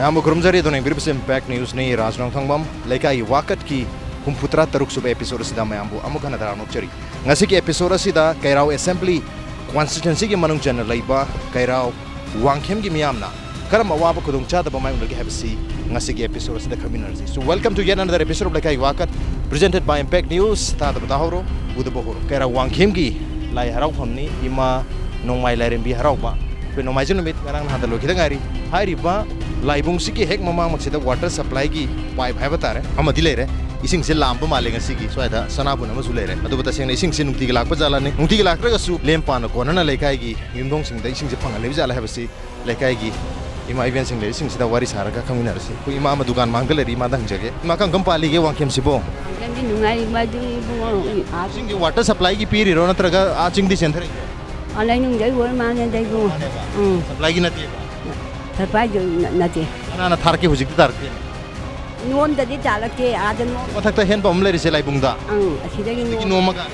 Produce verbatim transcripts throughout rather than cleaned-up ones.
ꯑꯃꯨꯛ ꯈꯨꯔꯨꯝꯖꯔꯤ꯫ ꯑꯗꯣ ꯌꯦꯡꯕꯤꯔꯤꯕꯁꯤ ꯏꯝꯄꯦꯛ ꯅ꯭ꯌꯨꯁꯅꯤ꯫ ꯔꯥꯖ ꯅꯣꯡꯊꯥꯡꯕꯝ꯫ ꯂꯩꯀꯥꯏꯒꯤ ꯋꯥꯀꯠꯀꯤ ꯍꯨꯝꯐꯨ ꯇꯔꯥ ꯇꯔꯨꯛ ꯁꯨꯕ ꯑꯦꯄꯤꯁꯣꯗ ꯑꯁꯤꯗ ꯃꯌꯥꯝꯕꯨ ꯑꯃꯨꯛ ꯍꯟꯅ ꯇꯔꯥꯝꯅ ꯑꯣꯛꯆꯔꯤ꯫ ꯉꯁꯤꯒꯤ ꯑꯦꯄꯤꯁꯣꯗ ꯑꯁꯤꯗ ꯀꯩꯔꯥꯎ ꯑꯦꯁꯦꯝꯕ꯭ꯂꯤ ꯀꯣꯟꯁꯇꯤꯇ꯭ꯋꯦꯟꯁꯤꯒꯤ ꯃꯅꯨꯡ ꯆꯟꯅ ꯂꯩꯕ ꯀꯩꯔꯥꯎ ꯋꯥꯡꯈꯦꯝꯒꯤ ꯃꯤꯌꯥꯝꯅ ꯀꯔꯝꯕ ꯑꯋꯥꯕ ꯈꯨꯗꯣꯡꯆꯥꯗꯕ ꯃꯥꯌꯣꯛꯅꯒꯦ ꯍꯥꯏꯕꯁꯤ ꯉꯁꯤꯒꯤ ꯑꯦꯄꯤꯁꯣꯗ ꯑꯁꯤꯗ ꯈꯪꯃꯤꯟꯅꯔꯁꯤ꯫ So, welcome to yet another episode of ꯂꯩꯀꯥꯏꯒꯤ ꯋꯥꯀꯠ, presented by Impact News꯫ ꯇꯥꯗꯕ ꯇꯥꯍꯧꯔꯣ, ꯎꯗꯕ ꯍꯧꯔꯣ꯫ ꯀꯩꯔꯥꯎ ꯋꯥꯡꯈꯦꯝꯒꯤ ꯂꯥꯏ ꯍꯔꯥꯎꯐꯝꯅꯤ, ꯏꯃꯥ ꯅꯣꯡꯃꯥꯏ ꯂꯥꯏꯔꯦꯝꯕꯤ ꯍꯔꯥꯎꯕ꯫ ꯑꯩꯈꯣꯏ ꯅꯣꯡꯃꯥꯏꯖꯤꯡ ꯅꯨꯃꯤꯠ ꯉꯔꯥꯡ ꯅꯍꯥꯟꯗ ꯂꯣꯏꯈꯤꯗ ꯉꯥꯏꯔꯤ꯫ ꯍꯥꯏꯔꯤꯕ ꯂꯥꯏꯕꯨꯡꯁꯤꯒꯤ ꯍꯦꯛ ꯃꯃꯥꯡꯃꯛꯁꯤꯗ ꯋꯥꯇꯔ ꯁꯄ꯭ꯂꯥꯏꯒꯤ ꯄꯥꯏꯞ ꯍꯥꯏꯕ ꯇꯥꯔꯦ, ꯑꯃꯗꯤ ꯂꯩꯔꯦ꯫ ꯏꯁꯤꯡꯁꯦ ꯂꯥꯝꯕ ꯃꯥꯜꯂꯦ ꯉꯁꯤꯒꯤ꯫ ꯁ꯭ꯋꯥꯏꯗ ꯁꯅꯥꯕꯨꯟ ꯑꯃꯁꯨ ꯂꯩꯔꯦ꯫ ꯑꯗꯨꯕꯨ ꯇꯁꯦꯡꯅ ꯏꯁꯤꯡꯁꯦ ꯅꯨꯡꯇꯤꯒꯤ ꯂꯥꯛꯄ ꯖꯥꯠꯂꯅꯤ? ꯅꯨꯡꯇꯤꯒꯤ ꯂꯥꯛꯇ꯭ꯔꯒꯁꯨ ꯂꯦꯝ ꯄꯥꯅ ꯀꯣꯟꯅꯅ ꯂꯩꯀꯥꯏꯒꯤ ꯌꯨꯝꯊꯣꯡꯁꯤꯡꯗ ꯏꯁꯤꯡꯁꯦ ꯐꯪꯍꯜꯂꯤꯕ ꯖꯥꯠꯂ ꯍꯥꯏꯕꯁꯤ ꯂꯩꯀꯥꯏꯒꯤ ꯏꯃꯥ ꯏꯕꯦꯟꯁꯤꯡ ꯂꯩꯔꯤꯁꯤꯡꯁꯤꯗ ꯋꯥꯔꯤ ꯁꯥꯔꯒ ꯈꯪꯃꯤꯟꯅꯔꯁꯤ꯫ ꯑꯩꯈꯣꯏ ꯏꯃꯥ ꯑꯃ ꯗꯨꯀꯥꯟ ꯃꯥꯡꯗ ꯂꯩꯔꯤ, ꯏꯃꯥꯗ ꯍꯪꯖꯒꯦ꯫ ꯏꯃꯥ, ꯀꯔꯝ ꯀꯔꯝ ꯄꯥꯜꯂꯤꯒꯦ ꯋꯥꯡꯈꯦꯝꯁꯤꯕꯣ? ꯋꯥꯡꯈꯦꯝꯗꯤ ꯅꯨꯡꯉꯥꯏꯔꯤ, ꯃꯗꯨ ꯏꯕꯨꯡꯉꯣ, ꯑꯥ, ꯏꯁꯤꯡꯗꯤ ꯋꯥꯇꯔ ꯁꯄ꯭ꯂꯥꯏꯒꯤ ꯄꯤꯔꯤꯔꯣ, ꯅꯠꯇ꯭ꯔꯒ ꯑꯥ ꯆꯤꯡꯗꯤ ꯆꯦꯟꯊꯔꯛꯏꯔꯣ? ꯑꯥ, ꯂꯩꯅꯨꯡꯗꯩ ꯑꯣꯏꯔ ꯃꯥꯜꯂꯦꯗ, ꯏꯕꯨꯡꯉꯣ꯫ ꯎꯝ꯫ ꯁꯄ꯭ꯂꯥꯏꯒꯤ ꯅꯠꯇꯦꯕ? ꯁꯄ꯭ꯂꯥꯏꯗꯨ ꯅ-, ꯅꯠꯇꯦ꯫ ꯀꯅꯥꯅ ꯊꯥꯔꯛꯀꯦ, ꯍꯧꯖꯤꯛꯇꯤ ꯊꯥꯔꯛꯇꯦ? ꯅꯣꯝꯗꯗꯤ ꯇꯥꯔꯛꯇꯦ, ꯑꯥꯗ ꯅꯣꯝ-, ꯃꯊꯛꯇ ꯍꯦꯟꯄꯝ ꯑꯃ ꯂꯩꯔꯤꯁꯦ ꯂꯥꯏꯕꯨꯡꯗ? ꯑꯪ, ꯑꯁꯤꯗꯒꯤ ꯑꯁꯤꯗꯒꯤ ꯅꯣꯝ-, ꯅꯣꯝꯃꯒ?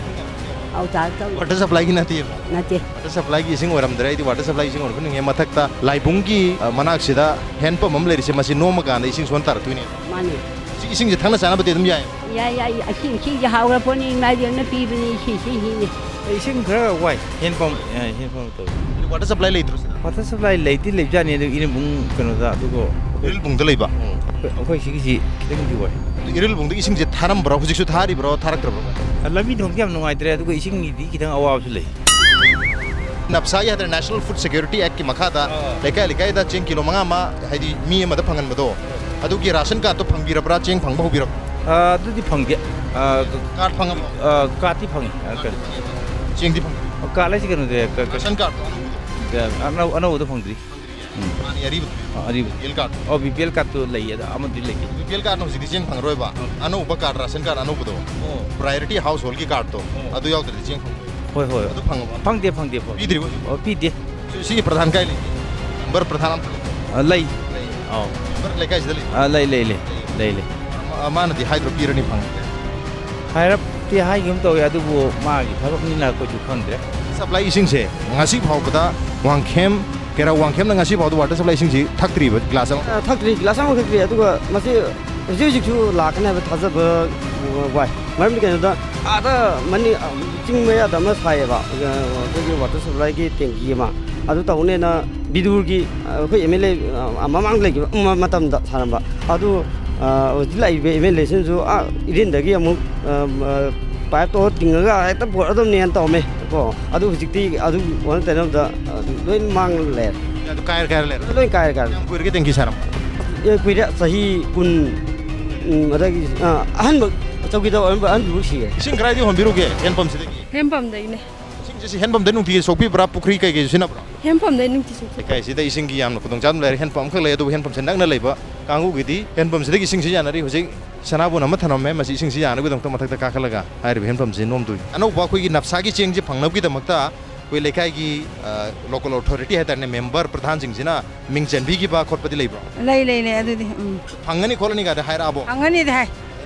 ꯑꯧ, ꯇꯥꯔꯛꯇꯧ-, ꯋꯥꯇꯔ ꯁꯄ꯭ꯂꯥꯏꯒꯤ ꯅꯠꯇꯦꯕ? ꯅꯠꯇꯦ꯫ ꯋꯥꯇꯔ ꯁꯄ꯭ꯂꯥꯏꯒꯤ ꯏꯁꯤꯡ ꯑꯣꯏꯔꯝꯗ꯭ꯔꯦ, ꯑꯩꯗꯤ ꯋꯥꯇꯔ ꯁꯄ꯭ꯂꯥꯏꯒꯤ ꯏꯁꯤꯡ ꯑꯣꯏꯔꯝꯒꯅꯤꯡꯉꯦ꯫ ꯃꯊꯛꯇ ꯂꯥꯏꯕꯨꯡꯒꯤ, ꯑ, ꯃꯅꯥꯛꯁꯤꯗ ꯍꯦꯟꯄꯝ ꯑꯃ ꯂꯩꯔꯤꯁꯦ, ꯃꯁꯤ ꯅꯣꯝꯃꯀꯥꯟꯗ ꯏꯁꯤꯡ ꯁꯣꯟ ꯇꯥꯔꯛꯇꯣꯏꯅꯦ꯫ ꯃꯥꯅꯦ꯫ ꯁꯤ ꯏꯁꯤꯡꯁꯦ ꯊꯛꯅ ꯆꯥꯅꯕꯗꯤ ꯑꯗꯨꯝ ꯌꯥꯏ? ꯌꯥꯏ, ꯌꯥꯏ, ꯏꯁꯤꯡ, ꯏꯁꯤꯡꯁꯦ ꯍꯥꯎꯈ꯭ꯔ ꯄꯣꯠꯅꯤ, ꯏꯃꯥ ꯏꯕꯦꯟꯅ ꯄꯤꯕꯅꯤ, ꯏꯁꯤꯡ, ꯏꯁꯤꯡ ꯍꯤꯡꯉꯤ꯫ ꯏꯁꯤꯡ ꯈꯔ ꯋꯥꯏ, ꯍꯦꯟꯄꯝ, ꯑ, ꯍꯦꯟꯄꯝ ꯇꯧꯋꯤ꯫ ꯋꯥꯇꯔ ꯁꯄ꯭ꯂꯥꯏ ꯂꯩꯇ꯭ꯔꯣ ꯁꯤꯗ? ꯋꯥꯇꯔ ꯁꯄ꯭ꯂꯥꯏ ꯂꯩꯗꯤ ꯂꯩꯕꯖꯥꯠꯅꯤ, ꯑꯗꯨ ꯏꯔꯝꯕꯨꯡ ꯀꯩꯅꯣꯗ, ꯑꯗꯨꯒ ꯏꯔꯤꯜꯕꯨꯡꯗ ꯂꯩꯕ? ꯎꯝ, ꯑꯩꯈꯣꯏ, ꯑꯩꯈꯣꯏ ꯁꯤꯒꯤꯁꯤ ꯈꯤꯇꯪꯗꯤ ꯋꯥꯏ꯫ ꯑꯗꯨ ꯏꯔꯤꯜꯕꯨꯡꯗ ꯏꯁꯤꯡꯁꯦ ꯊꯥꯔꯝꯕ꯭ꯔꯣ? ꯍꯧꯖꯤꯛꯁꯨ ꯊꯥꯔꯤꯕ꯭ꯔꯣ? ꯊꯥꯔꯛꯇ꯭ꯔꯕ꯭ꯔꯣ? ꯑ, ꯂꯝꯕꯤ ꯊꯣꯡꯁꯦ ꯌꯥꯝ ꯅꯨꯡꯉꯥꯏꯇ꯭ꯔꯦ, ꯑꯗꯨꯒ ꯏꯁꯤꯡꯒꯤꯗꯤ ꯈꯤꯇꯪ ꯑꯋꯥꯕꯁꯨ ꯂꯩ꯫ ꯅꯞꯁꯥꯒꯤ ꯍꯥꯏꯇꯥꯔꯦ, National Food Security Act ꯀꯤ ꯃꯈꯥꯗ ꯑꯥ꯫ ꯂꯩꯀꯥꯏ ꯂꯩꯀꯥꯏꯗ ꯆꯦꯡ ꯀꯤꯂꯣ ꯃꯉꯥ ꯑꯃ, ꯍꯥꯏꯗꯤ, ꯃꯤ ꯑꯃꯗ ꯐꯪꯍꯟꯕꯗꯣ, ꯑꯗꯨꯒꯤ ꯔꯥꯁꯟ ꯀꯥꯔꯗꯇꯣ ꯐꯪꯕꯤꯔꯕ꯭ꯔꯥ? ꯆꯦꯡ ꯐꯪꯕ ꯍꯧꯕꯤꯔꯕ꯭ꯔꯥ? ꯑꯥ, ꯑꯗꯨꯗꯤ ꯐꯪꯗꯦ꯫ ꯑꯥ, ꯀꯥꯔꯗ ꯐꯪꯉꯕꯣ? ꯑꯥ, ꯀꯥꯔꯗꯇꯤ ꯐꯪꯉꯤ꯫ ꯑꯥ, ꯀꯩꯅꯣ꯫ ꯆꯦꯡꯗꯤ ꯐꯪꯗ꯭ꯔꯤ? ꯑꯥ, ꯀꯥꯔꯗ ꯍꯥꯏꯁꯦ ꯀꯩꯅꯣꯗꯤ, ꯀ-, ꯀ-, ꯔꯥꯁꯟ ꯀꯥꯔꯗꯇꯣ ꯑꯅꯧꯕꯗꯣ? ꯑꯥ, ꯑꯅꯧ-, ꯑꯅꯧꯕꯗꯣ ꯐꯪꯗ꯭ꯔꯤ꯫ ꯎꯝ꯫ ꯍꯥꯟꯅꯒꯤ ꯑꯔꯤꯕꯗꯣ? ꯑꯥ, ꯑꯔꯤꯕ꯫ B P L card? ꯑꯣ, ꯕꯤ ꯄꯤ ꯑꯦꯜ ꯀꯥꯔꯗꯇꯣ ꯂꯩꯌꯦ, ꯑꯗꯣ ꯑꯃꯗꯤ ꯂꯩꯇꯦ꯫ ꯕꯤ ꯄꯤ ꯑꯦꯜ ꯀꯥꯔꯗꯅ ꯍꯧꯖꯤꯛꯇꯤ ꯆꯦꯡ ꯐꯪꯉꯔꯣꯏꯕ꯫ ꯑꯥ꯫ ꯑꯅꯧꯕ ꯀꯥꯔꯗ, ꯔꯥꯁꯟ ꯀꯥꯔꯗ ꯑꯅꯧꯕꯗꯣ꯫ ꯑꯣ꯫ ꯄ꯭ꯔꯥꯏꯌꯣꯔꯤꯇꯤ ꯍꯥꯎꯁ ꯍꯣꯜꯒꯤ ꯀꯥꯔꯗꯇꯣ꯫ ꯑꯣ꯫ ꯑꯗꯨ ꯌꯥꯎꯗ꯭ꯔꯗꯤ ꯆꯦꯡ ꯐꯪꯉꯣꯏ꯫ ꯍꯣꯏ, ꯍꯣꯏ꯫ ꯑꯗꯨ ꯐꯪꯉꯕ? ꯐꯪꯗꯦ, ꯐꯪꯗꯦ, ꯐꯪꯗꯦ꯫ ꯄꯤꯗ꯭ꯔꯤꯕꯣ ꯍꯧꯖꯤꯛ? ꯑꯣ, ꯄꯤꯗꯦ꯫ ꯁꯤ, ꯁꯤꯒꯤ ꯄ꯭ꯔꯙꯥꯟ ꯀꯥꯏ ꯂꯩꯒꯦ? ꯃꯦꯝꯕꯔ ꯄ꯭ꯔꯙꯥꯟ ꯑꯝꯇ ꯂꯩꯇꯦ? ꯑ, ꯂꯩ꯫ ꯃꯦꯝꯕꯔ ꯂꯩꯀꯥꯏꯁꯤꯗ ꯂꯩ? ꯑ, ꯂꯩ, ꯂꯩ, ꯂꯩ꯫ ꯂꯩ, ꯂꯩ꯫ ꯃꯥ-, ꯃꯥꯅꯗꯤ ꯍꯥꯏꯗ꯭ꯔꯣ ꯄꯤꯔꯅꯤ ꯐꯪꯉꯦ? ꯍꯥꯏꯔꯞꯇꯤ ꯍꯥꯏꯒꯨꯝ ꯇꯧꯋꯦ, ꯑꯗꯨꯕꯨ ꯃꯥꯒꯤ ꯊꯕꯛꯅꯤꯅ ꯑꯩꯈꯣꯏꯁꯨ ꯈꯪꯗ꯭ꯔꯦ꯫ ꯁꯄ꯭ꯂꯥꯏ ꯏꯁꯤꯡꯁꯦ ꯉꯁꯤ ꯐꯥꯎꯕꯗ ꯋꯥꯡꯈꯦꯝ ꯀꯦꯔꯥꯎ ꯋꯥꯡꯈꯦꯝꯅ ꯉꯁꯤ ꯐꯥꯎꯗ water supply ꯏꯁꯤꯡꯁꯤ ꯊꯛꯇ꯭ꯔꯤꯕ, ꯒ꯭ꯂꯥꯁ ꯑꯃ? ꯑ, ꯊꯛꯇ꯭ꯔꯤ, ꯒ꯭ꯂꯥꯁ ꯑꯃ ꯊꯛꯇ꯭ꯔꯤ꯫ ꯑꯗꯨꯒ ꯃꯁꯤ ꯍꯧꯖꯤꯛ ꯍꯧꯖꯤꯛꯁꯨ ꯂꯥꯛꯀꯅꯤ ꯍꯥꯏꯕ ꯊꯥꯖꯕ ꯋꯥꯏ꯫ ꯃꯔꯝꯗꯤ ꯀꯩꯅꯣꯗ, ꯑꯥꯗ ꯃꯅꯤ-, ꯆꯤꯡ ꯃꯌꯥꯗ ꯑꯃ ꯁꯥꯏꯌꯦꯕ, ꯑ, ꯑꯩꯈꯣꯏꯒꯤ water supplyꯒꯤ tanki ꯑꯃ꯫ ꯑꯗꯨ ꯇꯧꯅꯦꯅ ꯕꯤꯗꯨꯔꯒꯤ, ꯑ, ꯑꯩꯈꯣꯏ MLA, ꯑ, ꯃꯃꯥꯡꯗ ꯂꯩꯈꯤꯕ ꯃ-, ꯃꯇꯝꯗ ꯁꯥꯔꯝꯕ꯫ ꯑꯗꯨ, ꯑ, ꯍꯧꯖꯤꯛ ꯂꯥꯛꯏꯕ MLAꯁꯤꯡꯁꯨ, ꯑ, ꯏꯔꯤꯟꯗꯒꯤ ꯑꯃꯨꯛ, ꯑ, ꯑ, pipeꯇꯣ ꯇꯤꯡꯉꯒ ꯍꯦꯛꯇ ꯄꯨꯔꯛꯑꯗꯕꯅꯦꯅ ꯇꯧꯔꯝꯃꯦ ꯀꯣ꯫ ꯑꯗꯨ ꯍꯧꯖꯤꯛꯇꯤ ꯑꯗꯨ ꯑꯣꯟꯅ ꯇꯩꯅꯕꯗ, ꯑ, ꯂꯣꯏ ꯃꯥꯡ ꯂꯩꯔꯦ꯫ ꯑꯗꯨ ꯀꯥꯏꯔ ꯀꯥꯏꯔ ꯂꯩꯔꯦ? ꯂꯣꯏ ꯀꯥꯏꯔ ꯀꯥꯏꯔꯦ꯫ ꯀꯌꯥꯝ ꯀꯨꯏꯔꯒꯦ tanki ꯁꯥꯔꯝꯕ? ꯑꯦ, ꯀꯨꯏꯔꯦ, ꯆꯍꯤ ꯀꯨꯟ, ꯎꯝ, ꯑꯗꯒꯤ, ꯑ, ꯑꯍꯟꯕ, ꯆꯧꯀꯤꯗꯥꯔ ꯑꯣꯏꯔꯝꯕ ꯑꯍꯟꯕ ꯁꯤꯔꯦ꯫ ꯏꯁꯤꯡ ꯀꯗꯥꯏꯗꯒꯤ ꯍꯣꯟꯕꯤꯔꯨꯒꯦ? Handpumpꯁꯤꯗꯒꯤ? Handpumpꯗꯒꯤꯅꯦ꯫ ꯏꯁꯤꯡꯁꯦ ꯁꯤ handpumpꯗꯩ ꯅꯨꯡꯇꯤꯒꯤ ꯁꯣꯛꯄꯤꯕ꯭ꯔꯥ, ꯄꯨꯈ꯭ꯔꯤ ꯀꯩꯀꯩꯁꯨ ꯁꯤꯖꯤꯟꯅꯕ꯭ꯔꯥ? Handpumpꯗꯩ ꯅꯨꯡꯇꯤ ꯁꯣꯛꯄꯤ꯫ ꯂꯩꯀꯥꯏꯁꯤꯗ ꯏꯁꯤꯡꯒꯤ ꯌꯥꯝꯅ ꯈꯨꯗꯣꯡꯆꯥꯕ ꯂꯩꯔꯦ, handpump ꯑꯃꯈꯛ ꯂꯩ, ꯑꯗꯨꯕꯨ handpumpꯁꯦ ꯅꯛꯅ ꯂꯩꯕ ꯀꯥꯡꯕꯨꯒꯤꯗꯤ handpumpꯁꯤꯗꯒꯤ ꯏꯁꯤꯡ ꯁꯤꯖꯤꯟꯅꯔꯤ꯫ ꯍꯧꯖꯤꯛ ꯁꯅꯥꯕꯨꯟ ꯑꯃ ꯊꯝꯂꯝꯃꯦ, ꯃꯁꯤ ꯏꯁꯤꯡ ꯁꯤꯖꯤꯟꯅꯕꯒꯤꯗꯃꯛꯇ ꯃꯊꯛꯇ ꯀꯥꯈꯠꯂꯒ ꯍꯥꯏꯔꯤꯕ handpumpꯁꯤ ꯅꯣꯝꯗꯣꯏꯅꯤ꯫ ꯑꯅꯧꯕ ꯑꯩꯈꯣꯏꯒꯤ ꯅꯞꯁꯥꯒꯤ ꯆꯦꯡꯁꯦ ꯐꯪꯅꯕꯒꯤꯗꯃꯛꯇ ꯑꯩꯈꯣꯏ ꯂꯩꯀꯥꯏꯒꯤ, ꯑ, local authority ꯍꯥꯏꯇꯥꯔꯦꯅꯦ, member ꯄ꯭ꯔꯙꯥꯟꯁꯤꯡꯁꯤꯅ ꯃꯤꯡ ꯆꯟꯕꯤꯈꯤꯕ ꯈꯣꯠꯄꯗꯤ ꯂꯩꯕ꯭ꯔꯣ? ꯂꯩ, ꯂꯩ, ꯂꯩ, ꯑꯗꯨꯗꯤ, ꯎꯝ꯫ ꯐꯪꯒꯅꯤ ꯈꯣꯠꯂꯅꯤ ꯀꯥꯏꯗ ꯍꯥꯏꯔꯛꯑꯕꯣ? ꯐꯪꯒꯅꯤꯗꯤ ꯍꯥꯏ꯫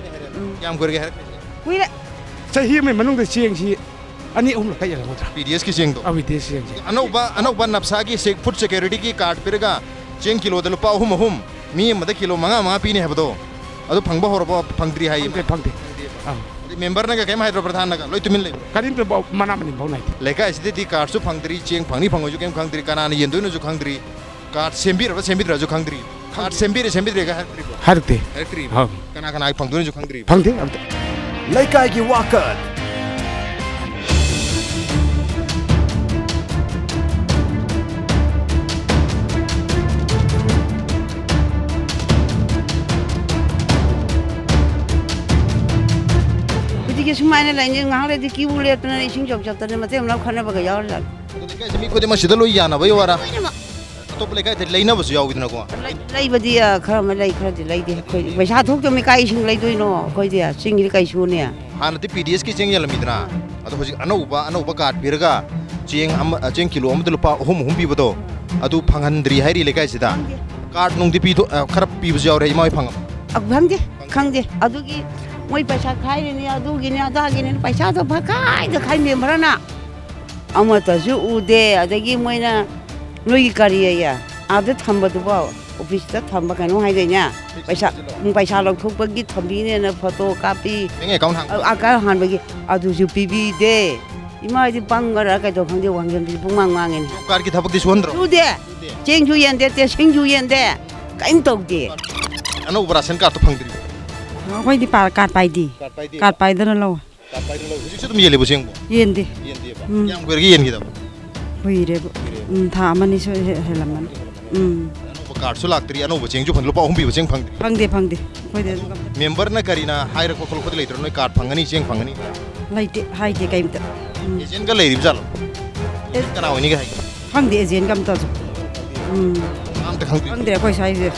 ꯎꯝ꯫ ꯀꯌꯥꯝ ꯀꯨꯏꯔꯒꯦ ꯍꯥꯏꯔꯛꯄꯁꯦ? ꯀꯨꯏꯔꯦ꯫ ꯆꯍꯤ ꯑꯃꯒꯤ ꯃꯅꯨꯡꯗ ꯆꯦꯡꯁꯤ ꯑꯅꯤ ꯑꯍꯨꯝꯂꯛ ꯀꯛ ꯌꯥꯔꯝꯒꯗ꯭ꯔꯥ? PDSꯀꯤ ꯆꯦꯡꯗꯣ? ꯑꯥ, PDSꯀꯤ ꯆꯦꯡꯁꯦ꯫ ꯑꯅꯧꯕ, ꯑꯅꯧꯕ ꯅꯞꯁꯥꯒꯤ ꯁꯦ-, food securityꯒꯤ card ꯄꯤꯔꯒ ꯆꯦꯡ ꯀꯤꯂꯣꯗ ꯂꯨꯄꯥ ꯑꯍꯨꯝ ꯑꯍꯨꯝ, ꯃꯤ ꯑꯃꯗ ꯀꯤꯂꯣ ꯃꯉꯥ ꯃꯉꯥ ꯄꯤꯅꯤ ꯍꯥꯏꯕꯗꯣ, ꯑꯗꯨ ꯐꯪꯕ ꯍꯧꯔꯕꯣ? ꯐꯪꯗ꯭ꯔꯤ ꯍꯥꯏꯌꯦ꯫ ꯐꯪꯗꯦ, ꯐꯪꯗꯦ꯫ ꯑꯥ꯫ ꯑꯗꯩ memberꯅꯒ ꯀꯩꯝ ꯍꯥꯏꯗ꯭ꯔꯣ, ꯄ꯭ꯔꯙꯥꯟꯅꯒ? ꯂꯣꯏ ꯇꯨꯃꯤꯟ ꯂꯩꯕ꯭ꯔꯣ? ꯀꯔꯤꯝꯇ ꯄꯥꯎ ꯃꯅꯥ ꯃꯅꯤꯟ ꯐꯥꯎ ꯅꯥꯏꯗꯦ꯫ ꯂꯩꯀꯥꯏꯁꯤꯗꯗꯤ cardꯁꯨ ꯐꯪꯗ꯭ꯔꯤ, ꯆꯦꯡ ꯐꯪꯅꯤ ꯐꯪꯉꯣꯏꯁꯨ ꯀꯩꯝ ꯈꯪꯗ꯭ꯔꯤ, ꯀꯅꯥꯅ ꯌꯦꯟꯗꯣꯏꯅꯣꯁꯨ ꯈꯪꯗ꯭ꯔꯤ, card ꯁꯦꯝꯕꯤꯔꯕ ꯁꯦꯝꯕꯤꯗ꯭ꯔꯁꯨ ꯈꯪꯗ꯭ꯔꯤ꯫ Card ꯁꯦꯝꯕꯤꯔꯦ ꯁꯦꯝꯕꯤꯗ꯭ꯔꯦꯒ ꯍꯥꯏꯔꯛꯇ꯭ꯔꯤꯕꯣ? ꯍꯥꯏꯔꯛꯇꯦ꯫ ꯍꯥꯏꯔꯛꯇ꯭ꯔꯤꯕꯣ? ꯑꯥ꯫ ꯀꯅꯥ ꯀꯅꯥꯒꯤ ꯐꯪꯗꯣꯏꯅꯣꯁꯨ ꯈꯪꯗ꯭ꯔꯤꯕꯣ? ꯐꯪꯗꯦ ꯑꯝꯇ꯫ ꯂꯩꯀꯥꯏꯒꯤ ꯋꯥꯀꯠ꯫ ꯍꯧꯖꯤꯛꯀꯤ ꯁꯨꯃꯥꯏꯅ ꯂꯩꯅꯤ, ꯉꯥꯏꯍꯥꯛ ꯂꯩꯔꯗꯤ queue ꯂꯦꯞꯇꯅ ꯏꯁꯤꯡ ꯆꯧ ꯆꯠꯇꯅ ꯃꯇꯦꯛ ꯑꯃ ꯂꯧꯈꯠꯅꯕꯒ ꯌꯥꯎꯔꯖꯥꯠꯅꯤ꯫ ꯑꯗꯨ ꯂꯩꯀꯥꯏꯁꯤ ꯃꯤ ꯈꯨꯗꯤꯡꯃꯛꯁꯤꯗ ꯂꯣꯏ ꯌꯥꯅꯕꯒꯤ ꯋꯥꯔꯥ? ꯂꯣꯏꯅꯃꯛ꯫ ꯑꯇꯣꯞꯄ ꯂꯩꯀꯥꯏꯗ ꯂꯩꯅꯕꯁꯨ ꯌꯥꯎꯋꯤꯗꯅꯀꯣ? ꯂꯩ-, ꯂꯩꯕꯗꯤ, ꯑ, ꯈꯔ ꯑꯃ ꯂꯩ, ꯈꯔꯗꯤ ꯂꯩꯗꯦ꯫ ꯑꯩꯈꯣꯏꯗꯤ ꯄꯩꯁꯥ ꯊꯣꯛꯇꯕꯅꯤ, ꯀꯥꯏ ꯏꯁꯤꯡ ꯂꯩꯗꯣꯏꯅꯣ? ꯑꯩꯈꯣꯏꯗꯤ ꯆꯤꯡꯒꯤꯗꯤ ꯀꯩꯁꯨꯅꯦ꯫ ꯍꯥꯟꯅꯗꯤ PDSꯀꯤ ꯆꯦꯡ ꯌꯦꯜꯂꯝꯃꯤꯗꯅ, ꯑꯗꯣ ꯍꯧꯖꯤꯛ ꯑꯅꯧꯕ, ꯑꯅꯧꯕ card ꯄꯤꯔꯒ ꯆꯦꯡ ꯑꯃ, ꯑ, ꯆꯦꯡ ꯀꯤꯂꯣ ꯑꯃꯗ ꯂꯨꯄꯥ ꯑꯍꯨꯝ ꯑꯍꯨꯝ ꯄꯤꯕꯗꯣ, ꯑꯗꯨ ꯐꯪꯍꯟꯗ꯭ꯔꯤ ꯍꯥꯏꯔꯤ ꯂꯩꯀꯥꯏꯁꯤꯗ꯫ ꯈꯪꯗꯦ꯫ Card ꯅꯨꯡꯗꯤ ꯄꯤꯊꯣꯛ-, ꯑ, ꯈꯔ ꯄꯤꯕꯁꯨ ꯌꯥꯎꯔꯦ, ꯏꯃꯥ ꯍꯣꯏ ꯐꯪꯉꯕ? ꯑ, ꯈꯪꯗꯦ, ꯈꯪꯗꯦ꯫ ꯑꯗꯨꯒꯤ ꯃꯣꯏ ꯄꯩꯁꯥ ꯈꯥꯏꯔꯤꯅꯤ, ꯑꯗꯨꯒꯤꯅꯤ, ꯑꯗꯥꯒꯤꯅꯤ, ꯄꯩꯁꯥꯗꯣ ꯐꯈꯥꯏꯗ ꯈꯥꯏ memberꯅ꯫ ꯑꯃꯠꯇꯁꯨ ꯎꯗꯦ꯫ ꯑꯗꯒꯤ ꯃꯣꯏꯅ ꯅꯣꯏꯒꯤ ꯀꯔꯤ ꯑꯌꯦ? ꯑꯥꯗ ꯊꯝꯕꯗꯨꯕꯣ, ꯑꯣꯐꯤꯁꯇ ꯊꯝꯕ ꯀꯩꯅꯣ ꯍꯥꯏꯗꯥꯏꯅꯦ? ꯄꯩꯁꯥ, ꯎꯝ, ꯄꯩꯁꯥ ꯂꯧꯊꯣꯛꯄꯒꯤ ꯊꯝꯕꯤꯅꯦꯅ ꯐꯣꯇꯣ ꯀꯥꯞꯄꯤ꯫ ꯕꯦꯡ ꯑꯦꯀꯥꯎꯟ ꯍꯥꯡꯕ꯫ ꯑ-, ꯑꯀꯥꯎꯟ ꯍꯥꯟꯕꯒꯤ ꯑꯗꯨꯁꯨ ꯄꯤꯕꯤꯗꯦ꯫ ꯏꯃꯥ ꯍꯣꯏꯗꯤ ꯄꯪꯒꯔꯥ ꯀꯩꯗꯧ ꯈꯪꯗꯦ, ꯋꯥꯡꯖꯟꯕꯤꯁꯤ ꯄꯨꯡꯉꯥꯡ ꯉꯥꯡꯉꯦꯅꯦ꯫ ꯖꯣꯕ ꯀꯥꯔꯗꯀꯤ ꯊꯕꯛꯇꯤ ꯁꯨꯍꯟꯗ꯭ꯔꯣ? ꯁꯨꯗꯦ꯫ ꯁꯨꯗꯦ꯫ ꯆꯦꯡꯁꯨ ꯌꯦꯟꯗꯦ, ꯇꯦꯁꯤꯡꯁꯨ ꯌꯦꯟꯗꯦ, ꯀꯔꯤꯝ ꯇꯧꯗꯦ꯫ ꯑꯅꯧꯕ ꯔꯥꯁꯟ ꯀꯥꯔꯗꯇꯣ ꯐꯪꯗ꯭ꯔꯤꯕꯣ? ꯑꯩꯈꯣꯏꯗꯤ ꯄꯥ-, ꯀꯥꯔꯗ ꯄꯥꯏꯗꯦ꯫ ꯀꯥꯔꯗ ꯄꯥꯏꯗꯦ? ꯀꯥꯔꯗ ꯄꯥꯏꯗꯅ ꯂꯧꯋꯦ꯫ ꯀꯥꯔꯗ ꯄꯥꯏꯗꯅ ꯂꯧꯋꯦ꯫ ꯍꯧꯖꯤꯛꯁꯨ ꯑꯗꯨꯝ ꯌꯦꯜꯂꯤꯕꯣ ꯆꯦꯡꯕꯣ? ꯌꯦꯟꯗꯦ꯫ ꯌꯦꯟꯗꯦꯕ? ꯎꯝ꯫ ꯀꯌꯥꯝ ꯀꯨꯏꯔꯒꯦ ꯌꯦꯟꯈꯤꯗꯕ? ꯀꯨꯏꯔꯦꯕ꯫ ꯀꯨꯏꯔꯦꯕ? ꯎꯝ, ꯊꯥ ꯑꯃꯅꯤ ꯁꯨ ꯍꯦ-, ꯍꯦꯜꯂꯝꯃꯅꯤ꯫ ꯎꯝ꯫ ꯑꯅꯧꯕ ꯀꯥꯔꯗꯁꯨ ꯂꯥꯛꯇ꯭ꯔꯤ, ꯑꯅꯧꯕ ꯆꯦꯡꯁꯨ ꯐꯪ-, ꯂꯨꯄꯥ ꯑꯍꯨꯝ ꯄꯤꯕ ꯆꯦꯡ ꯐꯪꯗ꯭ꯔꯤ? ꯐꯪꯗꯦ, ꯐꯪꯗꯦ꯫ ꯑꯩꯈꯣꯏꯗꯤ ꯑꯗꯨ ꯀꯝ-, ꯃꯦꯝꯕꯔꯅ ꯀꯔꯤꯅ ꯍꯥꯏꯔꯛꯄ ꯈꯣꯠꯂꯛꯄꯗꯤ ꯂꯩꯇ꯭ꯔꯣ? ꯅꯣꯏ ꯀꯥꯔꯗ ꯐꯪꯒꯅꯤ, ꯆꯦꯡ ꯐꯪꯒꯅꯤ? ꯂꯩꯇꯦ, ꯍꯥꯏꯗꯦ ꯀꯩꯝꯇ꯫ ꯎꯝ꯫ ꯑꯦꯖꯦꯟꯒ ꯂꯩꯔꯤꯕ ꯖꯥꯠꯂꯣ? ꯑꯦ-, ꯑꯦꯖꯦꯟ ꯀꯅꯥ ꯑꯣꯏꯅꯤꯒ ꯍꯥꯏꯒꯦ? ꯈꯪꯗꯦ, ꯑꯦꯖꯦꯟꯒ ꯑꯝꯇꯁꯨ꯫ ꯎꯝ꯫ ꯑꯝꯇ ꯈꯪꯗꯦ꯫ ꯈꯪꯗ꯭ꯔꯦ ꯑꯩꯈꯣꯏ ꯁ꯭ꯋꯥꯏꯁꯦ꯫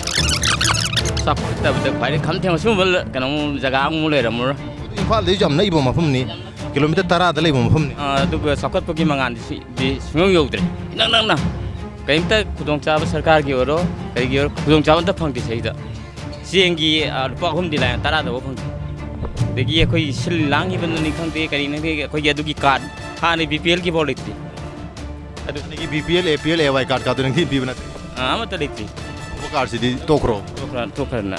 ꯆꯥꯎꯈꯠꯇꯕꯗ ꯈ꯭ꯋꯥꯏꯗꯩ ꯈꯝ ꯊꯦꯡꯕ ꯁꯤꯒꯨꯝꯕ ꯀꯩꯅꯣ ꯖꯒꯥ ꯑꯃꯨꯛ ꯂꯩꯔꯝꯃꯔꯣꯏ꯫ ꯏꯝꯐꯥꯜꯗꯩꯁꯨ ꯌꯥꯝ ꯅꯛꯏꯕ ꯃꯐꯝꯅꯤ, ꯀꯤꯂꯣꯃꯤꯇꯔ ꯇꯔꯥꯗ ꯂꯩꯕ ꯃꯐꯝꯅꯤ꯫ ꯑꯥ, ꯑꯗꯨꯒ ꯆꯥꯎꯈꯠꯄꯒꯤ ꯃꯉꯥꯜꯗꯤ ꯁꯤ-, ꯗꯤ ꯁꯨꯡꯌꯧ ꯌꯧꯗ꯭ꯔꯦ꯫ ꯏꯅꯛ ꯅꯛꯅ꯫ ꯀꯔꯤꯝꯇ ꯈꯨꯗꯣꯡꯆꯥꯕ ꯁꯔꯀꯥꯔꯒꯤ ꯑꯣꯏꯔꯣ, ꯀꯔꯤꯒꯤ ꯑꯣꯏꯔꯣ, ꯈꯨꯗꯣꯡꯆꯥꯕ ꯑꯝꯇ ꯐꯪꯗꯦ ꯁꯤꯗ꯫ ꯆꯦꯡꯒꯤ, ꯑꯥ, ꯂꯨꯄꯥ ꯑꯍꯨꯝꯗꯤ ꯂꯥꯏꯅ ꯇꯔꯥꯗꯐꯥꯎ ꯐꯪꯗꯦ꯫ ꯑꯗꯒꯤ ꯑꯩꯈꯣꯏ ꯁꯤꯜ ꯂꯥꯡꯉꯤꯕꯅꯅꯤ ꯈꯪꯗꯦ, ꯀꯔꯤꯅꯣ ꯈꯪꯗꯦ, ꯑꯩꯈꯣꯏꯒꯤ ꯑꯗꯨꯒꯤ ꯀꯥꯔꯗ ꯍꯥꯟꯅ ꯕꯤ ꯄꯤ ꯑꯦꯜꯒꯤ ꯐꯥꯎ ꯂꯩꯇ꯭ꯔꯤ꯫ ꯑꯗꯨ ꯍꯥꯟꯅꯒꯤ ꯕꯤ ꯄꯤ ꯑꯦꯜ, ꯑꯦ ꯄꯤ ꯑꯦꯜ, ꯑꯦ ꯋꯥꯏ ꯀꯥꯔꯗ ꯀꯥꯗꯨ ꯅꯪ ꯊꯤ ꯄꯤꯕ ꯅꯠꯇ꯭ꯔꯦ? ꯑꯥ, ꯑꯃꯠꯇ ꯂꯩꯇ꯭ꯔꯤ꯫ ꯑꯣ, ꯀꯥꯔꯗꯁꯤꯗꯤ ꯇꯣꯛꯈ꯭ꯔꯣ꯫ ꯇꯣꯛꯈ꯭ꯔ-, ꯇꯣꯛꯈ꯭ꯔꯅ꯫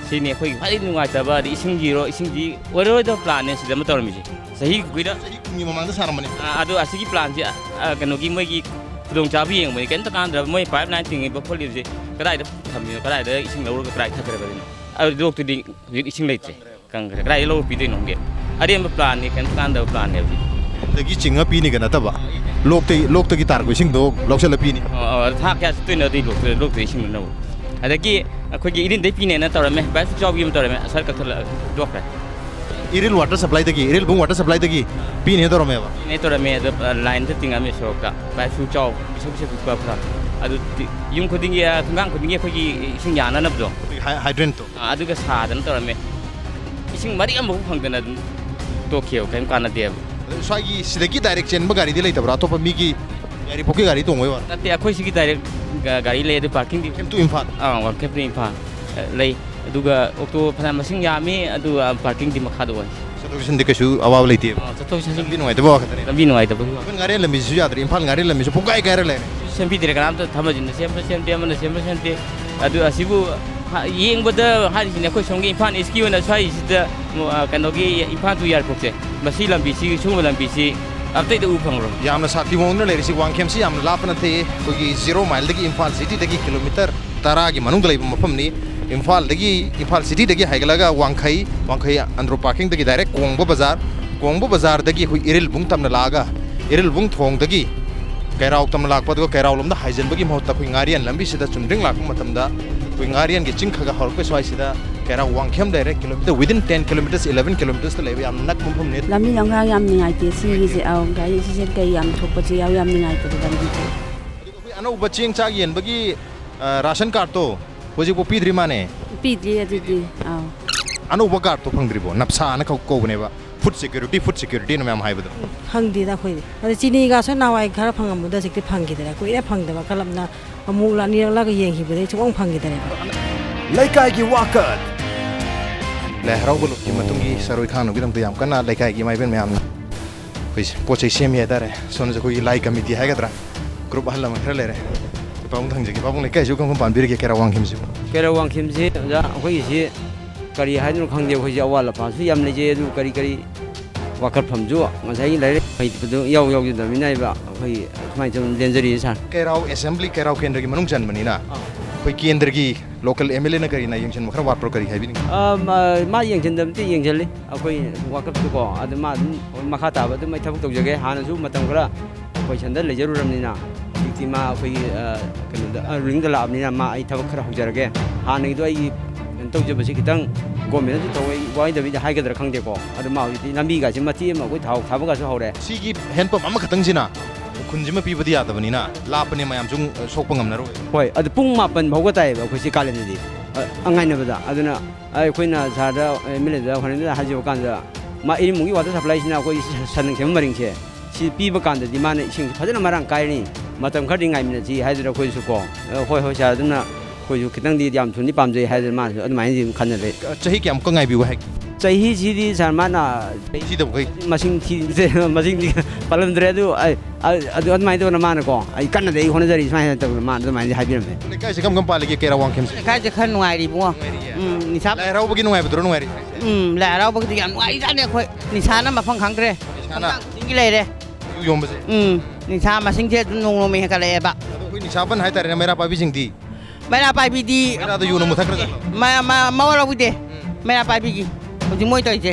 ꯁꯤꯅꯤ ꯑꯩꯈꯣꯏꯒꯤ ꯈ꯭ꯋꯥꯏꯗꯒꯤ ꯅꯨꯡꯉꯥꯏꯇꯕ, ꯑꯗꯩ ꯏꯁꯤꯡꯒꯤꯔꯣ, ꯏꯁꯤꯡꯗꯤ ꯑꯣꯏꯔꯔꯣꯏꯗꯕ ꯄ꯭ꯂꯥꯟꯅꯦ ꯁꯤꯗ ꯑꯃ ꯇꯧꯔꯝꯃꯤꯁꯦ꯫ ꯆꯍꯤ ꯀꯨꯏꯔ-, ꯆꯍꯤ ꯀꯨꯟꯒꯤ ꯃꯃꯥꯡꯗ ꯁꯥꯔꯝꯕꯅꯤ꯫ ꯑꯥ, ꯑꯗꯣ ꯑꯁꯤꯒꯤ ꯄ꯭ꯂꯥꯟꯁꯦ, ꯑꯥ, ꯀꯩꯅꯣꯒꯤ ꯃꯣꯏꯒꯤ ꯈꯨꯗꯣꯡꯆꯥꯕ ꯌꯦꯡꯕꯅꯤ, ꯀꯩꯝꯇ ꯀꯥꯟꯅꯗ꯭ꯔꯕ꯫ ꯃꯣꯏ ꯄꯥꯏꯞ ꯂꯥꯏꯟ ꯇꯤꯡꯉꯤꯕ ꯈꯣꯠꯂꯤꯕꯁꯦ ꯀꯗꯥꯏꯗ ꯊꯝꯃꯤꯅꯣ, ꯀꯗꯥꯏꯗ ꯏꯁꯤꯡ ꯂꯧꯔꯒ ꯀꯗꯥꯏ ꯊꯥꯗꯔꯒꯗꯣꯏꯅꯣ? ꯑꯗꯨ ꯂꯣꯛꯇꯨꯗꯤ ꯍꯧꯖꯤꯛ ꯏꯁꯤꯡ ꯂꯩꯇ꯭ꯔꯦ, ꯀꯪꯈ꯭ꯔꯦ꯫ ꯀꯗꯥꯏꯗ ꯂꯧꯔ ꯄꯤꯗꯣꯏꯅꯣ ꯈꯪꯗꯦ꯫ ꯑꯔꯦꯝꯕ ꯄ꯭ꯂꯥꯟꯅꯤ, ꯀꯩꯝꯇ ꯀꯥꯟꯅꯗꯕ ꯄ꯭ꯂꯥꯟꯅꯦ ꯍꯧꯖꯤꯛ꯫ ꯑꯗꯒꯤ ꯆꯤꯡꯉ ꯄꯤꯅꯤꯒ ꯅꯠꯇꯕ, ꯂꯣꯛꯇꯒꯤ, ꯂꯣꯛꯇꯒꯤ ꯇꯥꯔꯛꯄ ꯏꯁꯤꯡꯗꯣ ꯂꯧꯁꯤꯜꯂ ꯄꯤꯅꯤ꯫ ꯑꯣ, ꯑꯣ, ꯊꯥ ꯀꯌꯥ ꯆꯠꯇꯣꯏꯅꯣ ꯑꯗꯨꯏ ꯂꯣꯛꯇ, ꯂꯣꯛꯇ ꯏꯁꯤꯡꯗꯨꯅꯕꯨ? ꯑꯗꯒꯤ ꯑꯩꯈꯣꯏꯒꯤ ꯏꯔꯤꯜꯗꯩ ꯄꯤꯅꯦꯅ ꯇꯧꯔꯝꯃꯦ, ꯄꯥꯏꯞꯁꯨ ꯆꯥꯎꯕꯤ ꯑꯃ ꯇꯧꯔꯝꯃꯦ, ꯑꯁ꯭ꯋꯥꯏ ꯀꯛꯊꯠꯂ ꯇꯣꯛꯈ꯭ꯔꯦ꯫ ꯏꯔꯤꯜ ꯋꯥꯇꯔ ꯁꯄ꯭ꯂꯥꯏꯗꯒꯤ, ꯏꯔꯤꯜꯕꯨꯡ ꯋꯥꯇꯔ ꯁꯄ꯭ꯂꯥꯏꯗꯒꯤ ꯄꯤꯅꯦꯅ ꯇꯧꯔꯝꯃꯦꯕ? ꯄꯤꯅꯦ ꯇꯧꯔꯝꯃꯦ, ꯑꯗꯣ, ꯑ, ꯂꯥꯏꯟꯗ ꯇꯤꯡꯉꯝꯃꯦ ꯁꯣꯔꯣꯛꯇ, ꯄꯥꯏꯞꯁꯨ ꯆꯥꯎ, ꯄꯤꯁꯛ ꯄꯤꯁꯛ ꯄꯤꯛꯄ ꯈꯔ꯫ ꯑꯗꯨ ꯇꯤ-, ꯌꯨꯝ ꯈꯨꯗꯤꯡꯒꯤ, ꯑ, ꯊꯣꯡꯒꯥꯡ ꯈꯨꯗꯤꯡꯒꯤ ꯑꯩꯈꯣꯏꯒꯤ ꯏꯁꯤꯡ ꯌꯥꯅꯅꯕꯗꯣ꯫ ꯍꯥꯏ-, ꯍꯥꯏꯗ꯭ꯔꯦꯟꯇꯣ꯫ ꯑ, ꯑꯗꯨꯒ ꯁꯥꯗꯅ ꯇꯧꯔꯝꯃꯦ꯫ ꯏꯁꯤꯡ ꯃꯔꯤꯛ ꯑꯃꯐꯥꯎ ꯐꯪꯗꯅ ꯑꯗꯨꯝ ꯇꯣꯛꯈꯤꯕ, ꯀꯔꯤꯝ ꯀꯥꯟꯅꯗꯦꯕ꯫ ꯑꯗꯨ ꯁ꯭ꯋꯥꯏꯒꯤ ꯁꯤꯗꯒꯤ ꯗꯥꯏꯔꯦꯛ ꯆꯦꯟꯕ ꯒꯥꯔꯤꯗꯤ ꯂꯩꯇꯕ꯭ꯔꯥ? ꯑꯇꯣꯞꯄ ꯃꯤꯒꯤ ꯌꯥꯏꯔꯤꯄꯣꯛꯀꯤ ꯒꯥꯔꯤ ꯇꯣꯡꯕꯩ ꯋꯥꯔꯣ? ꯅꯠꯇꯦ, ꯑꯩꯈꯣꯏ ꯁꯤꯒꯤ ꯗꯥꯏꯔꯦꯛ ꯒ-, ꯒꯥꯔꯤ ꯂꯩ, ꯑꯗꯨ ꯄꯥꯔꯀꯤꯡꯗꯤ ꯀꯦꯝ ꯇꯨ ꯏꯝꯐꯥꯜ? ꯑꯥ, ꯋꯥꯡꯈꯩ ꯇꯨ ꯏꯝꯐꯥꯜ, ꯑ, ꯂꯩ꯫ ꯑꯗꯨꯒ ꯑꯣꯛꯇꯣ ꯐꯅꯌꯥꯝ ꯃꯁꯤꯡ ꯌꯥꯝꯃꯤ, ꯑꯗꯨꯒ ꯄꯥꯔꯀꯤꯡꯗꯤ ꯃꯈꯥꯗ ꯑꯣꯏ꯫ ꯆꯠꯊꯣꯛ ꯆꯠꯁꯤꯟꯗꯤ ꯀꯩꯁꯨ ꯑꯋꯥꯕ ꯂꯩꯇꯦꯕ? ꯑꯥ, ꯆꯠꯊꯣꯛ ꯆꯠꯁꯤꯟ ꯂꯝꯕꯤ ꯅꯨꯡꯉꯥꯏꯇꯕ ꯋꯥ ꯈꯛꯇꯅꯤ? ꯂꯝꯕꯤ ꯅꯨꯡꯉꯥꯏꯇꯕꯒꯤ ꯋꯥ꯫ ꯑꯩꯈꯣꯏ ꯉꯥꯔꯦꯟ ꯂꯝꯕꯤꯁꯤꯁꯨ ꯌꯥꯗ꯭ꯔꯦ, ꯏꯝꯐꯥꯜ ꯉꯥꯔꯦꯟ ꯂꯝꯕꯤꯁꯨ ꯄꯨꯡꯀꯥꯏ ꯀꯥꯏꯔ ꯂꯩꯔꯦ꯫ ꯁꯦꯝꯕꯤꯗ꯭ꯔꯦ ꯀꯅꯥꯝꯇ, ꯊꯝꯃꯁꯤꯅ ꯁꯦꯝꯕ ꯁꯦꯝꯗꯦ, ꯑꯃꯅ ꯁꯦꯝꯕ ꯁꯦꯝꯗꯦ꯫ ꯑꯗꯨ ꯑꯁꯤꯕꯨ ꯍꯥ-, ꯌꯦꯡꯕꯗ ꯍꯥꯏꯔꯤꯁꯤꯅꯦ, ꯑꯩꯈꯣꯏ ꯁꯣꯝꯒꯤ ꯏꯝꯐꯥꯜ ꯏꯁꯀꯤ ꯑꯣꯏꯅ ꯁ꯭ꯋꯥꯏꯁꯤꯗ ꯃꯣ-, ꯑ, ꯀꯩꯅꯣꯒꯤ ꯏꯝꯐꯥꯜ ꯇꯨ ꯌꯥꯏꯔꯤꯄꯣꯛꯁꯦ, ꯃꯁꯤ ꯂꯝꯕꯤꯁꯤ, ꯁꯨꯝꯕ ꯂꯝꯕꯤꯁꯤ ꯑꯇꯩꯗ ꯎ ꯐꯪꯉꯔꯣꯏ꯫ ꯌꯥꯝꯅ ꯁꯥꯊꯤ ꯃꯑꯣꯡꯗ ꯂꯩꯔꯤꯁꯤ꯫ ꯋꯥꯡꯈꯦꯝꯁꯤ ꯌꯥꯝꯅ ꯂꯥꯞꯄ ꯅꯠꯇꯦ, ꯑꯩꯈꯣꯏꯒꯤ ꯖꯤꯔꯣ ꯃꯥꯏꯜꯗꯒꯤ ꯏꯝꯐꯥꯜ ꯁꯤꯇꯤꯗꯒꯤ ꯀꯤꯂꯣꯃꯤꯇꯔ ꯇꯔꯥꯒꯤ ꯃꯅꯨꯡꯗ ꯂꯩꯕ ꯃꯐꯝꯅꯤ꯫ ꯏꯝꯐꯥꯜꯗꯒꯤ, ꯏꯝꯐꯥꯜ ꯁꯤꯇꯤꯗꯒꯤ ꯍꯥꯏꯒꯠꯂꯒ ꯋꯥꯡꯈꯩ, ꯋꯥꯡꯈꯩ ꯑꯟꯗ꯭ꯔꯣ ꯄꯥꯔꯀꯤꯡꯗꯒꯤ ꯗꯥꯏꯔꯦꯛ ꯀꯣꯡꯕ ꯕꯖꯥꯔ, ꯀꯣꯡꯕ ꯕꯖꯥꯔꯗꯒꯤ ꯑꯩꯈꯣꯏ ꯏꯔꯤꯜꯕꯨꯡ ꯇꯝꯅ ꯂꯥꯛꯑꯒ, ꯏꯔꯤꯜꯕꯨꯡ ꯊꯣꯡꯗꯒꯤ ꯀꯩꯔꯥꯎ ꯇꯝꯅ ꯂꯥꯛꯄ, ꯑꯗꯨꯒ ꯀꯩꯔꯥꯎ ꯂꯣꯝꯗ ꯍꯥꯏꯖꯤꯟꯕꯒꯤ ꯃꯍꯨꯠꯇ ꯑꯩꯈꯣꯏ ꯉꯥꯔꯤꯌꯥꯟ ꯂꯝꯕꯤꯁꯤꯗ ꯆꯨꯝꯗ꯭ꯔꯤꯡ ꯂꯥꯛꯄ ꯃꯇꯝꯗ ꯑꯩꯈꯣꯏ ꯉꯥꯔꯤꯌꯥꯟꯒꯤ ꯆꯤꯡ ꯈꯔ ꯈꯔ ꯍꯧꯔꯛꯄ ꯁ꯭ꯋꯥꯏꯁꯤꯗ ꯀꯩꯔꯥꯎ ꯋꯥꯡꯈꯦꯝ ꯂꯩꯔꯦ꯫ Kilometre, within ten kilometers, eleven kilometersꯇ ꯂꯩꯕ ꯌꯥꯝꯅ ꯅꯛꯄ ꯃꯐꯝꯅꯤ꯫ ꯂꯝꯕꯤ ꯂꯝꯈꯥꯡ ꯌꯥꯝ ꯅꯨꯡꯉꯥꯏꯇꯦ꯫ ꯁꯤꯒꯤꯁꯦ, ꯑꯧ, ꯒꯥꯔꯤ ꯑꯦꯛꯁꯤꯗꯦꯟ ꯀꯩ ꯌꯥꯝ ꯊꯣꯛꯄꯁꯦ ꯌꯥꯎ, ꯌꯥꯝ ꯅꯨꯡꯉꯥꯏꯇꯕ ꯂꯝꯕꯤꯁꯦ꯫ ꯑꯗꯨꯒ ꯑꯩꯈꯣꯏ ꯑꯅꯧꯕ ꯆꯦꯡ ꯆꯥꯛ ꯌꯦꯟꯕꯒꯤ, ꯑ, ꯔꯥꯁꯟ ꯀꯥꯔꯠꯇꯣ ꯍꯧꯖꯤꯛꯐꯥꯎ ꯄꯤꯗ꯭ꯔꯤ ꯃꯥꯅꯦ꯫ ꯄꯤꯗ꯭ꯔꯤ ꯑꯗꯨꯗꯤ꯫ ꯑꯧ꯫ ꯑꯅꯧꯕ ꯀꯥꯔꯠꯇꯣ ꯐꯪꯗ꯭ꯔꯤꯕꯣ? ꯅꯞꯁꯥꯅ ꯀꯧ-, ꯀꯧꯕꯅꯦꯕ꯫ Food security, food securityꯅ ꯃꯌꯥꯝ ꯍꯥꯏꯕꯗꯣ꯫ ꯈꯪꯗꯦꯗ ꯑꯩꯈꯣꯏꯗꯤ꯫ ꯑꯗ ꯆꯤꯅꯤꯒꯁꯨ ꯅꯍꯥꯟꯋꯥꯏ ꯈꯔ ꯐꯪꯉꯝꯕꯗꯣ ꯍꯧꯖꯤꯛꯇꯤ ꯐꯪꯈꯤꯗ꯭ꯔꯦ꯫ ꯀꯨꯏꯔꯦ ꯐꯪꯗꯕ꯫ ꯀꯂꯞꯅ ꯑꯃꯨꯛ ꯂꯥꯛ-, ꯑꯅꯤꯔꯛ ꯂꯥꯛꯒ ꯌꯦꯡꯈꯤꯕꯗꯩ ꯁꯨꯡꯐꯪ ꯐꯪꯈꯤꯗ꯭ꯔꯦꯕ꯫ ꯂꯩꯀꯥꯏꯒꯤ ꯋꯥꯀꯠ꯫ ꯂꯥꯏ ꯍꯔꯥꯎꯕ ꯂꯣꯏꯔꯕ ꯃꯇꯨꯡꯒꯤ ꯆꯔꯣꯏ ꯈꯥꯡꯅꯕꯒꯤꯗꯃꯛꯇ ꯌꯥꯝ ꯀꯟꯅ ꯂꯩꯀꯥꯏꯒꯤ ꯏꯃꯥ ꯏꯕꯦꯟ ꯃꯌꯥꯝꯅ ꯑꯩꯈꯣꯏꯁꯦ ꯄꯣꯠ ꯆꯩ ꯁꯦꯝꯃꯤ ꯍꯥꯏꯇꯥꯔꯦ꯫ ꯁꯣꯝꯗꯁꯨ ꯑꯩꯈꯣꯏꯒꯤ ꯂꯥꯏ ꯀꯃꯤꯇꯤ ꯍꯥꯏꯒꯗ꯭ꯔꯥ, ꯒ꯭ꯔꯨꯞ ꯑꯍꯜ ꯂꯃꯟ ꯈꯔ ꯂꯩꯔꯦ꯫ ꯄꯥꯕꯨꯡ ꯊꯪꯖꯒꯦ꯫ ꯄꯥꯕꯨꯡ, ꯂꯩꯀꯥꯏꯁꯨ ꯀꯔꯝ ꯀꯔꯝ ꯄꯥꯟꯕꯤꯔꯤꯒꯦ ꯀꯩꯔꯥꯎ ꯋꯥꯡꯈꯦꯝꯁꯤꯕꯨ? ꯀꯩꯔꯥꯎ ꯋꯥꯡꯈꯦꯝꯁꯤ, ꯑꯣꯖꯥ, ꯑꯩꯈꯣꯏꯒꯤꯁꯤ ꯀꯔꯤ ꯍꯥꯏꯗꯣꯏꯅꯣ ꯈꯪꯗꯦ꯫ ꯑꯩꯈꯣꯏꯁꯤ ꯑꯋꯥꯠ ꯑꯄꯥꯁꯨ ꯌꯥꯝ ꯂꯩꯖꯩ꯫ ꯑꯗꯨ ꯀꯔꯤ ꯀꯔꯤ ꯋꯥꯀꯠꯐꯝꯁꯨ ꯉꯁꯥꯏꯒꯤ ꯂꯥꯏꯔꯤꯛ ꯍꯩꯇꯕꯗꯨ ꯏꯌꯥꯎ ꯌꯥꯎꯖꯗꯕꯅꯤꯅ ꯍꯥꯏꯕ ꯑꯩꯈꯣꯏ ꯁꯨꯃꯥꯏꯅ ꯇꯧꯗꯅ ꯂꯦꯟꯖꯔꯤꯁꯦ, ꯁꯥꯔ꯫ ꯀꯩꯔꯥꯎ ꯑꯦꯁꯦꯝꯕ꯭ꯂꯤ, ꯀꯩꯔꯥꯎ ꯀꯦꯟꯗ꯭ꯔꯒꯤ ꯃꯅꯨꯡ ꯆꯟꯕꯅꯤꯅ ꯑꯩꯈꯣꯏ ꯀꯦꯟꯗ꯭ꯔꯒꯤ ꯂꯣꯀꯦꯜ ꯑꯦꯝ ꯑꯦꯜ ꯑꯦꯅ ꯀꯔꯤꯅ ꯌꯦꯡꯁꯤꯟꯕ ꯈꯔ ꯋꯥꯠꯄ꯭ꯔꯣ? ꯀꯔꯤ ꯍꯥꯏꯕꯤꯅꯤꯡꯉꯤ? ꯑ, ꯃꯥ, ꯃꯥ ꯌꯦꯡꯁꯤꯟꯗꯕꯗꯤ ꯌꯦꯡꯁꯤꯜꯂꯤ ꯑꯩꯈꯣꯏ ꯋꯥꯀꯠꯇꯨꯀꯣ꯫ ꯑꯗꯨ ꯃꯥ ꯑꯗꯨꯝ ꯃꯈꯥ ꯇꯥꯕ ꯑꯗꯨꯝ ꯑꯩ ꯊꯕꯛ ꯇꯧꯖꯒꯦ꯫ ꯍꯥꯟꯅꯁꯨ ꯃꯇꯝ ꯈꯔ ꯑꯩꯈꯣꯏ ꯁꯟꯗ ꯂꯩꯖꯔꯨꯔꯕꯅꯤꯅ ꯍꯧꯖꯤꯛꯇꯤ ꯃꯥ ꯑꯩꯈꯣꯏꯒꯤ, ꯑ, ꯀꯩꯅꯣꯗ, ꯑ, ꯔꯨꯂꯤꯡꯗ ꯂꯥꯛꯑꯕꯅꯤꯅ ꯃꯥ ꯑꯩ ꯊꯕꯛ ꯈꯔ ꯍꯧꯖꯔꯒꯦ꯫ ꯍꯥꯟꯅꯒꯤꯗꯣ ꯑꯩꯒꯤ ꯀꯩꯅꯣ ꯇꯧꯖꯕꯁꯤ ꯈꯤꯇꯪ ꯒꯣꯔꯃꯦꯟꯅꯁꯨ ꯊꯋꯥꯏ ꯋꯥꯏꯗꯕꯤꯗ ꯍꯥꯏꯒꯗ꯭ꯔꯥ ꯈꯪꯗꯦꯀꯣ꯫ ꯑꯗꯨ ꯃꯥ ꯍꯧꯖꯤꯛꯇꯤ ꯂꯝꯕꯤꯒꯁꯤ ꯃꯇꯦꯛ ꯑꯃ ꯑꯩꯈꯣꯏ ꯊꯥꯎ ꯊꯥꯕꯒꯁꯨ ꯍꯧꯔꯦ꯫ ꯁꯤꯒꯤ ꯍꯦꯟꯄꯝ ꯑꯃꯈꯛꯇꯪꯁꯤꯅ ꯈꯨꯟꯁꯤꯃ ꯄꯤꯕꯗꯤ ꯌꯥꯗꯕꯅꯤꯅ, ꯂꯥꯞꯄꯅꯦ, ꯃꯌꯥꯝꯁꯨ ꯁꯣꯛꯄ ꯉꯝꯅꯔꯣꯏ꯫ ꯍꯣꯏ, ꯑꯗꯨ ꯄꯨꯡ ꯃꯥꯄꯟ ꯐꯥꯎꯕ ꯇꯥꯏꯌꯦꯕ ꯑꯩꯈꯣꯏ ꯁꯤ ꯀꯥꯂꯦꯟꯗꯗꯤ, ꯑ, ꯑꯉꯥꯏꯅꯕꯗ꯫ ꯑꯗꯨꯅ ꯑꯩꯈꯣꯏꯅ ꯁꯥꯔꯗ, ꯑꯦꯝ ꯑꯦꯜ ꯑꯦꯗ ꯍꯣꯔꯦꯟꯗ ꯍꯥꯏꯖꯕ ꯀꯥꯟꯗ, ꯃꯥ ꯏꯔꯤꯜꯕꯨꯡꯒꯤ ꯋꯥꯇꯔ ꯁꯄ꯭ꯂꯥꯏꯁꯤꯅ ꯑꯩꯈꯣꯏ ꯁ-, ꯁꯟꯅ ꯁꯦꯝꯕ ꯃꯔꯤꯡꯁꯦ, ꯁꯤ ꯄꯤꯕ ꯀꯥꯟꯗꯗꯤ ꯃꯥꯅ ꯏꯁꯤꯡꯁꯤ ꯐꯖꯅ ꯃꯔꯥꯡ ꯀꯥꯏꯔꯅꯤ, ꯃꯇꯝ ꯈꯔꯗꯤ ꯉꯥꯏꯃꯤꯟꯅꯁꯤ ꯍꯥꯏꯗꯅ ꯑꯩꯈꯣꯏꯁꯨ ꯀꯣ, ꯑ, ꯍꯣꯏ, ꯍꯣꯏ, ꯁꯥꯔ, ꯑꯗꯨꯅ ꯑꯩꯈꯣꯏꯁꯨ ꯈꯤꯇꯪꯗꯤ ꯌꯥꯝ ꯊꯨꯅꯗꯤ ꯄꯥꯝꯖꯩ ꯍꯥꯏꯗꯅ ꯃꯥꯅꯁꯨ ꯑꯗꯨꯃꯥꯏꯅꯗꯤ ꯑꯗꯨꯝ ꯈꯟꯅ ꯂꯩ꯫ ꯆꯍꯤ ꯀꯌꯥꯃꯨꯛꯀ ꯉꯥꯏꯕꯤꯌꯨ ꯍꯥꯏꯒꯦ? ꯆꯍꯤꯁꯤꯗꯤ ꯁꯥꯔ ꯃꯥꯅ ꯊꯤꯗꯕꯈꯩ? ꯃꯁꯤꯡ ꯊꯤ ꯃꯁꯤꯡꯗꯤ ꯄꯜꯂꯝꯗ꯭ꯔꯦ꯫ ꯑꯗꯨ ꯑꯩ ꯑꯗꯨ ꯑꯗꯨꯃꯥꯏꯅ ꯇꯧꯗꯅ ꯃꯥꯅꯀꯣ, "ꯑꯩ ꯀꯟꯅꯗꯤ ꯑꯩ ꯍꯣꯠꯅꯖꯔꯤ" ꯁꯨꯃꯥꯏꯅ ꯇꯧꯗꯅ ꯃꯥꯅ ꯑꯗꯨꯃꯥꯏꯅꯗꯤ ꯍꯥꯏꯕꯤꯔꯝꯃꯦ꯫ ꯂꯩꯀꯥꯏꯁꯦ ꯀꯔꯝ ꯀꯔꯝ ꯄꯥꯜꯂꯤꯒꯦ ꯀꯩꯔꯥꯎ ꯋꯥꯡꯈꯦꯝꯁꯦ? ꯂꯩꯀꯥꯏꯁꯦ ꯈꯔ ꯅꯨꯡꯉꯥꯏꯔꯤ ꯏꯕꯨꯡꯉꯣ꯫ ꯎꯝ, ꯅꯤꯁꯥ ꯂꯥꯏ ꯍꯔꯥꯎꯕꯒꯤ ꯅꯨꯡꯉꯥꯏꯕꯗꯨꯔꯣ ꯅꯨꯡꯉꯥꯏꯔꯤ? ꯎꯝ, ꯂꯥꯏ ꯍꯔꯥꯎꯕꯒꯤꯗꯤ ꯌꯥꯝ ꯅꯨꯡꯉꯥꯏꯔꯤꯖꯥꯠꯅꯤ ꯑꯩꯈꯣꯏ꯫ ꯅꯤꯁꯥꯅ ꯃꯐꯝ ꯈꯪꯗ꯭ꯔꯦ꯫ ꯅꯤꯁꯥꯅ? ꯈꯨꯗꯤꯡꯒꯤ ꯂꯩꯔꯦ꯫ ꯌꯨ ꯌꯣꯟꯕꯁꯦ? ꯎꯝ, ꯅꯤꯁꯥ ꯃꯁꯤꯡꯁꯦ ꯑꯗꯨꯝ ꯅꯣꯡ ꯅꯣꯡꯃꯒꯤ ꯍꯦꯟꯒꯠꯂꯛꯑꯦꯕ꯫ ꯑꯗꯣ ꯑꯩꯈꯣꯏ ꯅꯤꯁꯥꯕꯟ ꯍꯥꯏꯇꯥꯔꯦꯅꯦ, ꯃꯩꯔꯥ ꯄꯥꯏꯕꯤꯁꯤꯡꯗꯤ? ꯃꯩꯔꯥ ꯄꯥꯏꯕꯤꯗꯤ ꯃꯩꯔꯥꯗ ꯌꯨꯅ ꯃꯨꯊꯠꯈ꯭ꯔꯖꯥꯠꯂꯣ? ꯃ- ꯃ- ꯃꯋꯥ ꯂꯧꯕꯤꯗꯦ꯫ ꯃꯩꯔꯥ ꯄꯥꯏꯕꯤꯒꯤ ꯍꯧꯖꯤꯛ ꯃꯣꯏ ꯇꯧꯔꯤꯁꯦ꯫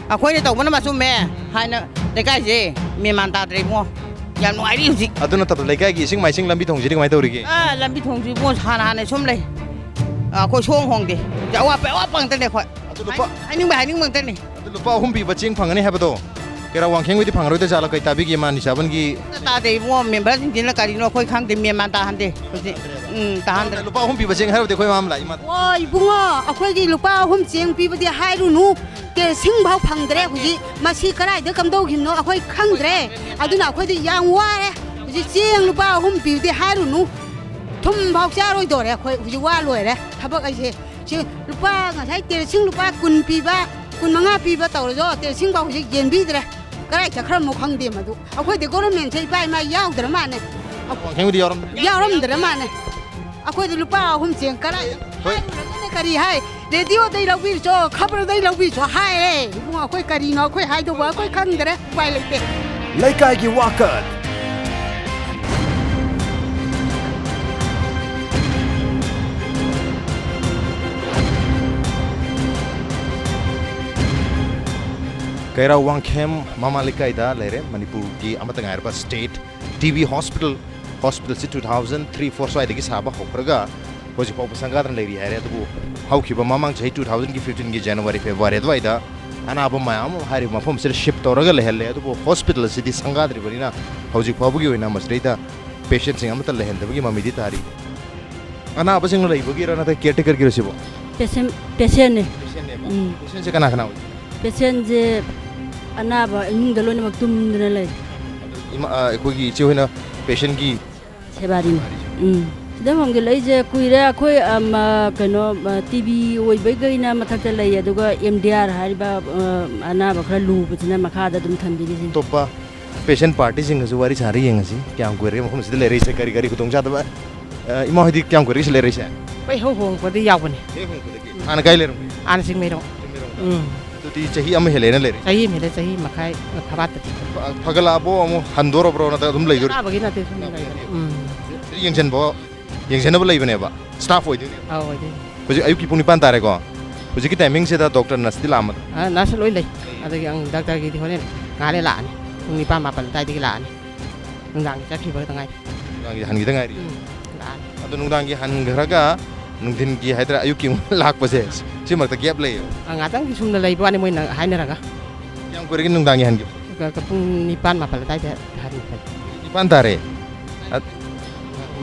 ꯑꯩꯈꯣꯏꯅ ꯇꯧꯕꯅ ꯃꯆꯨꯝꯃꯦ ꯍꯥꯏꯅ ꯂꯩꯀꯥꯏꯁꯦ ꯃꯦꯟ ꯃꯥꯟ ꯇꯥꯗ꯭ꯔꯦ ꯏꯕꯨꯡꯉꯣ꯫ ꯌꯥꯝ ꯅꯨꯡꯉꯥꯏꯔꯤ ꯍꯧꯖꯤꯛ꯫ ꯑꯗꯨ ꯅꯠꯇꯕ ꯂꯩꯀꯥꯏꯒꯤ ꯏꯁꯤꯡ ꯃꯥꯏꯁꯤꯡ ꯂꯝꯕꯤ ꯊꯣꯡꯁꯤꯗꯤ ꯀꯃꯥꯏꯅ ꯇꯧꯔꯤꯒꯦ? ꯑꯥ, ꯂꯝꯕꯤ ꯊꯣꯡꯁꯤ ꯏꯕꯨꯡꯉꯣ ꯍꯥꯟꯅ ꯍꯥꯟꯅ ꯁꯨꯝ ꯂꯩ꯫ ꯑꯩꯈꯣꯏ ꯁꯣꯡ ꯍꯣꯡꯗꯦ꯫ ꯍꯧꯖꯤꯛ ꯑꯋꯥꯠꯄ ꯑꯋꯥꯠꯄ ꯉꯥꯛꯇꯅꯦ ꯑꯩꯈꯣꯏ꯫ ꯑꯗꯨ ꯂꯨꯄꯥ ꯍꯥꯏꯅꯤꯡꯕ ꯍꯥꯏꯅꯤꯡꯕ ꯉꯥꯛꯇꯅꯦ꯫ ꯑꯗꯨ ꯂꯨꯄꯥ ꯑꯍꯨꯝ ꯄꯤꯕ ꯆꯦꯡ ꯐꯪꯒꯅꯤ ꯍꯥꯏꯕꯗꯣ ꯀꯩꯔꯥꯎ ꯋꯥꯡꯈꯦꯡ ꯍꯣꯏꯗꯤ ꯐꯪꯉꯔꯣꯏꯗ ꯖꯥꯠꯂꯣ? ꯀꯩ ꯇꯥꯕꯤꯒꯦ ꯃꯥ ꯅꯤꯁꯥꯕꯟꯒꯤ? ꯇꯥꯗꯦ ꯏꯕꯨꯡꯉꯣ, ꯃꯦꯝꯕꯔꯁꯤꯡꯁꯤꯅ ꯀꯔꯤꯅꯣ ꯑꯩꯈꯣꯏ ꯈꯪꯗꯦ, ꯃꯦꯟ ꯃꯥꯟ ꯇꯥꯍꯟꯗꯦ ꯍꯧꯖꯤꯛ꯫ ꯎꯝ, ꯇꯥꯍꯟꯗ꯭ꯔꯦ꯫ ꯂꯨꯄꯥ ꯑꯍꯨꯝ ꯄꯤꯕ ꯆꯦꯡ ꯍꯥꯏꯔꯨꯗꯤ ꯑꯩꯈꯣꯏ ꯃꯥ ꯑꯃ ꯂꯥꯛꯏ ꯃꯥ꯫ ꯑꯣ ꯏꯕꯨꯡꯉꯣ, ꯑꯩꯈꯣꯏꯒꯤ ꯂꯨꯄꯥ ꯑꯍꯨꯝ ꯆꯦꯡ ꯄꯤꯕꯗꯤ ꯍꯥꯏꯔꯨꯅꯨ, ꯀꯦꯔꯣꯁꯤꯟ ꯐꯥꯎ ꯐꯪꯗ꯭ꯔꯦ ꯍꯧꯖꯤꯛ꯫ ꯃꯁꯤ ꯀꯗꯥꯏꯗ ꯀꯝꯗꯧꯈꯤꯕꯅꯣ ꯑꯩꯈꯣꯏ ꯈꯪꯗ꯭ꯔꯦ꯫ ꯑꯗꯨꯅ ꯑꯩꯈꯣꯏꯗꯤ ꯌꯥꯝ ꯋꯥꯔꯦ ꯍꯧꯖꯤꯛ꯫ ꯆꯦꯡ ꯂꯨꯄꯥ ꯑꯍꯨꯝ ꯄꯤꯕꯗꯤ ꯍꯥꯏꯔꯨꯅꯨ, ꯊꯨꯝ ꯐꯥꯎ ꯆꯥꯔꯣꯏꯗꯧꯔꯦ ꯑꯩꯈꯣꯏ ꯍꯧꯖꯤꯛ꯫ ꯋꯥ ꯂꯣꯏꯔꯦ ꯊꯕꯛ ꯑꯩꯁꯦ꯫ ꯁꯤ ꯂꯨꯄꯥ, ꯉꯁꯥꯏ ꯀꯦꯔꯣꯁꯤꯟ ꯂꯨꯄꯥ ꯀꯨꯟ ꯄꯤꯕ, ꯀꯨꯟ ꯃꯉꯥ ꯄꯤꯕ ꯇꯧꯔꯁꯨ ꯀꯦꯔꯣꯁꯤꯟ ꯐꯥꯎ ꯍꯧꯖꯤꯛ ꯌꯦꯟꯕꯤꯗ꯭ꯔꯦ꯫ ꯀꯗꯥꯏ ꯆꯠꯈ꯭ꯔꯃꯣ ꯈꯪꯗꯦ ꯃꯗꯨ꯫ ꯑꯩꯈꯣꯏꯗꯤ ꯒꯣꯔꯃꯦꯟꯁꯦ ꯏꯄꯥ ꯏꯃꯥ ꯌꯥꯎꯗ꯭ꯔ ꯃꯥꯜꯂꯦ꯫ ꯋꯥꯡꯈꯦꯡꯕꯨꯗꯤ ꯌꯥꯎꯔꯝꯗ꯭ꯔꯦ꯫ ꯌꯥꯎꯔꯝꯗ꯭ꯔ ꯃꯥꯜꯂꯦ꯫ ꯑꯩꯈꯣꯏꯗꯤ ꯂꯨꯄꯥ ꯑꯍꯨꯝ ꯆꯦꯡ ꯀꯗꯥꯏꯗ? ꯍꯣꯏ꯫ ꯍꯥꯏꯔꯨꯔꯒꯅ ꯀꯔꯤ ꯍꯥꯏ? ꯔꯦꯗꯤꯑꯣꯗꯩ ꯂꯧꯕꯤꯔꯨꯆꯣ, ꯈꯕꯔꯗꯩ ꯂꯧꯕꯤꯔꯨꯆꯣ ꯍꯥꯏꯔꯦ꯫ ꯏꯕꯨꯡꯉꯣ, ꯑꯩꯈꯣꯏ ꯀꯔꯤꯅꯣ ꯑꯩꯈꯣꯏ ꯍꯥꯏꯗꯧꯕ ꯑꯩꯈꯣꯏ ꯈꯪꯗ꯭ꯔꯦ꯫ ꯎꯄꯥꯏ ꯂꯩꯇꯦ꯫ ꯂꯩꯀꯥꯏꯒꯤ ꯋꯥꯀꯠ꯫ ꯀꯩꯔꯥꯎ ꯋꯥꯡꯈꯦꯝ ꯃꯃꯥ ꯂꯩꯀꯥꯏꯗ ꯂꯩꯔꯦ ꯃꯅꯤꯄꯨꯔꯒꯤ ꯑꯃꯠꯇ ꯉꯥꯏꯔꯕ ꯁ꯭ꯇꯦꯠ ꯇꯤ ꯕꯤ ꯍꯣꯁꯄꯤꯇꯥꯜ꯫ ꯍꯣꯁꯄꯤꯇꯥꯜꯁꯤ ꯇꯨ ꯊꯥꯎꯖꯟ ꯊ꯭ꯔꯤ ꯐꯣꯔ ꯁ꯭ꯋꯥꯏꯗꯒꯤ ꯁꯥꯕ ꯍꯧꯈ꯭ꯔꯒ ꯍꯧꯖꯤꯛ ꯐꯥꯎꯕ ꯁꯪꯒꯥꯗꯅ ꯂꯩꯔꯤ ꯍꯥꯏꯔꯦ꯫ ꯑꯗꯨꯕꯨ ꯍꯧꯈꯤꯕ ꯃꯃꯥꯡ ꯆꯍꯤ ꯇꯨ ꯊꯥꯎꯖꯟꯒꯤ ꯐꯤꯐꯇꯤꯟꯒꯤ ꯖꯅꯋꯥꯔꯤ ꯐꯦꯕꯋꯥꯔꯤ ꯑꯗꯨꯋꯥꯏꯗ ꯑꯅꯥꯕ ꯃꯌꯥꯝ ꯑꯃ ꯍꯥꯏꯔꯤꯕ ꯃꯐꯝꯁꯤꯗ ꯁꯤꯞ ꯇꯧꯔꯒ ꯂꯩꯍꯜꯂꯦ꯫ ꯑꯗꯨꯕꯨ ꯍꯣꯁꯄꯤꯇꯥꯜ ꯑꯁꯤꯗꯤ ꯁꯪꯒꯥꯗ꯭ꯔꯤꯕꯅꯤꯅ ꯍꯧꯖꯤꯛ ꯐꯥꯎꯕꯒꯤ ꯑꯣꯏꯅ ꯃꯁꯤꯗꯩꯗ ꯄꯦꯁꯦꯟꯁꯤꯡ ꯑꯃꯠꯇ ꯂꯩꯍꯟꯗꯕꯒꯤ ꯃꯃꯤꯗꯤ ꯇꯥꯔꯤ꯫ ꯑꯅꯥꯕꯁꯤꯡ ꯂꯩꯕꯒꯤꯔ ꯅꯠꯇ꯭ꯔꯒ ꯀꯦꯌꯔ ꯇꯦꯀꯔꯒꯤꯔꯣ ꯁꯤꯕꯣ? ꯄꯦꯁꯦꯟ ꯄꯦꯁꯦꯟꯅꯦ꯫ ꯄꯦꯁꯦꯟꯅꯦꯕ꯫ ꯎꯝ꯫ ꯄꯦꯁꯦꯟꯁꯦ ꯀꯅꯥ ꯀꯅꯥ ꯑꯣꯏꯒꯦ? ꯄꯦꯁꯦꯟꯁꯦ ꯑꯅꯥꯕ ꯏꯃꯨꯡꯗ ꯂꯣꯏꯅꯃꯛ ꯇꯨꯝꯗꯅ ꯂꯩ꯫ ꯏꯃꯥ, ꯑ, ꯑꯩꯈꯣꯏꯒꯤ ꯏꯆꯦ ꯍꯣꯏꯅ ꯄꯦꯁꯦꯟꯒꯤ ꯁꯦꯕꯥꯔꯤꯅꯤ꯫ ꯎꯝ꯫ ꯁꯤꯗ ꯍꯣꯡꯖꯤꯜꯂꯛꯏꯁꯦ ꯀꯨꯏꯔꯦ꯫ ꯑꯩꯈꯣꯏ, ꯑꯝ, ꯑ, ꯀꯩꯅꯣ, ꯑ, ꯇꯤ ꯕꯤ ꯑꯣꯏꯕꯩꯈꯩꯅ ꯃꯊꯛꯇ ꯂꯩ, ꯑꯗꯨꯒ ꯑꯦꯝ ꯗꯤ ꯑꯥꯔ ꯍꯥꯏꯔꯤꯕ, ꯑ, ꯑꯅꯥꯕ ꯈꯔ ꯂꯨꯕꯁꯤꯅ ꯃꯈꯥꯗ ꯑꯗꯨꯝ ꯊꯝꯕꯤꯔꯤꯁꯤꯅꯤ꯫ ꯑꯇꯣꯞꯄ ꯄꯦꯁꯦꯟ ꯄꯥꯔꯇꯤꯁꯤꯡꯒꯁꯨ ꯋꯥꯔꯤ ꯁꯥꯔ ꯌꯦꯡꯉꯁꯤ꯫ ꯀꯌꯥꯝ ꯀꯨꯏꯔꯒꯦ ꯃꯐꯝꯁꯤꯗ ꯂꯩꯔꯛꯏꯁꯦ? ꯀꯔꯤ ꯀꯔꯤ ꯈꯨꯗꯣꯡꯆꯥꯗꯕ? ꯑ, ꯏꯃꯥ ꯍꯣꯏꯗꯤ ꯀꯌꯥꯝ ꯀꯨꯏꯔꯒꯦ ꯁꯤ ꯂꯩꯔꯛꯏꯁꯦ? ꯑꯩꯈꯣꯏ ꯍꯦꯛ ꯍꯣꯡꯉꯛꯄꯗꯒꯤ ꯌꯥꯎꯕꯅꯦ꯫ ꯍꯦꯛ ꯍꯣꯡꯉꯛꯄꯗꯒꯤ? ꯎꯝ꯫ ꯍꯥꯟꯅ ꯀꯥꯏ ꯂꯩꯔꯝꯒꯦ? ꯍꯥꯟꯅ ꯆꯤꯡꯃꯩꯔꯣꯡ꯫ ꯆꯤꯡꯃꯩꯔꯣꯡꯗ? ꯎꯝ꯫ ꯑꯗꯨꯗꯤ ꯆꯍꯤ ꯑꯃ ꯍꯦꯜꯂꯦꯅ ꯂꯩꯔꯦ? ꯆꯍꯤ ꯑꯃ ꯍꯦꯜꯂꯦ, ꯆꯍꯤ ꯃꯈꯥꯏ ꯐꯥꯕꯠꯇ꯫ ꯐ-, ꯐꯒꯠꯂꯛꯑꯕꯣ? ꯑꯃꯨꯛ ꯍꯟꯗꯣꯔꯕ꯭ꯔꯣ, ꯅꯠꯇ꯭ꯔꯒ ꯑꯗꯨꯝ ꯂꯩꯗꯣꯔꯤ? ꯑꯅꯥꯕꯒꯤ ꯅꯠꯇꯦ, ꯁꯨꯝ ꯂꯩꯕꯅꯦ꯫ ꯎꯝ꯫ ꯌꯦꯡꯁꯤꯟꯕ, ꯌꯦꯡꯁꯤꯟꯅꯕ ꯂꯩꯕꯅꯦꯕ, ꯁ꯭ꯇꯥꯐ ꯑꯣꯏꯗꯣꯏꯅꯦꯕ? ꯑꯧ, ꯑꯣꯏꯗꯣꯏꯅꯦ꯫ ꯍꯧꯖꯤꯛ ꯑꯌꯨꯛꯀꯤ ꯄꯨꯡ ꯅꯤꯄꯥꯟ ꯇꯥꯔꯦꯀꯣ? ꯍꯧꯖꯤꯛꯀꯤ ꯇꯥꯏꯃꯤꯡꯁꯤꯗ ꯗꯣꯛꯇꯔ, ꯅꯔꯁꯇꯤ ꯂꯥꯛꯑꯝꯃꯗ꯭ꯔꯥ? ꯑ, ꯅꯔꯁ ꯂꯣꯏ ꯂꯩ꯫ ꯑꯗꯒꯤ ꯑꯪ ꯗꯥꯛꯇꯔꯒꯤꯗꯤ ꯍꯣꯔꯦꯟ ꯉꯥꯏꯍꯥꯛ ꯂꯩ ꯂꯥꯛꯑꯅꯤ꯫ ꯄꯨꯡ ꯅꯤꯄꯥꯟ ꯃꯥꯄꯟ ꯑꯗꯨꯋꯥꯏꯗꯒꯤ ꯂꯥꯛꯑꯅꯤ꯫ ꯅꯨꯡꯗꯥꯡꯒꯤ ꯆꯠꯈꯤꯕ ꯈꯛꯇ ꯉꯥꯏꯔꯤ꯫ ꯅꯨꯡꯗꯥꯡꯒꯤ ꯍꯟꯈꯤꯗ ꯉꯥꯏꯔꯤ? ꯎꯝ, ꯂꯥꯛꯑꯅꯤ꯫ ꯑꯗꯣ ꯅꯨꯡꯗꯥꯡꯒꯤ ꯍꯟꯈ꯭ꯔꯒ ꯅꯨꯡꯊꯤꯟꯒꯤ ꯍꯥꯏꯗ꯭ꯔꯥ, ꯑꯌꯨꯛꯀꯤ ꯑꯃꯨꯛ ꯂꯥꯛꯄꯁꯦ, ꯁꯤ ꯃꯔꯛꯇ ꯒꯦꯞ ꯂꯩꯌꯦꯕ? ꯑ, ꯉꯥꯛꯇꯪꯗꯤ ꯁꯨꯝꯅ ꯂꯩꯕ ꯋꯥꯅꯤ, ꯃꯣꯏꯅ ꯍꯥꯏꯅꯔꯒ꯫ ꯀꯌꯥꯝ ꯀꯨꯏꯔꯒꯦ ꯅꯨꯡꯗꯥꯡꯒꯤ ꯍꯟꯈꯤꯕ? ꯀ-, ꯀ-, ꯄꯨꯡ ꯅꯤꯄꯥꯟ ꯃꯥꯄꯟ ꯑꯗꯨꯋꯥꯏꯗ ꯍꯟꯈꯤꯕꯅꯤ꯫ ꯅꯤꯄꯥꯟ ꯇꯥꯔꯦ? ꯑ-,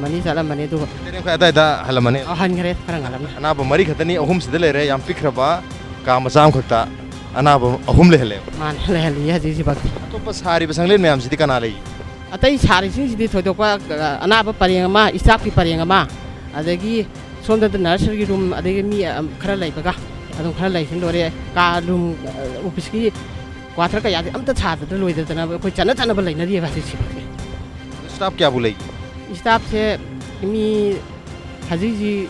ꯃꯅꯤ ꯆꯠꯂꯝꯃꯅꯤ, ꯑꯗꯨꯒ ꯇꯔꯦꯠ ꯃꯈꯥꯏ ꯑꯗꯨꯋꯥꯏꯗ ꯍꯜꯂꯝꯃꯅꯤ? ꯑ, ꯍꯟꯈ꯭ꯔꯦ, ꯈꯔ ꯉꯜꯂꯝꯃꯦ꯫ ꯑꯅꯥꯕ ꯃꯔꯤ ꯈꯛꯇꯅꯤ, ꯑꯍꯨꯝꯁꯤꯗ ꯂꯩꯔꯦ, ꯌꯥꯝ ꯄꯤꯛꯈ꯭ꯔꯕ ꯀꯥ ꯃꯆꯥ ꯑꯃꯈꯛꯇ ꯑꯅꯥꯕ ꯑꯍꯨꯝ ꯂꯩꯍꯜꯂꯦꯕ꯫ ꯃꯥꯅꯦ, ꯂꯩꯍꯜꯂꯤꯌꯦ ꯍꯧꯖꯤꯛ ꯍꯧꯖꯤꯛꯐꯥꯎꯗꯤ꯫ ꯑꯇꯣꯞꯄ ꯁꯥꯔꯤꯕ ꯁꯪꯂꯦꯟ ꯃꯌꯥꯝꯁꯤꯗꯤ ꯀꯅꯥ ꯂꯩ? ꯑꯇꯩ ꯁꯥꯔꯤꯁꯤꯡꯁꯤꯗꯤ ꯊꯣꯏꯗꯣꯛꯄ, ꯑ, ꯑꯅꯥꯕ ꯄꯔꯦꯡ ꯑꯃ, ꯏꯁꯇꯥꯐꯀꯤ ꯄꯔꯦꯡ ꯑꯃ, ꯑꯗꯒꯤ ꯁꯣꯝꯗ ꯅꯔꯁꯀꯤ ꯔꯨꯝ, ꯑꯗꯒꯤ ꯃꯤ, ꯑ, ꯈꯔ ꯂꯩꯕꯒ ꯑꯗꯨꯝ ꯈꯔ ꯂꯩꯁꯤꯟ ꯂꯣꯏꯔꯦ꯫ ꯀꯥ ꯔꯨꯝ, ꯑ, ꯑꯣꯐꯤꯁꯀꯤ ꯀ꯭ꯋꯥꯇꯔ ꯀꯌꯥꯗꯤ ꯑꯝꯇ ꯁꯥꯗꯅ ꯂꯣꯏꯗꯗꯅ ꯑꯩꯈꯣꯏ ꯆꯠꯅ ꯆꯠꯅꯕ ꯂꯩꯅꯔꯤꯑꯕ ꯍꯧꯖꯤꯛꯁꯤꯐꯥꯎꯗꯤ꯫ ꯏꯁꯇꯥꯐ ꯀꯌꯥꯕꯨ ꯂꯩꯒꯦ? ꯏꯁꯇꯥꯐꯁꯦ ꯃꯤ ꯍꯧꯖꯤꯛ ꯍꯧꯖꯤꯛ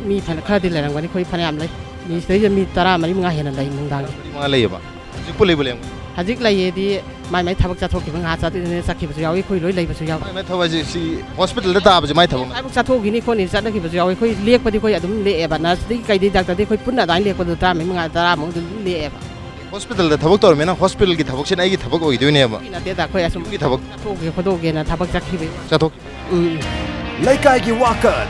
ꯃꯤ ꯐꯅ ꯈꯔꯗꯤ ꯂꯩꯔꯝꯒꯅꯤ, ꯑꯩꯈꯣꯏ ꯐꯅꯌꯥꯝ ꯂꯩ꯫ ꯃꯤ ꯁꯤꯗꯩꯗ ꯃꯤ ꯇꯔꯥ ꯃꯔꯤ ꯃꯉꯥ ꯍꯦꯟꯅ ꯂꯩ ꯅꯨꯡꯗꯥꯡꯒꯤ꯫ ꯃꯔꯤ ꯃꯉꯥ ꯂꯩꯌꯦꯕ? ꯍꯧꯖꯤꯛꯄꯨ ꯂꯩꯕꯨ ꯂꯩꯔꯝꯒꯅꯤ? ꯍꯧꯖꯤꯛ ꯂꯩꯌꯦꯗꯤ ꯃꯥꯏ ꯃꯥꯏ ꯊꯕꯛ ꯆꯠꯊꯣꯛꯈꯤꯕ ꯉꯥꯏꯍꯥꯛ ꯆꯠ-, ꯆꯠꯈꯤꯕꯁꯨ ꯌꯥꯎꯏ, ꯑꯩꯈꯣꯏ ꯂꯣꯏ ꯂꯩꯕꯁꯨ ꯌꯥꯎꯏ꯫ ꯃꯥꯏ ꯃꯥꯏ ꯊꯕꯛ ꯍꯥꯏꯁꯦ ꯁꯤ ꯍꯣꯁꯄꯤꯇꯥꯜꯗ ꯇꯥꯕꯁꯦ ꯃꯥꯏ ꯊꯕꯛ ꯅꯠꯇ꯭ꯔꯣ? ꯍꯥꯏꯕꯨ ꯆꯠꯊꯣꯛꯈꯤꯅꯤ ꯈꯣꯠꯅꯤ ꯆꯠꯅꯈꯤꯕꯁꯨ ꯌꯥꯎꯏ꯫ ꯑꯩꯈꯣꯏ ꯂꯦꯛꯄꯗꯤ ꯑꯩꯈꯣꯏ ꯑꯗꯨꯝ ꯂꯦꯛꯑꯦꯕ, ꯅꯔꯁꯇꯒꯤ ꯀꯩꯗꯒꯤ ꯗꯥꯛꯇꯔꯗꯒꯤ ꯑꯩꯈꯣꯏ ꯄꯨꯟꯅ ꯑꯗꯨꯃꯥꯏꯅ ꯂꯦꯛꯄꯗꯣ ꯇꯔꯥ ꯃꯔꯤ ꯃꯉꯥ ꯇꯔꯥꯃꯨꯛ ꯑꯗꯨꯝ ꯂꯦꯛꯑꯦꯕ꯫ ꯍꯣꯁꯄꯤꯇꯥꯜꯗ ꯊꯕꯛ ꯇꯧꯔꯝꯃꯤꯅ ꯍꯣꯁꯄꯤꯇꯥꯜꯒꯤ ꯊꯕꯛꯁꯤꯅ ꯑꯩꯒꯤ ꯊꯕꯛ ꯑꯣꯏꯗꯣꯏꯅꯦꯕ? ꯅꯠꯇꯦꯗ, ꯑꯩꯈꯣꯏ ꯑꯁꯨꯝ ꯌꯨꯝꯒꯤ ꯊꯕꯛ? ꯆꯠꯊꯣꯛꯀꯦ ꯈꯣꯠꯇꯣꯛꯀꯦꯅ ꯊꯕꯛ ꯆꯠꯈꯤꯕꯩ꯫ ꯆꯠꯊꯣꯛ ꯎꯝ꯫ ꯂꯩꯀꯥꯏꯒꯤ ꯋꯥꯀꯠ꯫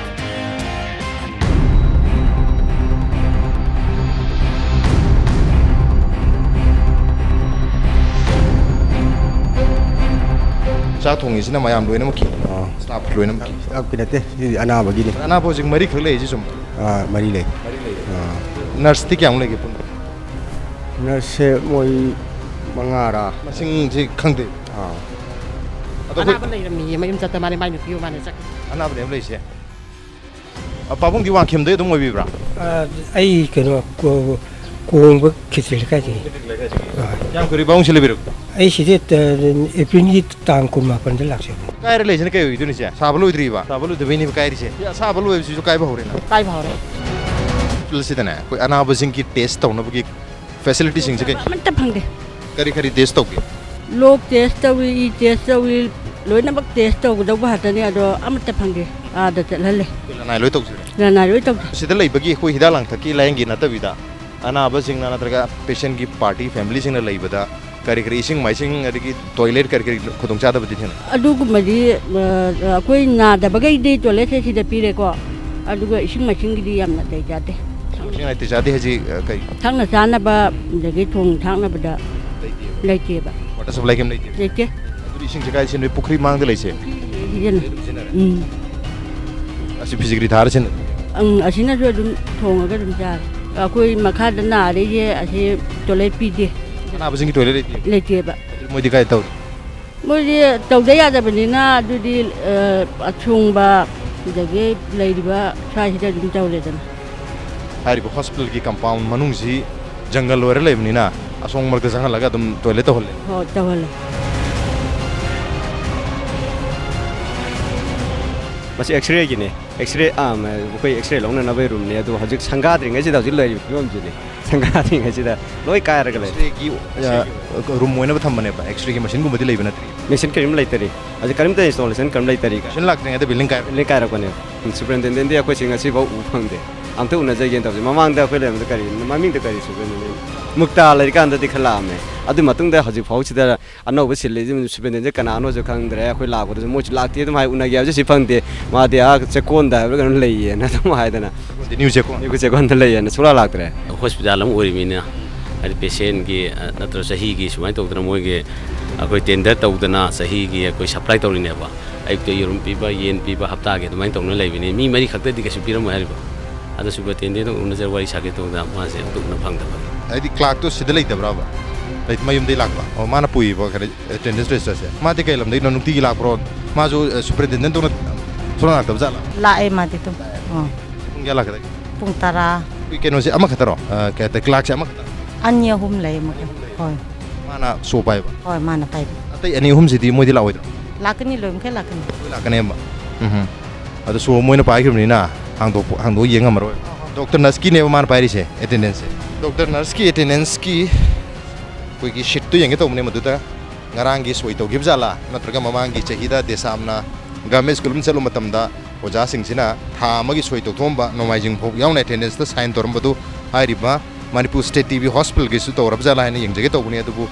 ꯆꯥꯛ ꯊꯣꯡꯉꯤꯁꯤꯅ ꯃꯌꯥꯝ ꯂꯣꯏꯅꯃꯛꯀꯤ? ꯑꯥ꯫ ꯁ꯭ꯇꯥꯐ ꯂꯣꯏꯅꯃꯛꯀꯤ? ꯁ꯭ꯇꯥꯐꯀꯤ ꯅꯠꯇꯦ, ꯁꯤ ꯑꯅꯥꯕꯒꯤꯅꯤ꯫ ꯑꯅꯥꯕ ꯍꯧꯖꯤꯛ ꯃꯔꯤꯈꯛ ꯂꯩꯔꯤꯁꯤ ꯆꯨꯝꯕ꯭ꯔꯥ? ꯑꯥ, ꯃꯔꯤ ꯂꯩ꯫ ꯃꯔꯤ ꯂꯩ꯫ ꯑꯥ꯫ ꯅꯔꯁꯇꯤ ꯀꯌꯥꯃꯨꯛ ꯂꯩꯒꯦ ꯄꯨꯟꯅ? ꯅꯔꯁꯁꯦ ꯃꯣꯏ ꯃꯉꯥꯔꯥ? ꯃꯁꯤꯡꯁꯤ ꯈꯪꯗꯦ꯫ ꯑꯥ꯫ ꯑꯗꯣ ꯑꯩꯈꯣꯏ ꯑꯅꯥꯕ ꯂꯩꯔꯝꯃꯤꯌꯦ, ꯃꯌꯨꯝ ꯆꯠꯇ ꯃꯥꯅꯦ, ꯃꯥꯏ ꯅꯨꯄꯤ ꯃꯥꯅꯦ ꯆꯠꯈꯤ꯫ ꯑꯅꯥꯕꯅꯦꯕ ꯂꯩꯔꯤꯁꯦ? ꯑ, ꯄꯥꯕꯨꯡꯗꯤ ꯋꯥꯡꯈꯦꯝꯗꯩ ꯑꯗꯨꯝ ꯑꯣꯏꯕꯤꯕ꯭ꯔꯥ? ꯑ, ꯑꯩ ꯀꯩꯅꯣ, ꯀꯣ-, ꯀꯣꯡꯕ ꯈꯦꯇ꯭ꯔꯤ ꯂꯩꯀꯥꯏꯗꯒꯤ꯫ ꯑ꯫ ꯀꯌꯥꯝ ꯀꯨꯏꯔꯦ ꯄꯥꯕꯨꯡꯁꯤ ꯂꯩꯕꯤꯔꯛꯄ? ꯑꯩ ꯁꯤꯗ, ꯑ, ꯑꯦꯄ꯭ꯔꯤꯜꯒꯤ ꯇꯥꯡ ꯀꯨꯟꯃꯥꯄꯟꯗ ꯂꯥꯛꯆꯕꯅꯤ꯫ ꯀꯥꯏꯔ ꯂꯩꯁꯤꯅ ꯀꯩ ꯑꯣꯏꯗꯣꯏꯅꯣ ꯏꯆꯦ? ꯁꯥꯕ ꯂꯣꯏꯗ꯭ꯔꯤꯕ? ꯁꯥꯕ ꯂꯣꯏꯗꯕꯩꯅꯦꯕ ꯀꯥꯏꯔꯤꯁꯦ꯫ ꯁꯤ ꯑꯁꯥꯕ ꯂꯣꯏꯕꯁꯤꯁꯨ ꯀꯥꯏꯕ ꯍꯧꯔꯦꯅ? ꯀꯥꯏꯕ ꯍꯧꯔꯦ꯫ ꯍꯣꯁꯄꯤꯇꯥꯜꯁꯤꯗꯅꯦ, ꯑꯩꯈꯣꯏ ꯑꯅꯥꯕꯁꯤꯡꯒꯤ ꯇꯦꯁ ꯇꯧꯅꯕꯒꯤ ꯐꯦꯁꯤꯂꯤꯇꯤꯁꯤꯡꯁꯦ ꯀꯩ? ꯑꯃꯠꯇ ꯐꯪꯗꯦ꯫ ꯀꯔꯤ ꯀꯔꯤ ꯇꯦꯁ ꯇꯧꯒꯦ? ꯂꯣꯛ ꯇꯦꯁ ꯇꯧꯏ, ꯏ ꯇꯦꯁ ꯇꯧꯏ, ꯂꯣꯏꯅꯃꯛ ꯇꯦꯁ ꯇꯧꯒꯗꯧꯕ ꯉꯥꯛꯇꯅꯤ, ꯑꯗꯣ ꯑꯃꯠꯇ ꯐꯪꯗꯦ꯫ ꯑꯥꯗ ꯆꯠꯍꯜꯂꯦ꯫ ꯂꯅꯥꯏ ꯂꯣꯏ ꯇꯧꯖꯔꯦ? ꯂꯅꯥꯏ ꯂꯣꯏ ꯇꯧꯖꯔꯦ꯫ ꯁꯤꯗ ꯂꯩꯕꯒꯤ ꯑꯩꯈꯣꯏ ꯍꯤꯗꯥꯛ ꯂꯥꯡꯊꯛꯀꯤ ꯂꯥꯏꯌꯦꯡꯒꯤ ꯅꯠꯇꯕꯤꯗ, ꯑꯅꯥꯕꯁꯤꯡꯅ ꯅꯠꯇ꯭ꯔꯒ ꯄꯦꯁꯦꯟꯒꯤ ꯄꯥꯔꯇꯤ ꯐꯦꯃꯤꯂꯤꯁꯤꯡꯅ ꯂꯩꯕꯗ ꯀꯔꯤ ꯀꯔꯤ ꯏꯁꯤꯡ ꯃꯥꯏꯁꯤꯡ ꯑꯗꯒꯤ ꯇꯣꯏꯂꯦꯠ ꯀꯔꯤ ꯀꯔꯤ ꯈꯨꯗꯣꯡꯆꯥꯗꯕꯗꯤ ꯊꯦꯡꯅꯩ? ꯑꯗꯨꯒꯨꯝꯕꯗꯤ, ꯑ, ꯑꯩꯈꯣꯏ ꯅꯥꯗꯕꯈꯩꯗꯤ ꯇꯣꯏꯂꯦꯠꯁꯦ ꯁꯤꯗ ꯄꯤꯔꯦꯀꯣ, ꯑꯗꯨꯒ ꯏꯁꯤꯡ ꯃꯥꯏꯁꯤꯡꯒꯤꯗꯤ ꯌꯥꯝ ꯅꯥꯇꯩ ꯆꯥꯗꯦ꯫ ꯏꯁꯤꯡ ꯅꯥꯇꯩ ꯆꯥꯗꯦ ꯍꯥꯏꯁꯤ, ꯑ, ꯀꯩ? ꯊꯛꯅ ꯆꯥꯅꯕ, ꯑꯗꯒꯤ ꯊꯣꯡ ꯊꯥꯛꯅꯕꯗ ꯂꯩꯇꯦꯕ? ꯂꯩꯇꯦꯕ꯫ ꯋꯥꯇꯔ ꯁꯄ꯭ꯂꯥꯏ ꯀꯩꯝ ꯂꯩꯇꯦ? ꯂꯩꯇꯦ꯫ ꯑꯗꯨꯗꯤ ꯏꯁꯤꯡꯁꯦ ꯀꯥꯏ ꯁꯤꯖꯤꯟꯅꯩ? ꯄꯨꯈ꯭ꯔꯤ ꯃꯥꯡꯗ ꯂꯩꯁꯦ? ꯁꯤꯖꯤꯟꯅꯩ꯫ ꯎꯝ꯫ ꯑꯁꯤ ꯐꯤꯖꯤꯒ꯭ꯔꯤ ꯊꯥꯔ ꯁꯤꯖꯤꯟꯅꯩ? ꯎꯝ, ꯑꯁꯤꯅꯁꯨ ꯑꯗꯨꯝ ꯊꯣꯡꯉꯒ ꯑꯗꯨꯝ ꯆꯥꯔꯦ꯫ ꯑꯩꯈꯣꯏ ꯃꯈꯥꯗ ꯅꯥꯔꯤꯁꯦ ꯑꯁꯤ ꯇꯣꯏꯂꯦꯠ ꯄꯤꯗꯦ꯫ ꯑꯅꯥꯕꯁꯤꯡꯒꯤ ꯇꯣꯏꯂꯦꯠ ꯂꯩꯇꯦ? ꯂꯩꯇꯦꯕ꯫ ꯑꯗꯨꯗꯤ ꯃꯣꯏꯗꯤ ꯀꯥꯏ ꯇꯧꯔꯤ? ꯃꯣꯏꯗꯤ ꯇꯧꯗ ꯌꯥꯗꯕꯅꯤꯅ ꯑꯗꯨꯗꯤ, ꯑ, ꯑꯁꯣꯡꯕ ꯑꯗꯒꯤ ꯂꯩꯔꯤꯕ ꯁ꯭ꯋꯥꯏꯁꯤꯗ ꯑꯗꯨꯝ ꯇꯧꯔꯦꯗꯅ꯫ ꯍꯥꯏꯔꯤꯕ ꯍꯣꯁꯄꯤꯇꯥꯜꯒꯤ ꯀꯝꯄꯥꯎꯟ ꯃꯅꯨꯡꯁꯤ ꯖꯪꯒꯜ ꯑꯣꯏꯔ ꯂꯩꯕꯅꯤꯅ ꯑꯁꯣꯡ ꯃꯔꯛꯇ ꯆꯪꯍꯜꯂꯒ ꯑꯗꯨꯝ ꯇꯣꯏꯂꯦꯠ ꯇꯧꯍꯜꯂꯦ꯫ ꯍꯣꯏ, ꯇꯧꯍꯜꯂꯦ꯫ ꯃꯁꯤ ꯑꯦꯛꯁꯔꯦꯒꯤꯅꯦ꯫ ꯑꯦꯛꯁꯔꯦ, ꯑꯥ, ꯃ-, ꯑꯩꯈꯣꯏ ꯑꯦꯛꯁꯔꯦ ꯂꯧꯅꯅꯕꯒꯤ ꯔꯨꯝꯅꯦ, ꯑꯗꯣ ꯍꯧꯖꯤꯛ ꯁꯪꯒꯥꯗ꯭ꯔꯤꯉꯩꯁꯤꯗ ꯍꯧꯖꯤꯛ ꯂꯩꯔꯤꯕ ꯐꯤꯕꯝꯁꯤꯅꯤ꯫ ꯁꯪꯒꯥꯗ꯭ꯔꯤꯉꯩꯁꯤꯗ ꯂꯣꯏ ꯀꯥꯏꯔꯒ ꯂꯩꯔꯦ꯫ ꯑꯦꯛꯁꯔꯦꯒꯤ, ꯑ, ꯔꯨꯝ ꯑꯣꯏꯅꯕ ꯊꯝꯕꯅꯦꯕ, ꯑꯦꯛꯁꯔꯦꯒꯤ ꯃꯦꯁꯤꯟꯒꯨꯝꯕꯗꯤ ꯂꯩꯕ ꯅꯠꯇ꯭ꯔꯤ? ꯃꯦꯁꯤꯟ ꯀꯔꯤꯝ ꯂꯩꯇꯔꯤ꯫ ꯍꯧꯖꯤꯛ ꯀꯔꯤꯝꯇ ꯏꯟꯁꯇꯣꯂꯦꯁꯟ ꯀꯔꯤꯝ ꯂꯩꯇꯔꯤ꯫ ꯃꯦꯁꯤꯟ ꯂꯥꯛꯇ꯭ꯔꯤꯉꯩꯗ ꯕꯤꯜꯗꯤꯡ ꯀꯥꯏꯔꯦ? ꯕꯤꯜꯗꯤꯡ ꯀꯥꯏꯔꯛꯄꯅꯦ꯫ ꯁꯨꯄꯔꯤꯟꯇꯦꯟꯗꯦꯟꯗꯤ ꯑꯩꯈꯣꯏꯁꯤ ꯉꯁꯤꯐꯥꯎ ꯎꯕ ꯐꯪꯗꯦ꯫ ꯑꯝꯇ ꯎꯅꯖꯒꯦꯅ ꯇꯧꯁꯦ꯫ ꯃꯃꯥꯡꯗ ꯑꯩꯈꯣꯏ ꯂꯩꯔꯝꯕꯗ ꯀꯔꯤ, ꯃꯃꯤꯡꯗ ꯀꯔꯤ ꯁꯨꯄꯔꯤꯟꯇꯦꯟꯗꯦꯟ? ꯃꯨꯛꯇꯥ ꯂꯩꯔꯤꯀꯥꯟꯗꯗꯤ ꯈꯔ ꯂꯥꯛꯑꯝꯃꯦ꯫ ꯑꯗꯨ ꯃꯇꯨꯡꯗ ꯍꯧꯖꯤꯛ ꯐꯥꯎꯁꯤꯗ ꯑꯅꯧꯕ ꯁꯤꯜꯂꯤꯁꯤ ꯁꯨꯄꯔꯤꯟꯇꯦꯟꯗꯦꯟꯁꯦ ꯀꯅꯥꯅꯣꯁꯨ ꯈꯪꯗ꯭ꯔꯦ꯫ ꯑꯩꯈꯣꯏ ꯂꯥꯛꯄꯗꯁꯨ ꯃꯣꯏꯁꯨ ꯂꯥꯛꯇꯦ ꯑꯗꯨꯝ ꯍꯥꯏ, ꯎꯅꯒꯦ ꯍꯥꯏꯕꯁꯨ ꯁꯤ ꯐꯪꯗꯦ꯫ ꯃꯥꯗꯤ ꯑꯥ ꯆꯦꯛꯀꯣꯟꯗ ꯍꯥꯏꯕ꯭ꯔꯥ ꯀꯩꯅꯣ ꯂꯩꯌꯦꯅ ꯑꯗꯨꯝ ꯍꯥꯏꯗꯅ꯫ ꯅ꯭ꯌꯨ ꯆꯦꯛꯀꯣꯟ꯫ ꯅ꯭ꯌꯨ ꯆꯦꯛꯀꯣꯟꯗ ꯂꯩꯌꯦꯅ ꯁꯨꯡꯂꯥꯛ ꯂꯥꯛꯇ꯭ꯔꯦ꯫ ꯍꯣꯁꯄꯤꯇꯥꯜ ꯑꯃ ꯑꯣꯏꯔꯤꯕꯅꯤꯅ, ꯍꯥꯏꯗꯤ ꯄꯦꯁꯦꯟꯒꯤ, ꯑ, ꯅꯠꯇ꯭ꯔꯒ ꯆꯍꯤꯒꯤ ꯁꯨꯃꯥꯏꯅ ꯇꯧꯗꯅ ꯃꯣꯏꯒꯤ ꯑꯩꯈꯣꯏ ꯇꯦꯟꯗꯔ ꯇꯧꯗꯅ ꯆꯍꯤꯒꯤ ꯑꯩꯈꯣꯏ ꯁꯄ꯭ꯂꯥꯏ ꯇꯧꯔꯤꯅꯦꯕ꯫ ꯑꯌꯨꯛꯇ ꯌꯦꯔꯨꯝ ꯄꯤꯕ, ꯌꯦꯟ ꯄꯤꯕ, ꯍꯞꯇꯥꯒꯤ ꯑꯗꯨꯃꯥꯏꯅ ꯇꯧꯅ ꯂꯩꯕꯅꯤ꯫ ꯃꯤ ꯃꯔꯤ ꯈꯛꯇꯗꯤ ꯀꯩꯁꯨ ꯄꯤꯔꯝꯃꯣꯏ ꯍꯥꯏꯔꯤꯕ꯫ ꯑꯗꯣ ꯁꯨꯄꯔꯤꯟꯇꯦꯟꯗꯦꯟꯒ ꯎꯅꯖꯔ ꯋꯥꯔꯤ ꯁꯥꯒꯦ ꯇꯧꯕꯗ ꯃꯥꯁꯦ ꯑꯝꯇ ꯎꯅ ꯐꯪꯗꯕ꯫ ꯍꯥꯏꯗꯤ ꯀ꯭ꯂꯥꯔꯛꯇꯣ ꯁꯤꯗ ꯂꯩꯇꯕ꯭ꯔꯕ? ꯂꯩ-, ꯃꯌꯨꯝꯗꯩ ꯂꯥꯛꯄ? ꯑꯣ, ꯃꯥꯅ ꯄꯨꯏꯕ ꯀꯩꯅꯣ, ꯑꯦꯇꯦꯟꯗꯦꯟꯁ ꯔꯦꯖꯤꯁꯇꯔꯁꯦ꯫ ꯃꯥꯗꯤ ꯀꯩ ꯂꯝꯗꯒꯤꯅꯣ? ꯅꯨꯡꯇꯤꯒꯤ ꯂꯥꯛꯄ꯭ꯔꯣ? ꯃꯥꯁꯨ, ꯑ, ꯁꯨꯄꯔꯤꯟꯇꯦꯟꯗꯦꯟ ꯇꯧꯅ ꯁꯨꯡꯂꯥꯛ ꯂꯥꯛꯇꯕ ꯖꯥꯠꯂꯥ? ꯂꯥꯛꯑꯦ ꯃꯥꯗꯤ ꯑꯗꯨꯝ꯫ ꯑꯥ꯫ ꯄꯨꯡ ꯀꯌꯥ ꯂꯥꯛꯀꯗꯒꯦ? ꯄꯨꯡ ꯇꯔꯥ꯫ ꯑꯩꯈꯣꯏ ꯀꯩꯅꯣꯁꯦ ꯑꯃꯈꯛꯇꯔꯣ? ꯑ, ꯀꯩ ꯍꯥꯏꯇꯥꯔꯦ, clerkꯁꯦ ꯑꯃꯈꯛꯇ? ꯑꯅꯤ ꯑꯍꯨꯝ ꯂꯩ, ꯑꯃꯈꯛ꯫ ꯍꯣꯏ꯫ ꯃꯥꯅ ꯁꯣ ꯄꯥꯏꯕ? ꯍꯣꯏ, ꯃꯥꯅ ꯄꯥꯏꯕ꯫ ꯑꯇꯩ ꯑꯅꯤ ꯑꯍꯨꯝꯁꯤꯗꯤ ꯃꯣꯏꯗꯤ ꯂꯥꯛꯑꯣꯏꯗ꯭ꯔꯣ? ꯂꯥꯛꯀꯅꯤ, ꯂꯣꯏ ꯃꯈꯩ ꯂꯥꯛꯀꯅꯤ꯫ ꯂꯣꯏ ꯂꯥꯛꯀꯅꯦꯕ? ꯎꯝ꯫ ꯑꯗꯣ ꯁꯣ ꯃꯣꯏꯅ ꯄꯥꯏꯈꯤꯕꯅꯤꯅ ꯍꯥꯡꯗꯣꯛꯄ, ꯍꯥꯡꯗꯣꯛꯑ ꯌꯦꯡ ꯉꯝꯃꯔꯣꯏ꯫ ꯗꯣꯛꯇꯔ ꯅꯔꯁꯀꯤꯅꯦꯕ ꯃꯥꯅ ꯄꯥꯏꯔꯤꯁꯦ, attendanceꯁꯦ? ꯗꯣꯛꯇꯔ ꯅꯔꯁꯀꯤ attendanceꯀꯤ ꯑꯩꯈꯣꯏꯒꯤ sheetꯇꯨ ꯌꯦꯡꯒꯦ ꯇꯧꯕꯅꯦ꯫ ꯃꯗꯨꯗ ꯉꯔꯥꯡꯒꯤ ꯁꯣꯏ ꯇꯧꯈꯤꯕ ꯖꯥꯠꯂꯥ, ꯅꯠꯇ꯭ꯔꯒ ꯃꯃꯥꯡꯒꯤ ꯆꯍꯤꯗ ꯗꯦꯁꯥꯝꯅ government school ꯑꯃ ꯆꯠꯂꯨꯕ ꯃꯇꯝꯗ ꯑꯣꯖꯥꯁꯤꯡꯁꯤꯅ ꯊꯥ ꯑꯃꯒꯤ ꯁꯣꯏ ꯇꯧꯊꯣꯛꯑꯝꯕ, ꯅꯣꯡꯃꯥꯏꯖꯤꯡ ꯐꯥꯎ ꯌꯥꯎꯅ attendanceꯇ sign ꯇꯧꯔꯝꯕꯗꯨ ꯍꯥꯏꯔꯤꯕ ꯃꯅꯤꯄꯨꯔ State TV Hospitalꯒꯤꯁꯨ ꯇꯧꯔꯕ ꯖꯥꯠꯂꯥ ꯍꯥꯏꯅ ꯌꯦꯡꯖꯒꯦ ꯇꯧꯕꯅꯤ꯫ ꯑꯗꯨꯕꯨ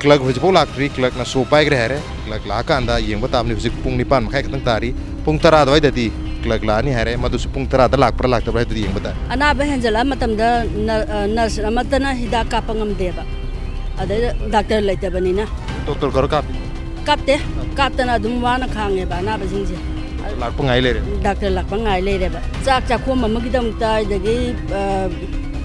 clerk ꯍꯧꯖꯤꯛꯐꯥꯎ ꯂꯥꯛꯇ꯭ꯔꯤ꯫ Clerkꯅ ꯁꯣ ꯄꯥꯏꯈ꯭ꯔꯦ ꯍꯥꯏꯔꯦ꯫ Clerk ꯂꯥꯛꯑꯀꯥꯟꯗ ꯌꯦꯡꯕ ꯇꯥꯕꯅꯤ꯫ ꯍꯧꯖꯤꯛ ꯄꯨꯡ ꯅꯤꯄꯥꯟ ꯃꯈꯥꯏ ꯈꯛꯇꯪ ꯇꯥꯔꯤ꯫ ꯄꯨꯡ ꯇꯔꯥ ꯑꯗꯨꯋꯥꯏꯗꯗꯤ clerk ꯂꯥꯛꯑꯅꯤ ꯍꯥꯏꯔꯦ꯫ ꯃꯗꯨꯁꯨ ꯄꯨꯡ ꯇꯔꯥꯗ ꯂꯥꯛꯄ꯭ꯔꯥ ꯂꯥꯛꯇꯕ꯭ꯔꯥ ꯍꯥꯏꯗꯨꯗꯤ ꯌꯦꯡꯕ ꯇꯥꯔꯦ꯫ ꯑꯅꯥꯕ ꯍꯦꯟꯖꯜꯂꯛꯑ ꯃꯇꯝꯗ ꯅ-, ꯑ, nurse ꯑꯃꯠꯇꯅ ꯍꯤꯗꯥꯛ ꯀꯥꯞꯄ ꯉꯝꯗꯦꯕ꯫ ꯑꯗꯩꯗ ꯗꯥꯛꯇꯔ ꯂꯩꯇꯕꯅꯤꯅ꯫ ꯗꯣꯛꯇꯔ ꯈꯔ ꯀꯥꯞꯄꯤ? ꯀꯥꯞꯇꯦ꯫ ꯀꯥꯞꯇꯅ ꯑꯗꯨꯝ ꯋꯥꯅ ꯈꯥꯡꯉꯦꯕ ꯑꯅꯥꯕꯁꯤꯡꯁꯦ꯫ ꯂꯥꯛꯄ ꯉꯥꯏ ꯂꯩꯔꯦ꯫ ꯗꯥꯛꯇꯔ ꯂꯥꯛꯄ ꯉꯥꯏ ꯂꯩꯔꯦꯕ꯫ ꯆꯥꯛ ꯆꯥꯛꯈꯣꯝ ꯑꯃꯒꯤꯗꯃꯛꯇ, ꯑꯗꯒꯤ, ꯑ,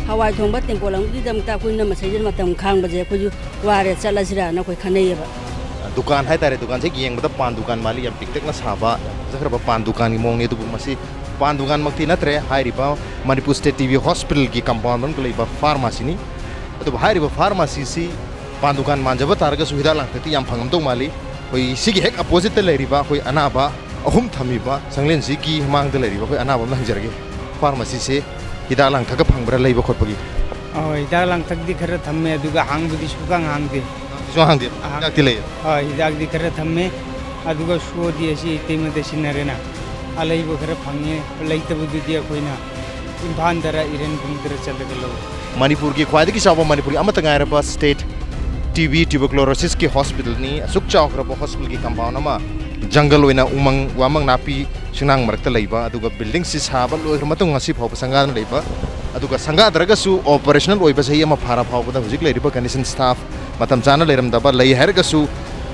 ꯍꯋꯥꯏ ꯊꯣꯡꯕ ꯇꯦꯡꯀꯣꯠ ꯑꯃꯒꯤꯗꯃꯛꯇ ꯑꯩꯈꯣꯏꯅ ꯃꯁꯩꯁꯤꯗ ꯃꯇꯝ ꯈꯥꯡꯕꯁꯦ ꯑꯩꯈꯣꯏꯁꯨ ꯋꯥꯔꯦ, ꯆꯠꯂꯁꯤꯔꯥꯅ ꯑꯩꯈꯣꯏ ꯈꯟꯅꯩꯌꯦꯕ꯫ ꯗꯨꯀꯥꯟ ꯍꯥꯏꯇꯥꯔꯦ, ꯗꯨꯀꯥꯟꯁꯦ ꯍꯦꯛ ꯌꯦꯡꯕꯗ ꯄꯥꯟ ꯗꯨꯀꯥꯟ ꯃꯥꯜꯂꯤ, ꯌꯥꯝ ꯄꯤꯛꯇꯛꯅ ꯁꯥꯕ, ꯐꯖꯈ꯭ꯔꯕ ꯄꯥꯟ ꯗꯨꯀꯥꯟꯒꯤ ꯃꯑꯣꯡꯅꯤ꯫ ꯑꯗꯨꯕꯨ ꯃꯁꯤ ꯄꯥꯟ ꯗꯨꯀꯥꯟꯃꯛꯇꯤ ꯅꯠꯇ꯭ꯔꯦ꯫ ꯍꯥꯏꯔꯤꯕ ꯃꯅꯤꯄꯨꯔ State TV Hospitalꯒꯤ compound ꯃꯅꯨꯡꯗ ꯂꯩꯕ pharmacyꯅꯤ꯫ ꯑꯗꯨꯕꯨ ꯍꯥꯏꯔꯤꯕ pharmacyꯁꯤ ꯄꯥꯟ ꯗꯨꯀꯥꯟ ꯃꯥꯟꯖꯕ ꯇꯥꯔꯒꯁꯨ ꯍꯤꯗꯥꯛ ꯂꯥꯡꯊꯛꯇꯤ ꯌꯥꯝ ꯐꯪꯉꯝꯗꯧ ꯃꯥꯜꯂꯤ꯫ ꯑꯩꯈꯣꯏ ꯁꯤꯒꯤ ꯍꯦꯛ oppositeꯇ ꯂꯩꯔꯤꯕ ꯑꯩꯈꯣꯏ ꯑꯅꯥꯕ ꯑꯍꯨꯝ ꯊꯝꯃꯤꯕ ꯁꯪꯂꯦꯟꯁꯤꯒꯤ ꯃꯥꯡꯗ ꯂꯩꯔꯤꯕ ꯑꯩꯈꯣꯏ ꯑꯅꯥꯕ ꯑꯃ ꯍꯪꯖꯔꯒꯦ꯫ Pharmacyꯁꯦ ꯍꯤꯗꯥꯛ ꯂꯥꯡꯊꯛꯀ ꯐꯪꯕ꯭ꯔꯥ ꯂꯩꯕ ꯈꯣꯠꯄꯒꯤ? ꯑꯣ, ꯍꯤꯗꯥꯛ ꯂꯥꯡꯊꯛꯇꯤ ꯈꯔ ꯊꯝꯃꯦ, ꯑꯗꯨꯒ ꯍꯥꯡꯕꯗꯤ ꯁꯨꯡꯍꯥꯡ ꯍꯥꯡꯗꯦ꯫ ꯁꯨꯡꯍꯥꯡ ꯍꯥꯡꯗꯦ? ꯑꯍꯥꯡ-, ꯍꯤꯗꯥꯛꯇꯤ ꯂꯩꯌꯦ? ꯍꯣꯏ, ꯍꯤꯗꯥꯛꯇꯤ ꯈꯔ ꯊꯝꯃꯦ, ꯑꯗꯨꯒ ꯁꯣꯗꯤ ꯑꯁꯤ ꯏꯇꯩꯃꯗ ꯁꯤꯟꯅꯔꯦꯅ꯫ ꯑꯂꯩꯕ ꯈꯔ ꯐꯪꯉꯦ, ꯂꯩꯇꯕꯗꯨꯗꯤ ꯑꯩꯈꯣꯏꯅ ꯏꯝꯐꯥꯜꯗꯔ ꯏꯔꯦꯟ ꯈꯨꯟꯗꯔ ꯆꯠꯂꯒ ꯂꯧꯏ꯫ ꯃꯅꯤꯄꯨꯔꯒꯤ ꯈ꯭ꯋꯥꯏꯗꯒꯤ ꯆꯥꯎꯕ, ꯃꯅꯤꯄꯨꯔꯒꯤ ꯑꯃꯠꯇ ꯉꯥꯏꯔꯕ State TB Tuberculosisꯀꯤ hospitalꯅꯤ꯫ ꯑꯁꯨꯛ ꯆꯥꯎꯈ꯭ꯔꯕ hospitalꯒꯤ compound ꯑꯃ jungle ꯑꯣꯏꯅ ꯎꯃꯪ ꯋꯥꯃꯪ ꯅꯥꯄꯤ ꯁꯤꯡꯅꯥꯡ ꯃꯔꯛꯇ ꯂꯩꯕ, ꯑꯗꯨꯒ buildingꯁꯤ ꯁꯥꯕ ꯂꯣꯏꯈ꯭ꯔ ꯃꯇꯨꯡ ꯉꯁꯤ ꯐꯥꯎꯕ ꯁꯪꯒꯥꯗꯅ ꯂꯩꯕ, ꯑꯗꯨꯒ ꯁꯪꯒꯥꯗ꯭ꯔꯒꯁꯨ operational ꯑꯣꯏꯕ ꯆꯍꯤ ꯑꯃ ꯐꯥꯔ ꯐꯥꯎꯕꯗ ꯍꯧꯖꯤꯛ ꯂꯩꯔꯤꯕ condition, staff ꯃꯇꯝ ꯆꯥꯅ ꯂꯩꯔꯝꯗꯕ, ꯂꯩ ꯍꯥꯏꯔꯒꯁꯨ,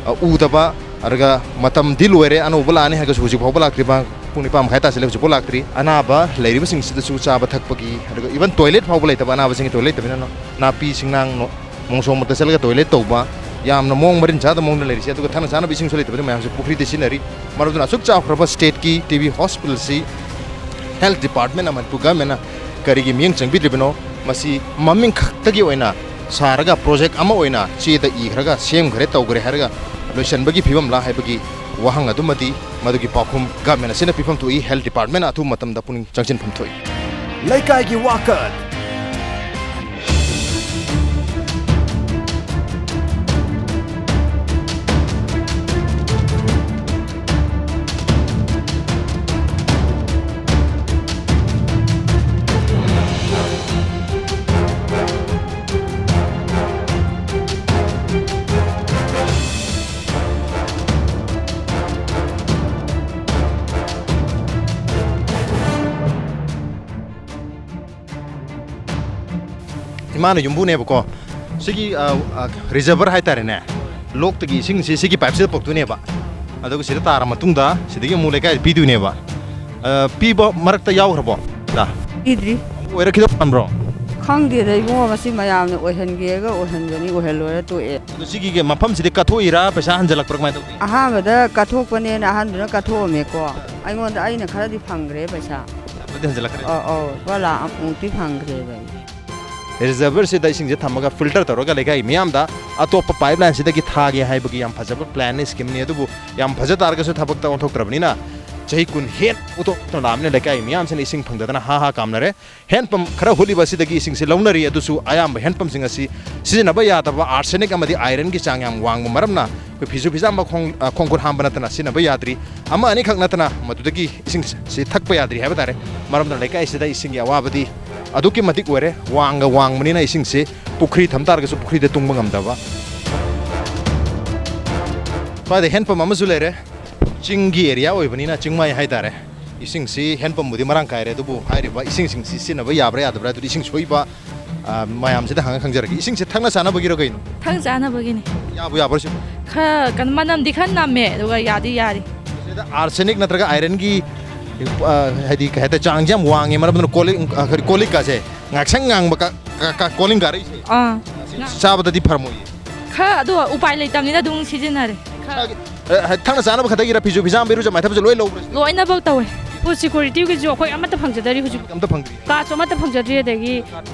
ꯑ, ꯎꯗꯕ, ꯑꯗꯨꯒ ꯃꯇꯝꯗꯤ ꯂꯣꯏꯔꯦ, ꯑꯅꯧꯕ ꯂꯥꯛꯑꯅꯤ ꯍꯥꯏꯔꯒꯁꯨ ꯍꯧꯖꯤꯛ ꯐꯥꯎꯕ ꯂꯥꯛꯇ꯭ꯔꯤꯕ, ꯄꯨꯡ ꯅꯤꯄꯥꯟ ꯃꯈꯥꯏ ꯇꯥꯁꯤꯜꯂꯦ, ꯍꯧꯖꯤꯛꯐꯥꯎ ꯂꯥꯛꯇ꯭ꯔꯤ꯫ ꯑꯅꯥꯕ ꯂꯩꯔꯤꯕꯁꯤꯡꯁꯤꯗꯁꯨ ꯆꯥꯕ ꯊꯛꯄꯒꯤ, ꯑꯗꯨꯒ even toilet ꯐꯥꯎꯕ ꯂꯩꯇꯕ, ꯑꯅꯥꯕꯁꯤꯡꯒꯤ toilet ꯂꯩꯇꯕꯅꯤꯅ ꯅꯥꯄꯤ ꯁꯤꯡꯅꯥꯡ ꯅꯣ-, ꯃꯣꯡꯁꯣꯡ ꯃꯔꯛꯇ ꯆꯠꯂꯒ toilet ꯇꯧꯕ, ꯌꯥꯝꯅ ꯃꯑꯣꯡ ꯃꯔꯤꯟ ꯆꯥꯗꯕ ꯃꯑꯣꯡꯗ ꯂꯩꯔꯤꯁꯦ꯫ ꯑꯗꯨꯒ ꯊꯛꯅ ꯆꯥꯅꯕ ꯏꯁꯤꯡꯁꯨ ꯂꯩꯇꯕꯅꯤꯅ ꯃꯌꯥꯝꯁꯦ ꯄꯨꯈ꯭ꯔꯤꯗ ꯁꯤꯖꯤꯟꯅꯔꯤ꯫ ꯃꯔꯝ ꯑꯗꯨꯅ ꯑꯁꯨꯛ ꯆꯥꯎꯈ꯭ꯔꯕ stateꯀꯤ TB hospitalꯁꯤ Health Department ꯑꯃ ꯃꯅꯤꯄꯨꯔ government ꯅ ꯀꯔꯤꯒꯤ ꯃꯤꯠꯌꯦꯡ ꯆꯪꯕꯤꯗ꯭ꯔꯤꯕꯅꯣ? ꯃꯁꯤ ꯃꯃꯤꯡ ꯈꯛꯇꯒꯤ ꯑꯣꯏꯅ ꯁꯥꯔꯒ, project ꯑꯃ ꯑꯣꯏꯅ ꯆꯦꯗ ꯏꯈ꯭ꯔꯒ ꯁꯦꯝꯈ꯭ꯔꯦ, ꯇꯧꯈ꯭ꯔꯦ ꯍꯥꯏꯔꯒ ꯂꯣꯏꯁꯤꯟꯕꯒꯤ ꯐꯤꯕꯝꯂꯥ ꯍꯥꯏꯕꯒꯤ ꯋꯥꯍꯪ ꯑꯗꯨꯃꯗꯤ ꯃꯗꯨꯒꯤ ꯄꯥꯎꯈꯨꯝ government ꯑꯁꯤꯅ ꯄꯤꯐꯝ ꯊꯣꯛꯏ, Health Department ꯅ ꯑꯊꯨꯕ ꯃꯇꯝꯗ ꯄꯨꯛꯅꯤꯡ ꯆꯪꯁꯤꯟꯐꯝ ꯊꯣꯛꯏ꯫ ꯂꯩꯀꯥꯏꯒꯤ ꯋꯥꯀꯠ꯫ ꯏꯃꯥꯅ ꯌꯨꯝꯕꯨꯅꯦꯕꯀꯣ꯫ ꯁꯤꯒꯤ, ꯑ, ꯑ, reservoir ꯍꯥꯏꯇꯥꯔꯦꯅꯦ, ꯂꯣꯛꯇꯒꯤ ꯏꯁꯤꯡꯁꯤ ꯁꯤꯒꯤ pipe ꯁꯤꯗ ꯄꯨꯔꯛꯇꯣꯏꯅꯦꯕ꯫ ꯑꯗꯨꯒ ꯁꯤꯗ ꯇꯥꯔ ꯃꯇꯨꯡꯗ ꯁꯤꯗꯒꯤ ꯑꯃꯨꯛ ꯂꯩꯀꯥꯏꯗ ꯄꯤꯗꯣꯏꯅꯦꯕ꯫ ꯑ, ꯄꯤꯕ ꯃꯔꯛꯇ ꯌꯥꯎꯈ꯭ꯔꯕꯣ? ꯗꯥ? ꯄꯤꯗ꯭ꯔꯤ꯫ ꯑꯣꯏꯔꯛꯈꯤꯗꯧ ꯃꯥꯟꯕ꯭ꯔꯣ? ꯈꯪꯗꯦꯗ ꯏꯕꯨꯡꯉꯣ, ꯃꯁꯤ ꯃꯌꯥꯝꯅ ꯑꯣꯏꯍꯟꯒꯦꯒ ꯑꯣꯏꯍꯟꯒꯅꯤ, ꯑꯣꯏꯍꯜꯂꯣꯏꯔ ꯇꯣꯛꯑꯦ꯫ ꯑꯗꯣ ꯁꯤꯒꯤ ꯃꯐꯝꯁꯤꯗꯤ ꯀꯠꯊꯣꯛꯏꯔꯥ, ꯄꯩꯁꯥ ꯍꯟꯖꯜꯂꯛꯄ꯭ꯔꯥ, ꯀꯃꯥꯏꯅ ꯇꯧꯒꯦ? ꯑꯍꯥꯟꯕꯗ ꯀꯠꯊꯣꯛꯄꯅꯦꯅ ꯑꯍꯟꯗꯨꯅ ꯀꯠꯊꯣꯛꯑꯝꯃꯦꯀꯣ꯫ ꯑꯩꯉꯣꯟꯗ, ꯑꯩꯅ ꯈꯔꯗꯤ ꯐꯪꯈ꯭ꯔꯦ ꯄꯩꯁꯥ꯫ ꯈꯔꯗꯤ ꯍꯟꯖꯜꯂꯛꯈ꯭ꯔꯦ? ꯑꯧ, ꯑꯧ, ꯂꯨꯄꯥ ꯂꯥꯈ ꯑꯃꯨꯛꯇꯤ ꯐꯪꯈ꯭ꯔꯦꯕ ꯑꯩ꯫ Reservoirꯁꯤꯗ ꯏꯁꯤꯡꯁꯦ ꯊꯝꯃꯒ filter ꯇꯧꯔꯒ ꯂꯩꯀꯥꯏ ꯃꯤꯌꯥꯝꯗ ꯑꯇꯣꯞꯄ pipelineꯁꯤꯗꯒꯤ ꯊꯥꯒꯦ ꯍꯥꯏꯕꯒꯤ ꯌꯥꯝ ꯐꯖꯕ planꯅꯤ, schemeꯅꯤ꯫ ꯑꯗꯨꯕꯨ ꯌꯥꯝ ꯐꯖ ꯇꯥꯔꯒꯁꯨ ꯊꯕꯛꯇ ꯑꯣꯟꯊꯣꯛꯇ꯭ꯔꯕꯅꯤꯅ ꯆꯍꯤ ꯀꯨꯟ ꯍꯦꯟ ꯎꯊꯣꯛꯇꯅ ꯂꯥꯛꯑꯕꯅꯤꯅ ꯂꯩꯀꯥꯏ ꯃꯤꯌꯥꯝꯁꯤꯅ ꯏꯁꯤꯡ ꯐꯪꯗꯗꯅ ꯍꯥ ꯍꯥ ꯀꯥꯝꯅꯔꯦ꯫ Hand pump ꯈꯔ ꯍꯨꯠꯂꯤꯕ ꯑꯁꯤꯗꯒꯤ ꯏꯁꯤꯡꯁꯤ ꯂꯧꯅꯔꯤ꯫ ꯑꯗꯨꯁꯨ ꯑꯌꯥꯝꯕ hand pumpꯁꯤꯡ ꯑꯁꯤ ꯁꯤꯖꯤꯟꯅꯕ ꯌꯥꯗꯕ, arsenic ꯑꯃꯗꯤ ironꯒꯤ ꯆꯥꯡ ꯌꯥꯝ ꯋꯥꯡꯕ ꯃꯔꯝꯅ ꯑꯩꯈꯣꯏ ꯐꯤꯁꯨ ꯐꯤꯖꯥꯝꯕ ꯈꯣꯡ-, ꯑ, ꯈꯣꯡ ꯈꯨꯠ ꯍꯥꯝꯕ ꯅꯠꯇꯅ ꯁꯤꯖꯤꯟꯅꯕ ꯌꯥꯗ꯭ꯔꯤ꯫ ꯑꯃ ꯑꯅꯤꯈꯛ ꯅꯠꯇꯅ ꯃꯗꯨꯗꯒꯤ ꯏꯁꯤꯡꯁꯤ ꯊꯛꯄ ꯌꯥꯗ꯭ꯔꯤ ꯍꯥꯏꯕ ꯇꯥꯔꯦ꯫ ꯃꯔꯝ ꯑꯗꯨꯅ ꯂꯩꯀꯥꯏꯁꯤꯗ ꯏꯁꯤꯡꯒꯤ ꯑꯋꯥꯕꯗꯤ ꯑꯗꯨꯛꯀꯤ ꯃꯇꯤꯛ ꯑꯣꯏꯔꯦ꯫ ꯋꯥꯡꯒ ꯋꯥꯡꯕꯅꯤꯅ ꯏꯁꯤꯡꯁꯤ ꯄꯨꯈ꯭ꯔꯤ ꯊꯝ ꯇꯥꯔꯒꯁꯨ ꯄꯨꯈ꯭ꯔꯤꯗ ꯇꯨꯡꯕ ꯉꯝꯗꯕ꯫ ꯁ꯭ꯋꯥꯏꯗ hand pump ꯑꯃꯁꯨ ꯂꯩꯔꯦ꯫ ꯆꯤꯡꯒꯤ area ꯑꯣꯏꯕꯅꯤꯅ, ꯆꯤꯡꯃꯥꯏ ꯍꯥꯏꯇꯥꯔꯦ꯫ ꯏꯁꯤꯡꯁꯤ hand pumpꯕꯨꯗꯤ ꯃꯔꯥꯡ ꯀꯥꯏꯔꯦ, ꯑꯗꯨꯕꯨ ꯍꯥꯏꯔꯤꯕ ꯏꯁꯤꯡꯁꯤꯡꯁꯤ ꯁꯤꯖꯤꯟꯅꯕ ꯌꯥꯕ꯭ꯔꯥ ꯌꯥꯗꯕ꯭ꯔꯥ, ꯑꯗꯨꯗꯤ ꯏꯁꯤꯡ ꯁꯣꯛꯏꯕ, ꯑ, ꯃꯌꯥꯝꯁꯤꯗ ꯍꯪꯉ ꯈꯪꯖꯔꯒꯦ꯫ ꯏꯁꯤꯡꯁꯦ ꯊꯛꯅ ꯆꯥꯅꯕꯒꯤꯔꯣ ꯀꯩꯅꯣ? ꯊꯛꯅ ꯆꯥꯅꯕꯒꯤꯅꯤ꯫ ꯌꯥꯕꯨ ꯌꯥꯕ꯭ꯔꯣ ꯁꯤꯕꯨ? ꯈꯔ ꯀꯩꯅꯣ, ꯃꯅꯝꯗꯤ ꯈꯔ ꯅꯝꯃꯦ, ꯑꯗꯨꯒ ꯌꯥꯗꯤ ꯌꯥꯔꯤ꯫ ꯁꯤꯗ arsenic ꯅꯠꯇ꯭ꯔꯒ ironꯒꯤ, ꯑ, ꯍꯥꯏꯗꯤ ꯀꯩ ꯍꯥꯏꯇꯥꯔꯦ, ꯆꯥꯡꯁꯦ ꯌꯥꯝ ꯋꯥꯡꯉꯦ, ꯃꯔꯝ ꯑꯗꯨꯅ ꯀꯣꯜ ꯂꯤꯛ, ꯑ, ꯀꯔꯤ, ꯀꯣꯜ ꯂꯤꯛꯀꯥꯁꯦ ꯉꯥꯛꯁꯪ ꯉꯥꯡꯕ ꯀ-, ꯀ-, ꯀ-, ꯀꯣꯜꯂꯤꯡ ꯀꯥꯔꯛꯏꯁꯦ꯫ ꯑꯥ꯫ ꯆꯥꯕꯗꯗꯤ ꯐꯔꯝꯃꯣꯏꯌꯦ꯫ ꯈꯔ ꯑꯗꯣ ꯎꯄꯥꯏ ꯂꯩꯇꯕꯅꯤꯅ ꯑꯗꯨꯝ ꯁꯤꯖꯤꯟꯅꯔꯦ꯫ ꯈꯔ ꯏꯁꯥꯒꯤ, ꯑ, ꯊꯛꯅ ꯆꯥꯅꯕ ꯈꯛꯇꯒꯤꯔ, ꯐꯤꯁꯨ ꯐꯤꯖꯥꯝꯕ, ꯏꯔꯨꯖ ꯃꯥꯏꯊꯕꯁꯨ ꯂꯣꯏ ꯂꯧꯕ꯭ꯔꯥ? ꯂꯣꯏꯅꯃꯛ ꯇꯧꯋꯦ꯫ ꯐꯨꯗ ꯁꯦꯀ꯭ꯌꯨꯔꯤꯇꯤꯒꯤꯁꯨ ꯑꯩꯈꯣꯏ ꯑꯃꯠꯇ ꯐꯪꯖꯗꯔꯤ ꯍꯧꯖꯤꯛ꯫ ꯑꯝꯇ ꯐꯪꯗ꯭ꯔꯤ꯫ ꯀꯥꯔꯠꯁꯨ ꯑꯃꯠꯇ ꯐꯪꯖꯗ꯭ꯔꯤ꯫ ꯑꯗꯒꯤ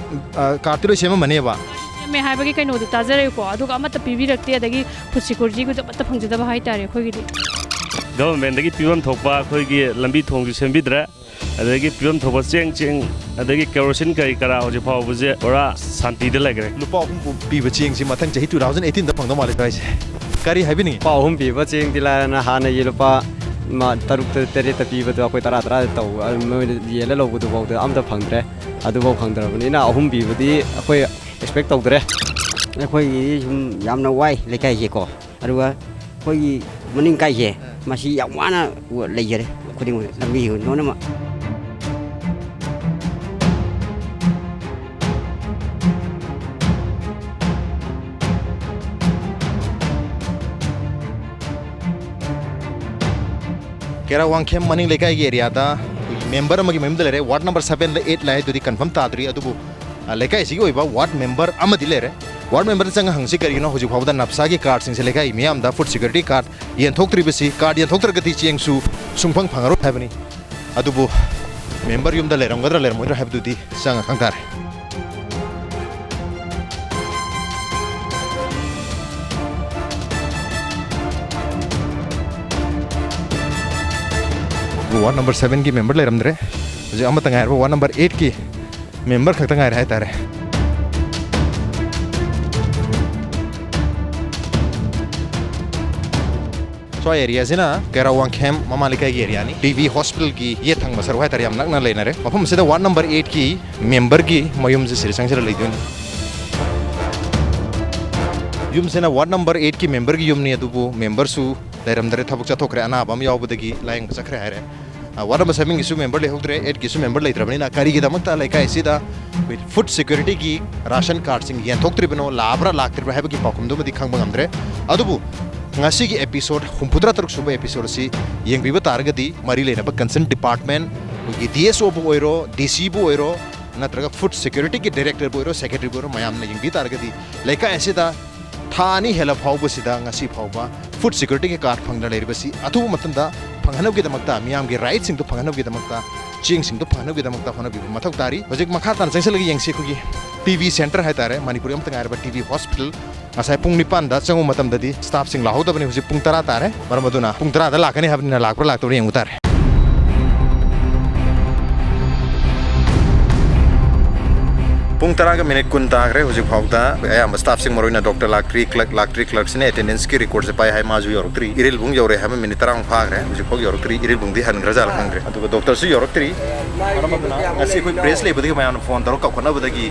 ꯑ, ꯀꯥꯔꯠꯇꯤ ꯂꯣꯏ ꯁꯦꯝꯃꯝꯃꯅꯦꯕ? ꯁꯦꯝꯃꯦ ꯍꯥꯏꯕꯒꯤ ꯀꯩꯅꯣꯗꯤ ꯇꯥꯖꯔꯦꯀꯣ, ꯑꯗꯨꯒ ꯑꯃꯠꯇ ꯄꯤꯕꯤꯔꯛꯇꯦ꯫ ꯑꯗꯒꯤ ꯐꯨꯗ ꯁꯦꯀ꯭ꯌꯨꯔꯤꯇꯤꯒꯤꯁꯨ ꯑꯃꯠꯇ ꯐꯪꯖꯗꯕ ꯍꯥꯏꯇꯥꯔꯦ ꯑꯩꯈꯣꯏꯒꯤꯗꯤ꯫ ꯒꯚꯔꯟꯃꯦꯟꯠꯇꯒꯤ ꯄꯤꯐꯝ ꯊꯣꯛꯄ ꯑꯩꯈꯣꯏꯒꯤ ꯂꯝꯕꯤ ꯊꯣꯡꯁꯨ ꯁꯦꯝꯕꯤꯗ꯭ꯔꯦ, ꯑꯗꯒꯤ ꯄꯤꯐꯝ ꯊꯣꯛꯄ ꯆꯦꯡ, ꯆꯦꯡ, ꯑꯗꯒꯤ ꯀꯦꯔꯣꯁꯤꯟ ꯀꯔꯤ ꯀꯔꯥ ꯍꯧꯖꯤꯛ ꯐꯥꯎꯕꯁꯦ ꯄꯨꯔꯥ ꯁꯥꯟꯇꯤꯗ ꯂꯩꯈ꯭ꯔꯦ꯫ ꯂꯨꯄꯥ ꯑꯍꯨꯝ ꯄꯤꯕ ꯆꯦꯡꯁꯤ ꯃꯊꯪ ꯆꯍꯤ two thousand eighteen ꯗ ꯐꯪꯗꯧ ꯃꯥꯜꯂꯦ ꯇꯥꯏꯁꯦ꯫ ꯀꯔꯤ ꯍꯥꯏꯕꯤꯅꯤꯡꯉꯤ? ꯂꯨꯄꯥ ꯑꯍꯨꯝ ꯄꯤꯕ ꯆꯦꯡꯗꯤ ꯂꯥꯏꯔꯅ ꯍꯥꯟꯅꯒꯤ ꯂꯨꯄꯥ ꯃ-, ꯇꯔꯨꯛꯇ ꯇꯔꯦꯠꯇ ꯄꯤꯕꯗꯣ ꯑꯩꯈꯣꯏ ꯇꯔꯥ ꯇꯔꯥ ꯇꯧꯕ, ꯑ, ꯃꯣꯏꯅ ꯌꯦꯜꯂ ꯂꯧꯕꯗꯨꯐꯥꯎꯗ ꯑꯝꯇ ꯐꯪꯗ꯭ꯔꯦ꯫ ꯑꯗꯨꯐꯥꯎ ꯐꯪꯗ꯭ꯔꯕꯅꯤꯅ ꯑꯍꯨꯝ ꯄꯤꯕꯗꯤ ꯑꯩꯈꯣꯏ ꯑꯦꯛꯁꯄꯦꯛ ꯇꯧꯗ꯭ꯔꯦ꯫ ꯑꯩꯈꯣꯏꯒꯤꯗꯤ ꯁꯨꯝ ꯌꯥꯝꯅ ꯋꯥꯏ ꯂꯩꯀꯥꯏꯁꯦꯀꯣ꯫ ꯑꯗꯨꯒ ꯑꯩꯈꯣꯏꯒꯤ ꯃꯅꯤꯡ ꯀꯥꯏꯁꯦ, ꯃꯁꯤ ꯌꯥꯝ ꯋꯥꯅ ꯂꯩꯖꯔꯦ ꯈꯨꯗꯤꯡꯃꯛ, ꯂꯝꯕꯤ ꯂꯣꯏꯅꯃꯛ꯫ ꯀꯦꯔꯥ ꯋꯥꯡꯈꯦꯝ ꯃꯅꯤꯡ ꯂꯩꯀꯥꯏꯒꯤ ꯑꯦꯔꯤꯌꯥꯗ ꯑꯩꯈꯣꯏꯒꯤ ꯃꯦꯝꯕꯔ ꯑꯃꯒꯤ ꯃꯌꯨꯝꯗ ꯂꯩꯔꯦ꯫ ꯋꯥꯔꯗ ꯅꯝꯕꯔ seven ꯂ eight ꯂ ꯍꯥꯏꯗꯨꯗꯤ ꯀꯟꯐꯥꯔꯝ ꯇꯥꯗ꯭ꯔꯤ, ꯑꯗꯨꯕꯨ, ꯑ, ꯂꯩꯀꯥꯏꯁꯤꯒꯤ ꯑꯣꯏꯕ ꯋꯥꯔꯗ ꯃꯦꯝꯕꯔ ꯑꯃꯗꯤ ꯂꯩꯔꯦ꯫ ꯋꯥꯔꯗ ꯃꯦꯝꯕꯔꯗ ꯆꯪꯉ ꯍꯪꯁꯤ, ꯀꯔꯤꯒꯤꯅꯣ ꯍꯧꯖꯤꯛ ꯐꯥꯎꯕꯗ ꯅꯞꯁꯥꯒꯤ ꯀꯥꯔꯗꯁꯤꯡꯁꯦ ꯂꯩꯀꯥꯏ ꯃꯤꯌꯥꯝꯗ ꯐꯨꯗ ꯁꯦꯀ꯭ꯌꯨꯔꯤꯇꯤ ꯀꯥꯔꯗ ꯌꯦꯟꯊꯣꯛꯇ꯭ꯔꯤꯕꯁꯤ? ꯀꯥꯔꯗ ꯌꯦꯟꯊꯣꯛꯇ꯭ꯔꯒꯗꯤ ꯆꯦꯡꯁꯨ ꯁꯨꯡꯐꯪ ꯐꯪꯉꯔꯣꯏ ꯍꯥꯏꯕꯅꯤ꯫ ꯑꯗꯨꯕꯨ ꯃꯦꯝꯕꯔ ꯌꯨꯝꯗ ꯂꯩꯔꯝꯒꯗ꯭ꯔꯥ ꯂꯩꯔꯝꯃꯣꯏꯗ꯭ꯔꯥ ꯍꯥꯏꯕꯗꯨꯗꯤ ꯆꯪꯉ ꯈꯪ ꯇꯥꯔꯦ꯫ ꯋꯥꯔꯗ ꯅꯝꯕꯔ seven ꯒꯤ ꯃꯦꯝꯕꯔ ꯂꯩꯔꯝꯗ꯭ꯔꯦ꯫ ꯍꯧꯖꯤꯛ ꯑꯃꯠꯇ ꯉꯥꯏꯔꯕ ꯋꯥꯔꯗ ꯅꯝꯕꯔ eight ꯀꯤ ꯃꯦꯝꯕꯔ ꯈꯛꯇ ꯉꯥꯏꯔꯦ ꯍꯥꯏꯇꯥꯔꯦ꯫ ꯁ꯭ꯋꯥꯏ ꯑꯦꯔꯤꯌꯥꯁꯤꯅ ꯀꯩꯔꯥꯎ ꯋꯥꯡꯈꯦꯝ ꯃꯃꯥ ꯂꯩꯀꯥꯏꯒꯤ ꯑꯦꯔꯤꯌꯥꯅꯤ꯫ ꯕꯤ ꯕꯤ ꯍꯣꯁꯄꯤꯇꯥꯜꯒꯤ ꯌꯦꯠ ꯊꯪꯕ ꯁꯔꯨꯛ ꯍꯥꯏꯇꯥꯔꯦ, ꯌꯥꯝ ꯅꯛꯅ ꯂꯩꯅꯔꯦ꯫ ꯃꯐꯝ ꯑꯁꯤꯗ ꯋꯥꯔꯗ ꯅꯝꯕꯔ eight ꯀꯤ ꯃꯦꯝꯕꯔꯒꯤ ꯃꯌꯨꯝꯁꯦ ꯁꯤꯗ ꯆꯪꯁꯤꯜꯂ ꯂꯩꯗꯣꯏꯅꯤ꯫ ꯌꯨꯝꯁꯤꯅ ꯋꯥꯔꯗ ꯅꯝꯕꯔ eight ꯀꯤ ꯃꯦꯝꯕꯔꯒꯤ ꯌꯨꯝꯅꯤ, ꯑꯗꯨꯕꯨ ꯃꯦꯝꯕꯔꯁꯨ ꯂꯩꯔꯝꯗ꯭ꯔꯦ, ꯊꯕꯛ ꯆꯠꯊꯣꯛꯈ꯭ꯔꯦ, ꯑꯅꯥꯕ ꯑꯃ ꯌꯥꯎꯕꯗꯒꯤ ꯂꯥꯌꯦꯡꯕ ꯆꯠꯈ꯭ꯔꯦ ꯍꯥꯏꯔꯦ꯫ ꯑ, ꯋꯥꯔꯗ ꯅꯝꯕꯔ seven ꯒꯤꯁꯨ ꯃꯦꯝꯕꯔ ꯂꯩꯍꯧꯗ꯭ꯔꯦ, eight ꯀꯤꯁꯨ ꯃꯦꯝꯕꯔ ꯂꯩꯇ꯭ꯔꯕꯅꯤꯅ ꯀꯔꯤꯒꯤꯗꯃꯛꯇ ꯂꯩꯀꯥꯏ ꯑꯁꯤꯗ ꯑꯩꯈꯣꯏ ꯐꯨꯗ ꯁꯦꯀ꯭ꯌꯨꯔꯤꯇꯤꯒꯤ ꯔꯥꯁꯟ ꯀꯥꯔꯗꯁꯤꯡ ꯌꯦꯟꯊꯣꯛꯇ꯭ꯔꯤꯕꯅꯣ, ꯂꯥꯛꯑꯕ꯭ꯔꯥ ꯂꯥꯛꯇ꯭ꯔꯤꯕ꯭ꯔꯥ ꯍꯥꯏꯕꯒꯤ ꯄꯥꯎꯈꯨꯝꯗꯨꯃꯗꯤ ꯈꯪꯕ ꯉꯝꯗ꯭ꯔꯦ꯫ ꯑꯗꯨꯕꯨ ꯉꯁꯤꯒꯤ ꯑꯦꯄꯤꯁꯣꯗ, ꯍꯨꯝꯐꯨꯇꯔꯥ ꯇꯔꯨꯛ ꯁꯨꯕ ꯑꯦꯄꯤꯁꯣꯗ ꯑꯁꯤ ꯌꯦꯡꯕꯤꯕ ꯇꯥꯔꯒꯗꯤ ꯃꯔꯤ ꯂꯩꯅꯕ ꯀꯟꯁꯔꯟ ꯗꯤꯄꯥꯔꯠꯃꯦꯟꯠ, ꯑꯩꯈꯣꯏꯒꯤ ꯗꯤ ꯑꯦꯁ ꯑꯣꯕꯨ ꯑꯣꯏꯔꯣ, ꯗꯤ ꯁꯤꯕꯨ ꯑꯣꯏꯔꯣ, ꯅꯠꯇ꯭ꯔꯒ ꯐꯨꯗ ꯁꯦꯀ꯭ꯌꯨꯔꯤꯇꯤꯒꯤ ꯗꯥꯏꯔꯦꯛꯇꯔꯕꯨ ꯑꯣꯏꯔꯣ, ꯁꯦꯀ꯭ꯔꯦꯇꯔꯤꯕꯨ ꯑꯣꯏꯔꯣ, ꯃꯌꯥꯝꯅ ꯌꯦꯡꯕꯤ ꯇꯥꯔꯒꯗꯤ ꯂꯩꯀꯥꯏ ꯑꯁꯤꯗ ꯊꯥ ꯑꯅꯤ ꯍꯦꯜꯂ ꯐꯥꯎꯕꯁꯤꯗ ꯉꯁꯤ ꯐꯥꯎꯕ ꯐꯨꯗ ꯁꯦꯀ꯭ꯌꯨꯔꯤꯇꯤꯒꯤ ꯀꯥꯔꯗ ꯐꯪꯗꯅ ꯂꯩꯔꯤꯕꯁꯤ ꯑꯊꯨꯕ ꯃꯇꯝꯗ ꯐꯪꯍꯟꯅꯕꯒꯤꯗꯃꯛꯇ, ꯃꯤꯌꯥꯝꯒꯤ ꯔꯥꯏꯠꯁꯤꯡꯗꯨ ꯐꯪꯍꯟꯅꯕꯒꯤꯗꯃꯛꯇ, ꯆꯦꯡꯁꯤꯡꯗꯨ ꯐꯪꯍꯟꯅꯕꯒꯤꯗꯃꯛꯇ ꯍꯣꯠꯅꯕꯤꯕ ꯃꯊꯧ ꯇꯥꯔꯤ꯫ ꯍꯧꯖꯤꯛ ꯃꯈꯥ ꯇꯥꯅ ꯆꯪꯁꯤꯜꯂꯒ ꯌꯦꯡꯁꯤ꯫ ꯑꯩꯈꯣꯏꯒꯤ ꯇꯤ ꯕꯤ ꯁꯦꯟꯇꯔ ꯍꯥꯏꯇꯥꯔꯦ, ꯃꯅꯤꯄꯨꯔꯒꯤ ꯑꯃꯠꯇ ꯉꯥꯏꯔꯕ ꯇꯤ ꯕꯤ ꯍꯣꯁꯄꯤꯇꯥꯜ꯫ ꯉꯁꯥꯏ ꯄꯨꯡ ꯅꯤꯄꯥꯟꯗ ꯆꯪꯉꯨ ꯃꯇꯝꯗꯗꯤ ꯁ꯭ꯇꯥꯐꯁꯤꯡ ꯂꯥꯛꯍꯧꯗꯕꯅꯤ꯫ ꯍꯧꯖꯤꯛ ꯄꯨꯡ ꯇꯔꯥ ꯇꯥꯔꯦ꯫ ꯃꯔꯝ ꯑꯗꯨꯅ ꯄꯨꯡ ꯇꯔꯥꯗ ꯂꯥꯛꯀꯅꯤ ꯍꯥꯏꯕꯅꯤꯅ ꯂꯥꯛꯄ꯭ꯔꯥ ꯂꯥꯛꯇꯕ꯭ꯔꯥ ꯌꯦꯡꯕ ꯇꯥꯔꯦ꯫ ꯄꯨꯡ ꯇꯔꯥꯒ ꯃꯤꯅꯤꯠ ꯀꯨꯟ ꯇꯥꯈ꯭ꯔꯦ꯫ ꯍꯧꯖꯤꯛ ꯐꯥꯎꯗ ꯑꯌꯥꯝꯕ ꯁ꯭ꯇꯥꯐꯁꯤꯡ, ꯃꯔꯨꯑꯣꯏꯅ ꯗꯣꯛꯇꯔ ꯂꯥꯛꯇ꯭ꯔꯤ, ꯀ꯭ꯂꯔꯛ ꯂꯥꯛꯇ꯭ꯔꯤ꯫ ꯀ꯭ꯂꯔꯛꯁꯤꯅ ꯑꯦꯇꯦꯟꯗꯦꯟꯁꯀꯤ ꯔꯦꯀꯣꯔꯗꯁꯦ ꯄꯥꯏ ꯍꯥꯏ, ꯃꯥꯁꯨ ꯌꯧꯔꯛꯇ꯭ꯔꯤ꯫ ꯏꯔꯤꯜꯕꯨꯡ ꯌꯧꯔꯦ ꯍꯥꯏꯕ ꯃꯤꯅꯤꯠ ꯇꯔꯥꯃꯨꯛ ꯐꯥꯈ꯭ꯔꯦ, ꯍꯧꯖꯤꯛꯐꯥꯎ ꯌꯧꯔꯛꯇ꯭ꯔꯤ꯫ ꯏꯔꯤꯜꯕꯨꯡꯗꯤ ꯍꯟꯈ꯭ꯔꯖꯥꯠꯂ ꯈꯪꯗ꯭ꯔꯦ꯫ ꯑꯗꯨꯒ ꯗꯣꯛꯇꯔꯁꯨ ꯌꯧꯔꯛꯇ꯭ꯔꯤ꯫ ꯃꯔꯝ ꯑꯗꯨꯅ ꯉꯁꯤ ꯑꯩꯈꯣꯏ ꯄ꯭ꯔꯦꯁ ꯂꯩꯕꯗꯒꯤ ꯃꯌꯥꯝꯅ ꯐꯣꯟ ꯇꯧꯔꯒ ꯀꯧꯈꯠꯅꯕꯗꯒꯤ,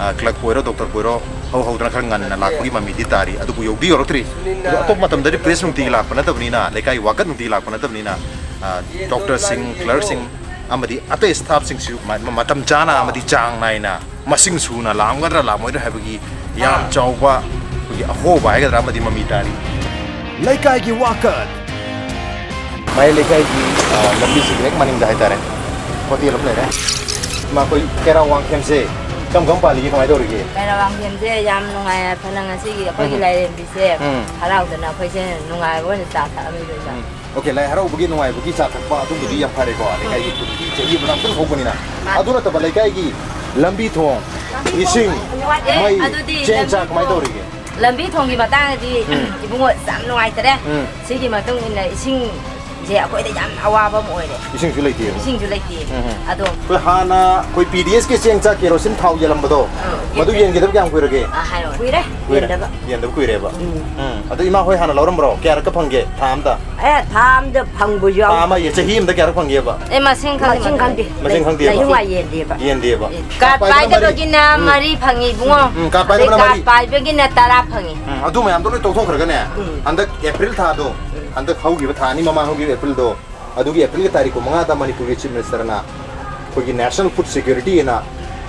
ꯑ, ꯀ꯭ꯂꯔꯛꯄꯨ ꯑꯣꯏꯔꯣ, ꯗꯣꯛꯇꯔꯕꯨ ꯑꯣꯏꯔꯣ, ꯍꯧ ꯍꯧꯗꯅ ꯈꯔ ꯉꯟꯅ ꯂꯥꯛꯄꯒꯤ ꯃꯃꯤꯗꯤ ꯇꯥꯔꯤ, ꯑꯗꯨꯕꯨ ꯌꯧꯗꯤ ꯌꯧꯔꯛꯇ꯭ꯔꯤ꯫ ꯑꯗꯣ ꯑꯇꯣꯞꯄ ꯃꯇꯝꯗꯗꯤ ꯄ꯭ꯔꯦꯁ ꯅꯨꯡꯇꯤꯒꯤ ꯂꯥꯛꯄ ꯅꯠꯇꯕꯅꯤꯅ, ꯂꯩꯀꯥꯏ ꯋꯥꯀꯠ ꯅꯨꯡꯇꯤꯒꯤ ꯂꯥꯛꯄ ꯅꯠꯇꯕꯅꯤꯅ, ꯑ, ꯗꯣꯛꯇꯔꯁꯤꯡ, ꯀ꯭ꯂꯔꯛꯁꯤꯡ ꯑꯃꯗꯤ ꯑꯇꯩ ꯁ꯭ꯇꯥꯐꯁꯤꯡꯁꯤꯁꯨ ꯃ-, ꯃ-, ꯃꯇꯝ ꯆꯥꯅ ꯑꯃꯗꯤ ꯆꯥꯡ ꯅꯥꯏꯅ ꯃꯁꯤꯡ ꯁꯨꯅ ꯂꯥꯛꯑꯝꯒꯗ꯭ꯔꯥ ꯂꯥꯛꯑꯝꯃꯣꯏꯗ꯭ꯔꯥ ꯍꯥꯏꯕꯒꯤ ꯌꯥꯝ ꯆꯥꯎꯕ ꯑꯩꯈꯣꯏꯒꯤ ꯑꯍꯣꯕ ꯍꯥꯏꯒꯗ꯭ꯔꯥ ꯑꯃꯗꯤ ꯃꯃꯤ ꯇꯥꯔꯤ꯫ ꯂꯩꯀꯥꯏꯒꯤ ꯋꯥꯀꯠ꯫ ꯃꯌꯥꯏ ꯂꯩꯀꯥꯏꯒꯤ, ꯑ, ꯂꯝꯕꯤꯁꯤꯒꯤ ꯍꯦꯛ ꯃꯅꯤꯡꯗ ꯍꯥꯏꯇꯥꯔꯦ, ꯍꯣꯇꯦꯜ ꯑꯃ ꯂꯩꯔꯦ꯫ ꯏꯃꯥ, ꯑꯩꯈꯣꯏ ꯀꯦꯔꯥ ꯋꯥꯡꯈꯦꯝꯁꯦ ꯀꯔꯝ ꯀꯔꯝ ꯄꯥꯜꯂꯤꯒꯦ, ꯀꯃꯥꯏꯅ ꯇꯧꯔꯤꯒꯦ? ꯀꯦꯔꯥ ꯋꯥꯡꯈꯦꯝꯁꯦ ꯌꯥꯝ ꯅꯨꯡꯉꯥꯏ ꯌꯥꯏꯐꯅ ꯉꯁꯤꯒꯤ ꯑꯩꯈꯣꯏꯒꯤ ꯎꯝ꯫ ꯂꯥꯏꯔꯦꯝꯕꯤꯁꯦ ꯎꯝ꯫ ꯍꯔꯥꯎꯗꯅ ꯑꯩꯈꯣꯏꯁꯦ ꯅꯨꯡꯉꯥꯏꯕ ꯑꯣꯏꯅ ꯆꯥ ꯊꯛꯑꯝꯃꯤ ꯂꯣꯏꯅ꯫ ꯎꯝ꯫ ꯑꯣꯀꯦ, ꯂꯥꯏ ꯍꯔꯥꯎꯕꯒꯤ ꯅꯨꯡꯉꯥꯏꯕꯒꯤ ꯆꯥ ꯊꯛꯄ ꯑꯗꯨꯝꯕꯗꯤ ꯎꯝ꯫ ꯌꯥꯝ ꯐꯔꯦꯀꯣ, ꯂꯩꯀꯥꯏꯒꯤ ꯎꯝ꯫ ꯈꯨꯟꯒꯤ ꯆꯍꯤ ꯑꯃꯗ ꯑꯃꯨꯛꯇꯪ ꯍꯧꯕꯅꯤꯅ꯫ ꯃꯥꯅꯤ꯫ ꯑꯗꯨ ꯅꯠꯇꯕ ꯂꯩꯀꯥꯏꯒꯤ ꯂꯝꯕꯤ ꯊꯣꯡ, ꯏꯁꯤꯡ, ꯑꯦ, ꯃꯩ, ꯑꯗꯨꯗꯤ ꯆꯦꯡ ꯂꯝꯕꯤ ꯆꯥꯛ ꯀꯃꯥꯏꯅ ꯊꯣꯡ, ꯇꯧꯔꯤꯒꯦ? ꯂꯝꯕꯤ ꯊꯣꯡꯒꯤ ꯃꯇꯥꯡꯗꯗꯤ, ꯎꯝ꯫ ꯏꯕꯨꯡꯉꯣ, ꯌꯥꯝ ꯅꯨꯡꯉꯥꯏꯇꯔꯦ꯫ ꯎꯝ꯫ ꯁꯤꯒꯤ ꯃꯇꯨꯡ ꯏꯟꯅ ꯏꯁꯤꯡꯁꯦ ꯑꯩꯈꯣꯏꯗ ꯌꯥꯝ ꯑꯋꯥꯕ ꯑꯃ ꯑꯣꯏꯔꯦ꯫ ꯏꯁꯤꯡꯁꯨ ꯂꯩꯇꯦꯕ? ꯏꯁꯤꯡꯁꯨ ꯂꯩꯇꯦ꯫ ꯎꯝ, ꯎꯝ꯫ ꯑꯗꯣ ꯑꯩꯈꯣꯏ ꯍꯥꯟꯅ ꯑꯩꯈꯣꯏ ꯄꯤ ꯗꯤ ꯑꯦꯁꯀꯤ ꯆꯦꯡ ꯆꯥꯛ ꯀꯦꯔꯣꯁꯤꯟ ꯊꯥꯎ ꯌꯦꯜꯂꯝꯕꯗꯣ, ꯑꯥ, ꯃꯗꯨ ꯌꯦꯟꯗꯕ꯫ ꯌꯦꯟꯈꯤꯗꯕ ꯀꯌꯥꯝ ꯀꯨꯏꯔꯒꯦ? ꯑꯥ, ꯍꯥꯏꯔꯣ꯫ ꯀꯨꯏꯔꯦ, ꯀꯨꯏꯔꯦ꯫ ꯌꯦꯟꯗꯕ꯫ ꯌꯦꯟꯗꯕ ꯀꯨꯏꯔꯦꯕ? ꯎꯝ꯫ ꯎꯝ꯫ ꯑꯗꯣ ꯏꯃꯥ ꯍꯣꯏ ꯍꯥꯟꯅ ꯂꯧꯔꯝꯕ꯭ꯔꯣ? ꯀꯌꯥꯔꯛꯀ ꯐꯪꯒꯦ ꯊꯥ ꯑꯝꯗ? ꯑꯦ, ꯊꯥ ꯑꯝꯗ ꯐꯪꯕꯁꯨ ꯌꯥꯎ-, ꯊꯥ ꯑꯃ, ꯆꯍꯤ ꯑꯃꯗ ꯀꯌꯥꯔꯛ ꯐꯪꯒꯦꯕ? ꯑꯦ, ꯃꯁꯤꯡ ꯈꯪꯗꯦ, ꯃꯁꯤꯡ ꯈꯪꯗꯦ꯫ ꯃꯁꯤꯡ ꯈꯪꯗꯦꯕ? ꯂꯩ-, ꯂꯩꯍꯤꯡꯋꯥꯏ ꯌꯦꯟꯗꯦꯕ꯫ ꯌꯦꯟꯗꯦꯕ? ꯑꯦ, ꯀꯥꯔꯗ ꯀꯥꯔꯗ ꯄꯥꯏꯗꯕꯅ ꯃꯔꯤ꯫ ꯄꯥꯏꯗꯕꯒꯤꯅ ꯎꯝ꯫ ꯃꯔꯤ ꯐꯪꯉꯤ, ꯏꯕꯨꯡꯉꯣ꯫ ꯎꯝ, ꯀꯥꯔꯗ ꯑꯗꯩ ꯄꯥꯏꯗꯕꯅ ꯀꯥꯔꯗ ꯃꯔꯤ꯫ ꯄꯥꯏꯕꯒꯤꯅ ꯇꯔꯥ ꯐꯪꯉꯤ꯫ ꯎꯝ, ꯑꯗꯨ ꯃꯌꯥꯝꯗꯣ ꯂꯣꯏ ꯇꯣꯛꯊꯣꯛꯈ꯭ꯔꯒꯅꯦ, ꯎꯝ꯫ ꯍꯟꯗꯛ ꯑꯦꯄ꯭ꯔꯤꯜ ꯊꯥꯗꯣ, ꯎꯝ꯫ ꯍꯟꯗꯛ ꯍꯧꯈꯤꯕ ꯊꯥ ꯑꯅꯤ ꯃꯃꯥꯡ ꯍꯧꯈꯤꯕ ꯑꯦꯄ꯭ꯔꯤꯜꯗꯣ, ꯑꯗꯨꯒꯤ ꯑꯦꯄ꯭ꯔꯤꯜꯒꯤ ꯇꯥꯔꯤꯛ ꯀꯨꯟꯃꯉꯥꯗ ꯃꯅꯤꯄꯨꯔꯒꯤ ꯆꯤꯐ ꯃꯤꯅꯤꯁꯇꯔꯅ ꯑꯩꯈꯣꯏꯒꯤ ꯅꯦꯁꯅꯦꯜ ꯐꯨꯗ ꯁꯦꯀ꯭ꯌꯨꯔꯤꯇꯤ ꯑꯅ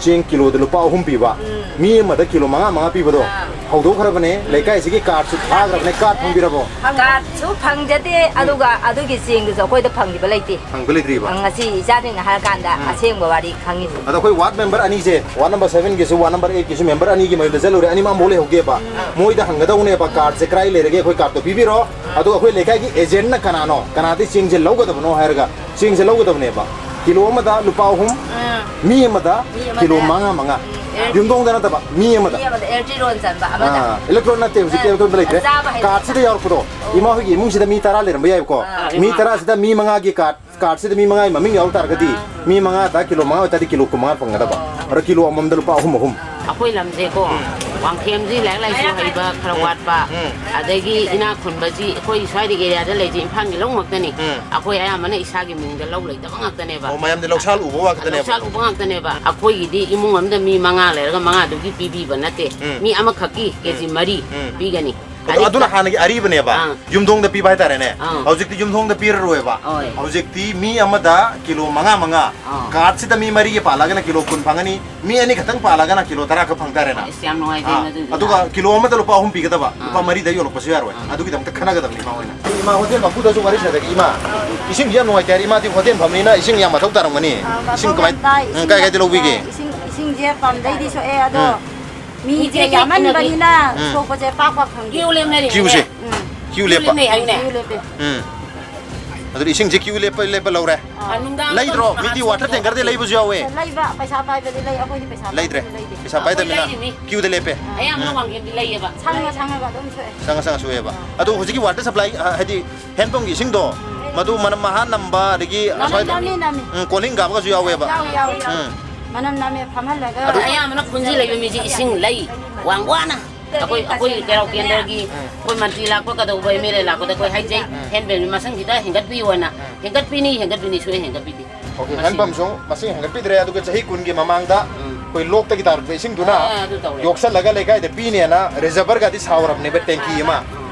ꯆꯦꯡ ꯀꯤꯂꯣꯗ ꯂꯨꯄꯥ ꯑꯍꯨꯝ ꯄꯤꯕ, ꯎꯝ꯫ ꯃꯤ ꯑꯃꯗ ꯀꯤꯂꯣ ꯃꯉꯥ ꯃꯉꯥ ꯄꯤꯕꯗꯣ, ꯑꯥ꯫ ꯍꯧꯗꯣꯛꯈ꯭ꯔꯕꯅꯦ, ꯂꯩꯀꯥꯏꯁꯤꯒꯤ ꯀꯥꯔꯗꯁꯨ ꯊꯥꯈ꯭ꯔꯕꯅꯦ꯫ ꯀꯥꯔꯗ ꯐꯪꯕꯤꯔꯕꯣ? ꯀꯥꯔꯗꯁꯨ ꯐꯪꯖꯗꯦ, ꯑꯗꯨꯒ ꯑꯗꯨꯒꯤ ꯆꯦꯡꯗꯨꯁꯨ ꯑꯩꯈꯣꯏꯗ ꯐꯪꯈꯤꯕ ꯂꯩꯇꯦ꯫ ꯐꯪꯕ ꯂꯩꯇ꯭ꯔꯤꯕ? ꯉꯁꯤ ꯏꯆꯥꯁꯤꯡꯅ ꯍꯥꯏꯔꯀꯥꯟꯗ ꯎꯝ꯫ ꯑꯁꯦꯡꯕ ꯋꯥꯔꯤ ꯈꯪꯉꯤꯁꯦ꯫ ꯑꯗꯣ ꯑꯩꯈꯣꯏ ꯋꯥꯔꯗ ꯃꯦꯝꯕꯔ ꯑꯅꯤꯁꯦ, ꯋꯥꯔꯗ ꯅꯝꯕꯔ ꯁꯚꯦꯟꯒꯤꯁꯨ, ꯋꯥꯔꯗ ꯅꯝꯕꯔ ꯑꯩꯠꯀꯤꯁꯨ ꯃꯦꯝꯕꯔ ꯑꯅꯤꯒꯤ ꯃꯌꯨꯝꯗ ꯆꯠꯂꯨꯔꯦ, ꯑꯅꯤꯃꯛ ꯑꯃꯐꯥꯎ ꯂꯩꯍꯧꯗꯦꯕ꯫ ꯎꯝ꯫ ꯃꯣꯏꯗ ꯍꯪꯒꯗꯧꯅꯦꯕ, ꯀꯥꯔꯗꯁꯦ ꯀꯗꯥꯏ ꯂꯩꯔꯒꯦ, ꯑꯩꯈꯣꯏ ꯀꯥꯔꯗꯇꯣ ꯄꯤꯕꯤꯔꯣ꯫ ꯑꯗꯨꯒ ꯑꯩꯈꯣꯏ ꯂꯩꯀꯥꯏꯒꯤ ꯑꯦꯖꯦꯟꯠꯅ ꯀꯅꯥꯅꯣ, ꯀꯅꯥꯗꯩ ꯆꯦꯡꯁꯦ ꯂꯧꯒꯗꯕꯅꯣ ꯍꯥꯏꯔꯒ ꯆꯦꯡꯁꯦ ꯂꯧꯒꯗꯕꯅꯦꯕ꯫ ꯀꯤꯂꯣ ꯑꯃꯗ ꯂꯨꯄꯥ ꯑꯍꯨꯝ, ꯎꯝ꯫ ꯃꯤ ꯑꯃꯗ ꯃꯤ ꯑꯃꯗ ꯀꯤꯂꯣ ꯃꯉꯥ ꯃꯉꯥ꯫ ꯎꯝ, ꯑꯦ- ꯌꯨꯝꯗꯣꯡꯗ ꯅꯠꯇꯕ, ꯃꯤ ꯑꯃꯗ꯫ ꯃꯤ ꯑꯃꯗ ꯑꯦꯔꯇꯤ ꯔꯣꯟ ꯆꯟꯕ ꯑꯃꯗ꯫ ꯑꯥ, ꯏꯂꯦꯛꯇ꯭ꯔꯣꯟ ꯅꯠꯇꯦ, ꯍꯧꯖꯤꯛꯇꯤ ꯑꯥ, ꯏꯂꯦꯛꯇ꯭ꯔꯣꯟꯗ ꯂꯩꯇ꯭ꯔꯦ꯫ ꯆꯥꯕ ꯍꯩ- ꯀꯥꯔꯗꯁꯤꯗ ꯌꯥꯎꯔꯛꯄꯗꯣ, ꯑꯣ꯫ ꯏꯃꯥ ꯍꯣꯏꯒꯤ ꯏꯃꯨꯡꯁꯤꯗ ꯃꯤ ꯇꯔꯥ ꯂꯩꯔꯝꯕ ꯌꯥꯏꯕꯀꯣ꯫ ꯑꯥ꯫ ꯃꯤ ꯇꯔꯥꯁꯤꯗ ꯃꯤ ꯃꯉꯥꯒꯤ ꯀꯥꯔꯗ, ꯀꯥꯔꯗꯁꯤꯗ ꯃꯤ ꯃꯉꯥꯒꯤ ꯃꯃꯤꯡ ꯌꯥꯎ ꯇꯥꯔꯒꯗꯤ, ꯑꯥ꯫ ꯃꯤ ꯃꯉꯥꯗ ꯀꯤꯂꯣ ꯃꯉꯥ ꯑꯣꯏꯇꯥꯔꯗꯤ ꯀꯤꯂꯣ ꯀꯨꯟꯃꯉꯥ ꯐꯪꯒꯗꯕ꯫ ꯑꯣ꯫ ꯑꯗꯣ ꯀꯤꯂꯣ ꯑꯃꯃꯝꯗ ꯂꯨꯄꯥ ꯑꯍꯨꯝ ꯑꯍꯨꯝ꯫ ꯑꯩꯈꯣꯏ ꯂꯝꯁꯦꯀꯣ, ꯎꯝ꯫ ꯋꯥꯡꯈꯦꯝꯁꯤ ꯂꯥꯏꯔꯤꯛ ꯂꯥꯏꯁꯨ ꯍꯩꯕ ꯈꯔ ꯎꯝ꯫ ꯋꯥꯠꯄ, ꯎꯝ꯫ ꯑꯗꯒꯤ ꯏꯅꯥꯛ ꯈꯨꯟꯕꯁꯤ ꯑꯩꯈꯣꯏ ꯁ꯭ꯋꯥꯏꯗ ꯑꯦꯔꯤꯌꯥꯗ ꯂꯩꯁꯦ ꯏꯝꯐꯥꯜꯒꯤ ꯂꯧ ꯉꯥꯛꯇꯅꯤ꯫ ꯎꯝ꯫ ꯑꯩꯈꯣꯏ ꯑꯌꯥꯝꯕꯅ ꯏꯁꯥꯒꯤ ꯃꯤꯡꯗ ꯂꯧ ꯂꯩꯇꯕ ꯉꯥꯛꯇꯅꯦꯕ꯫ ꯑꯣ, ꯃꯌꯥꯝꯗꯤ ꯂꯧꯁꯥꯜ ꯎꯕ ꯉꯥꯛꯇꯅꯦꯕ꯫ ꯂꯧꯁꯥꯜ ꯎꯕ ꯉꯥꯛꯇꯅꯦꯕ꯫ ꯑꯩꯈꯣꯏꯒꯤꯗꯤ ꯏꯃꯨꯡ ꯑꯃꯗ ꯃꯤ ꯃꯉꯥ ꯂꯩꯔꯒ ꯃꯉꯥꯗꯨꯒꯤ ꯄꯤꯕꯤꯕ ꯅꯠꯇꯦ꯫ ꯎꯝ꯫ ꯃꯤ ꯑꯃꯈꯛꯀꯤ ꯀꯦꯖꯤ ꯎꯝ꯫ ꯃꯔꯤ ꯎꯝ꯫ ꯄꯤꯒꯅꯤ꯫ ꯑꯗꯨ, ꯑꯗꯨꯅ ꯑꯔꯤꯕ-, ꯍꯥꯟꯅꯒꯤ ꯑꯔꯤꯕꯅꯦꯕ꯫ ꯑꯥ꯫ ꯌꯨꯝꯊꯣꯡꯗ ꯄꯤꯕ ꯍꯥꯏꯇꯥꯔꯦꯅꯦ꯫ ꯑꯥ꯫ ꯍꯧꯖꯤꯛꯇꯤ ꯌꯨꯝꯊꯣꯡꯗ ꯄꯤꯔꯔꯣꯏꯕ꯫ ꯍꯣꯏ꯫ ꯍꯧꯖꯤꯛꯇꯤ ꯃꯤ ꯑꯃꯗ ꯀꯤꯂꯣ ꯃꯉꯥ ꯃꯉꯥ, ꯑꯥ꯫ ꯀꯥꯔꯗꯁꯤꯗ ꯃꯤ ꯃꯔꯤꯒꯤ ꯄꯥꯜꯂꯒꯅ ꯀꯤꯂꯣ ꯀꯨꯟ ꯐꯪꯒꯅꯤ, ꯃꯤ ꯑꯅꯤ ꯈꯛꯇꯪ ꯄꯥꯜꯂꯒꯅ ꯀꯤꯂꯣ ꯇꯔꯥ ꯈꯛ ꯐꯪ ꯇꯥꯔꯦꯅ꯫ ꯑꯁ, ꯌꯥꯝ ꯅꯨꯡꯉꯥꯏꯖꯩ ꯑꯥ꯫ ꯃꯗꯨꯗꯤ꯫ ꯑꯗꯨꯒ ꯀꯤꯂꯣ ꯑꯃꯗ ꯂꯨꯄꯥ ꯑꯍꯨꯝ ꯄꯤꯒꯗꯕ, ꯑꯥ꯫ ꯂꯨꯄꯥ ꯃꯔꯤꯗ ꯌꯣꯜꯂꯛꯄꯁꯨ ꯌꯥꯔꯣꯏ꯫ ꯑꯥ꯫ ꯑꯗꯨꯒꯤꯗꯃꯛꯇ ꯈꯟꯅꯒꯗꯕꯅꯤ ꯏꯃꯥ ꯍꯣꯏꯅ꯫ ꯏꯃꯥ ꯍꯣꯇꯦꯜ ꯃꯄꯨꯗꯁꯨ ꯋꯥꯔꯤ ꯁꯥꯟꯅꯔꯒꯦ꯫ ꯏꯃꯥ, ꯏꯁꯤꯡꯁꯤ ꯌꯥꯝ ꯅꯨꯡꯉꯥꯏꯇꯦ ꯍꯥꯏꯔꯦ꯫ ꯏꯃꯥꯗꯤ ꯍꯣꯇꯦꯜ ꯐꯝꯕꯅꯤꯅ ꯏꯁꯤꯡ ꯌꯥꯝ ꯃꯊꯧ ꯇꯥꯔꯝꯒꯅꯤ꯫ ꯑꯥ, ꯏꯁꯤꯡ ꯃꯊꯧ ꯀꯃꯥꯏ-, ꯌꯥꯝ ꯇꯥꯏ꯫ ꯎꯝ, ꯏꯁꯤꯡ ꯀꯥꯏ ꯀꯥꯏꯗ ꯂꯧꯕꯤꯒꯦ? ꯏꯁꯤꯡ, ꯏꯁꯤꯡꯁꯦ ꯄꯝꯗꯩꯗꯤ ꯁꯣꯛꯑꯦ, ꯑꯗꯣ ꯎꯝ꯫ ꯃꯤꯁꯦ ꯃꯤꯁꯦ ꯌꯥꯝꯃꯟꯕꯅꯤꯅ ꯎꯝ꯫ ꯁꯣꯛꯄꯁꯦ ꯄꯥꯛ ꯄꯥꯛ ꯐꯪꯗꯦ꯫ ꯀ꯭ꯌꯨ ꯂꯦꯞꯅꯔꯤ ꯀ꯭ꯌꯨꯁꯦ꯫ ꯍꯥꯏꯅꯦ꯫ ꯎꯝ꯫ ꯀ꯭ꯌꯨ ꯂꯦꯞꯄ꯫ ꯂꯦꯞꯅꯩ ꯍꯥꯏꯅꯦ꯫ ꯀ꯭ꯌꯨ ꯂꯦꯞꯄꯦ꯫ ꯎꯝ꯫ ꯑꯗꯨꯗꯤ ꯏꯁꯤꯡꯁꯦ ꯀ꯭ꯌꯨ ꯂꯦꯞꯄ, ꯂꯦꯞꯄ ꯂꯧꯔꯦ꯫ ꯑꯥ, ꯅꯨꯡꯗꯥꯡ ꯂꯩꯗ꯭ꯔꯣ? ꯃꯤꯗꯤ ꯋꯥꯇꯔ ꯇꯦꯡꯀꯔꯗꯤ ꯂꯩꯕꯁꯨ ꯌꯥꯎꯋꯦ꯫ ꯂꯩꯕ, ꯄꯩꯁꯥ ꯄꯥꯏꯕꯗꯤ ꯂꯩ, ꯑꯩꯈꯣꯏꯗꯤ ꯄꯩꯁꯥ ꯂꯩꯇ꯭ꯔꯦ꯫ ꯄꯥꯏꯕꯗꯤ ꯂꯩꯇꯦ꯫ ꯄꯩꯁꯥ ꯑꯩꯈꯣꯏ ꯄꯥꯏꯗꯕꯅꯤꯅ ꯂꯩꯔꯤꯅꯤ꯫ ꯀ꯭ꯌꯨꯗ ꯂꯦꯞꯄꯦ꯫ ꯑꯌꯥꯝꯕꯅ ꯎꯝ꯫ ꯋꯥꯡꯈꯦꯝꯗꯤ ꯂꯩꯌꯦꯕ꯫ ꯁꯪꯉ ꯁꯪꯉꯒ ꯑꯗꯨꯝ ꯁꯣꯛꯑꯦ꯫ ꯁꯪꯉ ꯁꯪꯉ ꯁꯣꯛꯑꯦꯕ꯫ ꯑꯗꯣ ꯍꯧꯖꯤꯛꯀꯤ ꯋꯥꯇꯔ ꯁꯄ꯭ꯂꯥꯏ, ꯑ, ꯍꯥꯏꯗꯤ ꯍꯦꯟꯄꯝꯒꯤ ꯏꯁꯤꯡꯗꯣ, ꯎꯝ꯫ ꯃꯗꯨ ꯃꯅꯝ ꯃꯍꯥ ꯅꯝꯕ, ꯑꯗꯒꯤ ꯅꯝꯃꯤ, ꯑꯁ꯭ꯋꯥꯏꯗ, ꯅꯝꯃꯤ, ꯅꯝꯃꯤ꯫ ꯎꯝ, ꯀꯣꯜꯍꯤꯡ ꯀꯥꯕꯒꯁꯨ ꯌꯥꯎꯋꯦꯕ꯫ ꯌꯥꯎꯋꯤ, ꯌꯥꯎꯋꯤ, ꯌꯥꯎꯋꯤ꯫ ꯎꯝ꯫ ꯃꯅꯝ ꯅꯝꯃꯦ, ꯐꯝꯍꯜꯂꯒ꯫ ꯑꯗꯣ ꯑꯌꯥꯝꯕꯅ ꯈꯨꯟꯁꯤ ꯂꯩꯕ ꯃꯤꯁꯤ ꯏꯁꯤꯡ ꯂꯩ, ꯋꯥꯡ ꯋꯥꯅ꯫ ꯑꯩꯈꯣꯏ, ꯑꯩꯈꯣꯏ ꯀꯩꯔꯥꯎ ꯀꯦꯟꯗ꯭ꯔꯒꯤ ꯎꯝ꯫ ꯑꯩꯈꯣꯏ ꯃꯟꯇ꯭ꯔꯤ ꯂꯥꯛꯄ ꯀꯩꯗꯧꯕ ꯑꯦꯝ ꯑꯦꯜ ꯑꯦ ꯂꯥꯛꯄꯗ ꯑꯩꯈꯣꯏ ꯍꯥꯏꯖꯩ, ꯎꯝ꯫ ꯍꯦꯟꯄꯝꯁꯤ ꯃꯁꯤꯡ ꯈꯤꯇ ꯍꯦꯟꯒꯠꯄꯤꯌꯣꯅ꯫ ꯎꯝ꯫ ꯍꯦꯟꯒꯠꯄꯤꯅꯤ, ꯍꯦꯟꯒꯠꯄꯤꯅꯤ, ꯁꯨꯡꯍꯦꯟ ꯍꯦꯟꯒꯠꯄꯤꯗꯦ꯫ ꯑꯣꯀꯦ, ꯃꯁꯤ ꯍꯦꯟꯄꯝꯁꯨ ꯃꯁꯤꯡ ꯍꯦꯟꯒꯠꯄꯤꯗ꯭ꯔꯦ, ꯑꯗꯨꯒ ꯆꯍꯤ ꯀꯨꯟꯒꯤ ꯃꯃꯥꯡꯗ ꯎꯝ꯫ ꯑꯩꯈꯣꯏ ꯂꯣꯛꯇꯒꯤ ꯇꯥꯔꯛꯄ ꯏꯁꯤꯡꯗꯨꯅ ꯑꯥ, ꯑꯗꯨ ꯇꯧꯔꯦ꯫ ꯌꯣꯛꯁꯜꯂꯒ ꯂꯩꯀꯥꯏꯗ ꯄꯤꯅꯦꯅ ꯔꯤꯖꯔꯚꯔꯒꯗꯤ ꯁꯥꯎꯔꯕꯅꯦꯕ, ꯇꯦꯡꯀꯤ ꯑꯃ꯫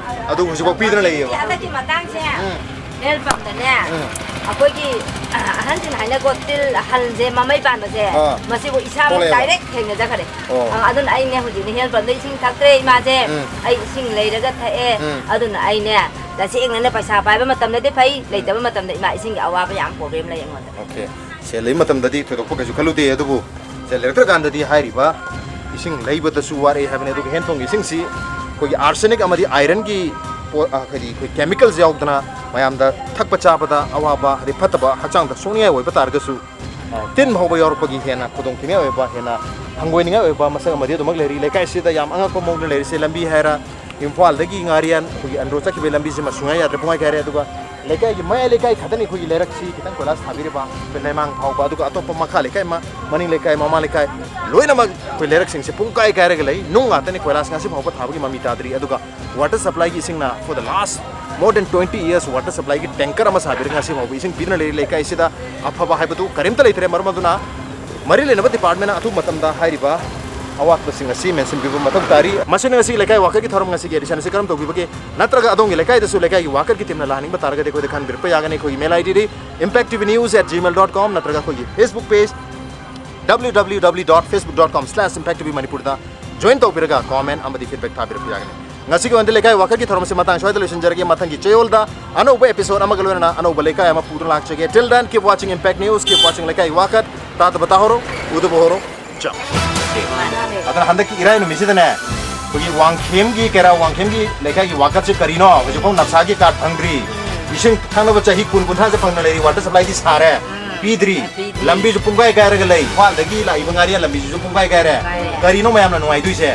ꯑꯗꯨ ꯍꯧꯖꯤꯛꯐꯥꯎ ꯄꯤꯗꯅ ꯂꯩꯌꯦꯕ꯫ ꯍꯟꯗꯛꯀꯤ ꯃꯇꯥꯡꯁꯦ ꯎꯝ꯫ ꯍꯦꯟ ꯄꯝꯗꯅꯦ, ꯎꯝ꯫ ꯑꯩꯈꯣꯏꯒꯤ ꯑꯍꯟꯁꯤꯡꯅ ꯍꯥꯏꯅꯀꯣ, ꯇꯤꯜ ꯍꯜꯁꯦ, ꯃꯃꯩ ꯄꯥꯟꯕꯁꯦ, ꯑꯥ꯫ ꯃꯁꯤꯕꯨ ꯏꯁꯥꯃꯛ ꯊꯣꯛꯂꯛꯑꯦꯕ꯫ ꯗꯥꯏꯔꯦꯛ ꯊꯦꯡꯅꯖꯈ꯭ꯔꯦ꯫ ꯑꯣ꯫ ꯑ, ꯑꯗꯨꯅ ꯑꯩꯅꯦ ꯍꯧꯖꯤꯛꯅꯦ ꯍꯦꯟ ꯄꯝꯗ ꯏꯁꯤꯡ ꯊꯛꯇ꯭ꯔꯦ ꯏꯃꯥꯁꯦ꯫ ꯎꯝ꯫ ꯑꯩ ꯏꯁꯤꯡ ꯂꯩꯔꯒ ꯊꯛꯑꯦ꯫ ꯎꯝ꯫ ꯑꯗꯨꯅ ꯑꯩꯅꯦ ꯇꯁꯦꯡꯅꯅꯦ ꯄꯩꯁꯥ ꯄꯥꯏꯕ ꯃꯇꯝꯗꯗꯤ ꯐꯩ, ꯂꯩꯇꯕ ꯃꯇꯝꯗ ꯏꯃꯥ ꯏꯁꯤꯡꯒꯤ ꯑꯋꯥꯕ ꯌꯥꯝ ꯄ꯭ꯔꯣꯕ꯭ꯂꯦꯝ ꯂꯩ ꯑꯩꯉꯣꯟꯗ꯫ ꯑꯣꯀꯦ꯫ ꯁꯦꯜ ꯂꯩꯕ ꯃꯇꯝꯗꯗꯤ ꯊꯣꯏꯗꯣꯛꯄ ꯀꯩꯁꯨ ꯈꯜꯂꯨꯗꯦ, ꯑꯗꯨꯕꯨ ꯁꯦꯜ ꯂꯩꯔꯛꯇ꯭ꯔꯀꯥꯟꯗꯗꯤ ꯍꯥꯏꯔꯤꯕ ꯏꯁꯤꯡ ꯂꯩꯕꯗꯁꯨ ꯋꯥꯔꯛꯑꯦ ꯍꯥꯏꯕꯅꯤ꯫ ꯑꯗꯨꯒ ꯍꯦꯟ ꯄꯝꯒꯤ ꯏꯁꯤꯡꯁꯤ ꯑꯩꯈꯣꯏꯒꯤ arsenic ꯑꯃꯗꯤ ironꯒꯤ ꯄꯣꯠ, ꯑ, ꯍꯥꯏꯗꯤ ꯑꯩꯈꯣꯏ chemicals ꯌꯥꯎꯗꯅ ꯃꯌꯥꯝꯗ ꯊꯛꯄ ꯆꯥꯕꯗ ꯑꯋꯥꯕ, ꯍꯥꯏꯗꯤ ꯐꯠꯇꯕ, ꯍꯛꯆꯥꯡꯗ ꯁꯣꯛꯅꯤꯡꯉꯥꯏ ꯑꯣꯏꯕ ꯇꯥꯔꯒꯁꯨ, ꯑ, ꯇꯤꯟ ꯍꯧꯕ ꯌꯥꯎꯔꯛꯄꯒꯤ ꯍꯦꯟꯅ ꯈꯨꯗꯣꯡꯊꯤꯅꯤꯡꯉꯥꯏ ꯑꯣꯏꯕ, ꯍꯦꯟꯅ ꯍꯪꯒꯣꯏꯅꯤꯡꯉꯥꯏ ꯑꯣꯏꯕ ꯃꯁꯛ ꯑꯃꯗꯤ ꯑꯗꯨꯃꯛ ꯂꯩꯔꯤ꯫ ꯂꯩꯀꯥꯏꯁꯤꯗ ꯌꯥꯝ ꯑꯉꯛꯄ ꯃꯑꯣꯡꯗ ꯂꯩꯔꯤꯁꯦ, ꯂꯝꯕꯤ ꯍꯥꯏꯔ ꯏꯝꯐꯥꯜꯗꯒꯤ ꯉꯥꯔꯤꯌꯥꯟ ꯑꯩꯈꯣꯏꯒꯤ ꯑꯟꯗ꯭ꯔꯣ ꯆꯠꯈꯤꯕꯒꯤ ꯂꯝꯕꯤꯁꯤꯃ ꯁꯨꯡꯌꯥ ꯌꯥꯗ꯭ꯔꯦ, ꯄꯨꯡꯀꯥꯏ ꯀꯥꯏꯔꯦ꯫ ꯑꯗꯨꯒ ꯂꯩꯀꯥꯏꯒꯤ ꯃꯌꯥꯏ ꯂꯩꯀꯥꯏ ꯈꯛꯇꯅꯤ ꯑꯩꯈꯣꯏꯒꯤ ꯂꯩꯔꯛꯁꯤ ꯈꯤꯇꯪ ꯀꯣꯏꯂꯥꯁ ꯊꯥꯕꯤꯔꯤꯕ, ꯑꯩꯈꯣꯏ ꯂꯩꯃꯥꯡ ꯐꯥꯎꯕ, ꯑꯗꯨꯒ ꯑꯇꯣꯞꯄ ꯃꯈꯥ ꯂꯩꯀꯥꯏ, ꯃ-, ꯃꯅꯤꯡ ꯂꯩꯀꯥꯏ, ꯃꯃꯥ ꯂꯩꯀꯥꯏ, ꯂꯣꯏꯅꯃꯛ ꯑꯩꯈꯣꯏ ꯂꯩꯔꯛꯁꯤꯡꯁꯦ ꯄꯨꯡꯀꯥꯏ ꯀꯥꯏꯔꯒ ꯂꯩ꯫ ꯅꯨꯡ ꯉꯥꯛꯇꯅꯤ, ꯀꯣꯏꯂꯥꯁ ꯉꯁꯤ ꯐꯥꯎꯕ ꯊꯥꯕꯒꯤ ꯃꯃꯤ ꯇꯥꯗ꯭ꯔꯤ꯫ ꯑꯗꯨꯒ water supplyꯒꯤ ꯏꯁꯤꯡꯅ for the last more than twenty years water supplyꯒꯤ tanker ꯑꯃ ꯁꯥꯕꯤꯔꯒ ꯉꯁꯤ ꯐꯥꯎꯕ ꯏꯁꯤꯡ ꯄꯤꯗꯨꯅ ꯂꯩꯔꯤ꯫ ꯂꯩꯀꯥꯏꯁꯤꯗ ꯑꯐꯕ ꯍꯥꯏꯕꯗꯨ ꯀꯔꯤꯝꯇ ꯂꯩꯇ꯭ꯔꯦ꯫ ꯃꯔꯝ ꯑꯗꯨꯅ ꯃꯔꯤ ꯂꯩꯅꯕ departmentꯅ ꯑꯊꯨꯕ ꯃꯇꯝꯗ ꯍꯥꯏꯔꯤꯕ ꯑꯋꯥꯠꯄꯁꯤꯡ ꯑꯁꯤ ꯃꯦꯟꯁꯤꯟꯕꯤꯕ ꯃꯊꯧ ꯇꯥꯔꯤ꯫ ꯃꯁꯤꯅ ꯉꯁꯤ ꯂꯩꯀꯥꯏ workerꯒꯤ ꯊꯧꯔꯝ ꯉꯁꯤꯒꯤ edition ꯑꯁꯤ ꯀꯔꯝ ꯇꯧꯕꯤꯕꯒꯦ? ꯅꯠꯇ꯭ꯔꯒ ꯑꯗꯣꯝꯒꯤ ꯂꯩꯀꯥꯏꯗꯁꯨ ꯂꯩꯀꯥꯏꯒꯤ workerꯒꯤ teamꯅ ꯂꯥꯛꯍꯟꯅꯤꯡꯕ ꯇꯥꯔꯒꯗꯤ ꯑꯩꯈꯣꯏꯗ ꯈꯟꯕꯤꯔꯛꯄ ꯌꯥꯒꯅꯤ꯫ ꯑꯩꯈꯣꯏꯒꯤ mail IDꯗꯤ impacttvnews at gmail dot com ꯅꯠꯇ꯭ꯔꯒ ꯑꯩꯈꯣꯏꯒꯤ Facebook page W W W dot facebook dot com slash impact T V Manipurꯗ join ꯇꯧꯕꯤꯔꯒ comment ꯑꯃꯗꯤ feedback ꯊꯥꯕꯤꯔꯛꯄ ꯌꯥꯒꯅꯤ꯫ ꯉꯁꯤꯒꯤ ꯑꯣꯏꯅꯗꯤ ꯂꯩꯀꯥꯏ workerꯒꯤ ꯊꯧꯔꯝ ꯑꯁꯤ ꯃꯇꯥꯡ ꯁ꯭ꯋꯥꯏꯗ ꯂꯣꯏꯁꯤꯟꯖꯔꯒꯦ꯫ ꯃꯊꯪꯒꯤ ꯆꯌꯣꯜꯗ ꯑꯅꯧꯕ episode ꯑꯃꯒ ꯂꯣꯏꯅꯅ ꯑꯅꯧꯕ ꯂꯩꯀꯥꯏ ꯑꯃ ꯄꯨꯗꯨꯅ ꯂꯥꯛꯆꯒꯦ꯫ Till then, keep watching Impact News, keep watching ꯂꯩꯀꯥꯏ ꯋꯥꯀꯠ꯫ ꯇꯥꯗꯕ ꯇꯥꯍꯧꯔꯣ, ꯎꯗꯕ ꯍꯧꯔꯣ꯫ ꯆꯥꯎ꯫ ꯑꯗꯨꯅ ꯍꯟꯗꯛꯀꯤ ꯏꯔꯥꯏ ꯅꯨꯃꯤꯠꯁꯤꯗꯅꯦ, ꯑꯩꯈꯣꯏꯒꯤ ꯋꯥꯡꯈꯦꯝꯒꯤ, ꯀꯩꯔꯥ ꯋꯥꯡꯈꯦꯝꯒꯤ ꯂꯩꯀꯥꯏꯒꯤ ꯋꯥꯀꯠꯁꯦ ꯀꯔꯤꯅꯣ? ꯍꯧꯖꯤꯛꯐꯥꯎ ꯅꯞꯁꯥꯒꯤ card ꯐꯪꯗ꯭ꯔꯤ꯫ ꯏꯁꯤꯡ ꯊꯛꯅꯕ ꯆꯍꯤ ꯀꯨꯟ ꯀꯨꯟꯊ꯭ꯔꯥꯁꯦ ꯐꯪꯅ ꯂꯩꯔꯤ, water supplyꯗꯤ ꯁꯥꯔꯦ, ꯄꯤꯗ꯭ꯔꯤ꯫ ꯄꯤꯗ꯭ꯔꯤ꯫ ꯂꯝꯕꯤꯁꯨ ꯄꯨꯡꯀꯥꯏ ꯀꯥꯏꯔꯒ ꯂꯩ꯫ ꯏꯝꯐꯥꯜꯗꯒꯤ ꯂꯥꯛꯏꯕ ꯉꯥꯔꯤꯌꯥꯟ ꯂꯝꯕꯤꯁꯤꯁꯨ ꯄꯨꯡꯀꯥꯏ ꯀꯥꯏꯔꯦ꯫ ꯀꯥꯏꯔꯦ꯫ ꯀꯔꯤꯅꯣ ꯃꯌꯥꯝꯅ ꯅꯨꯡꯉꯥꯏꯗꯣꯏꯁꯦ?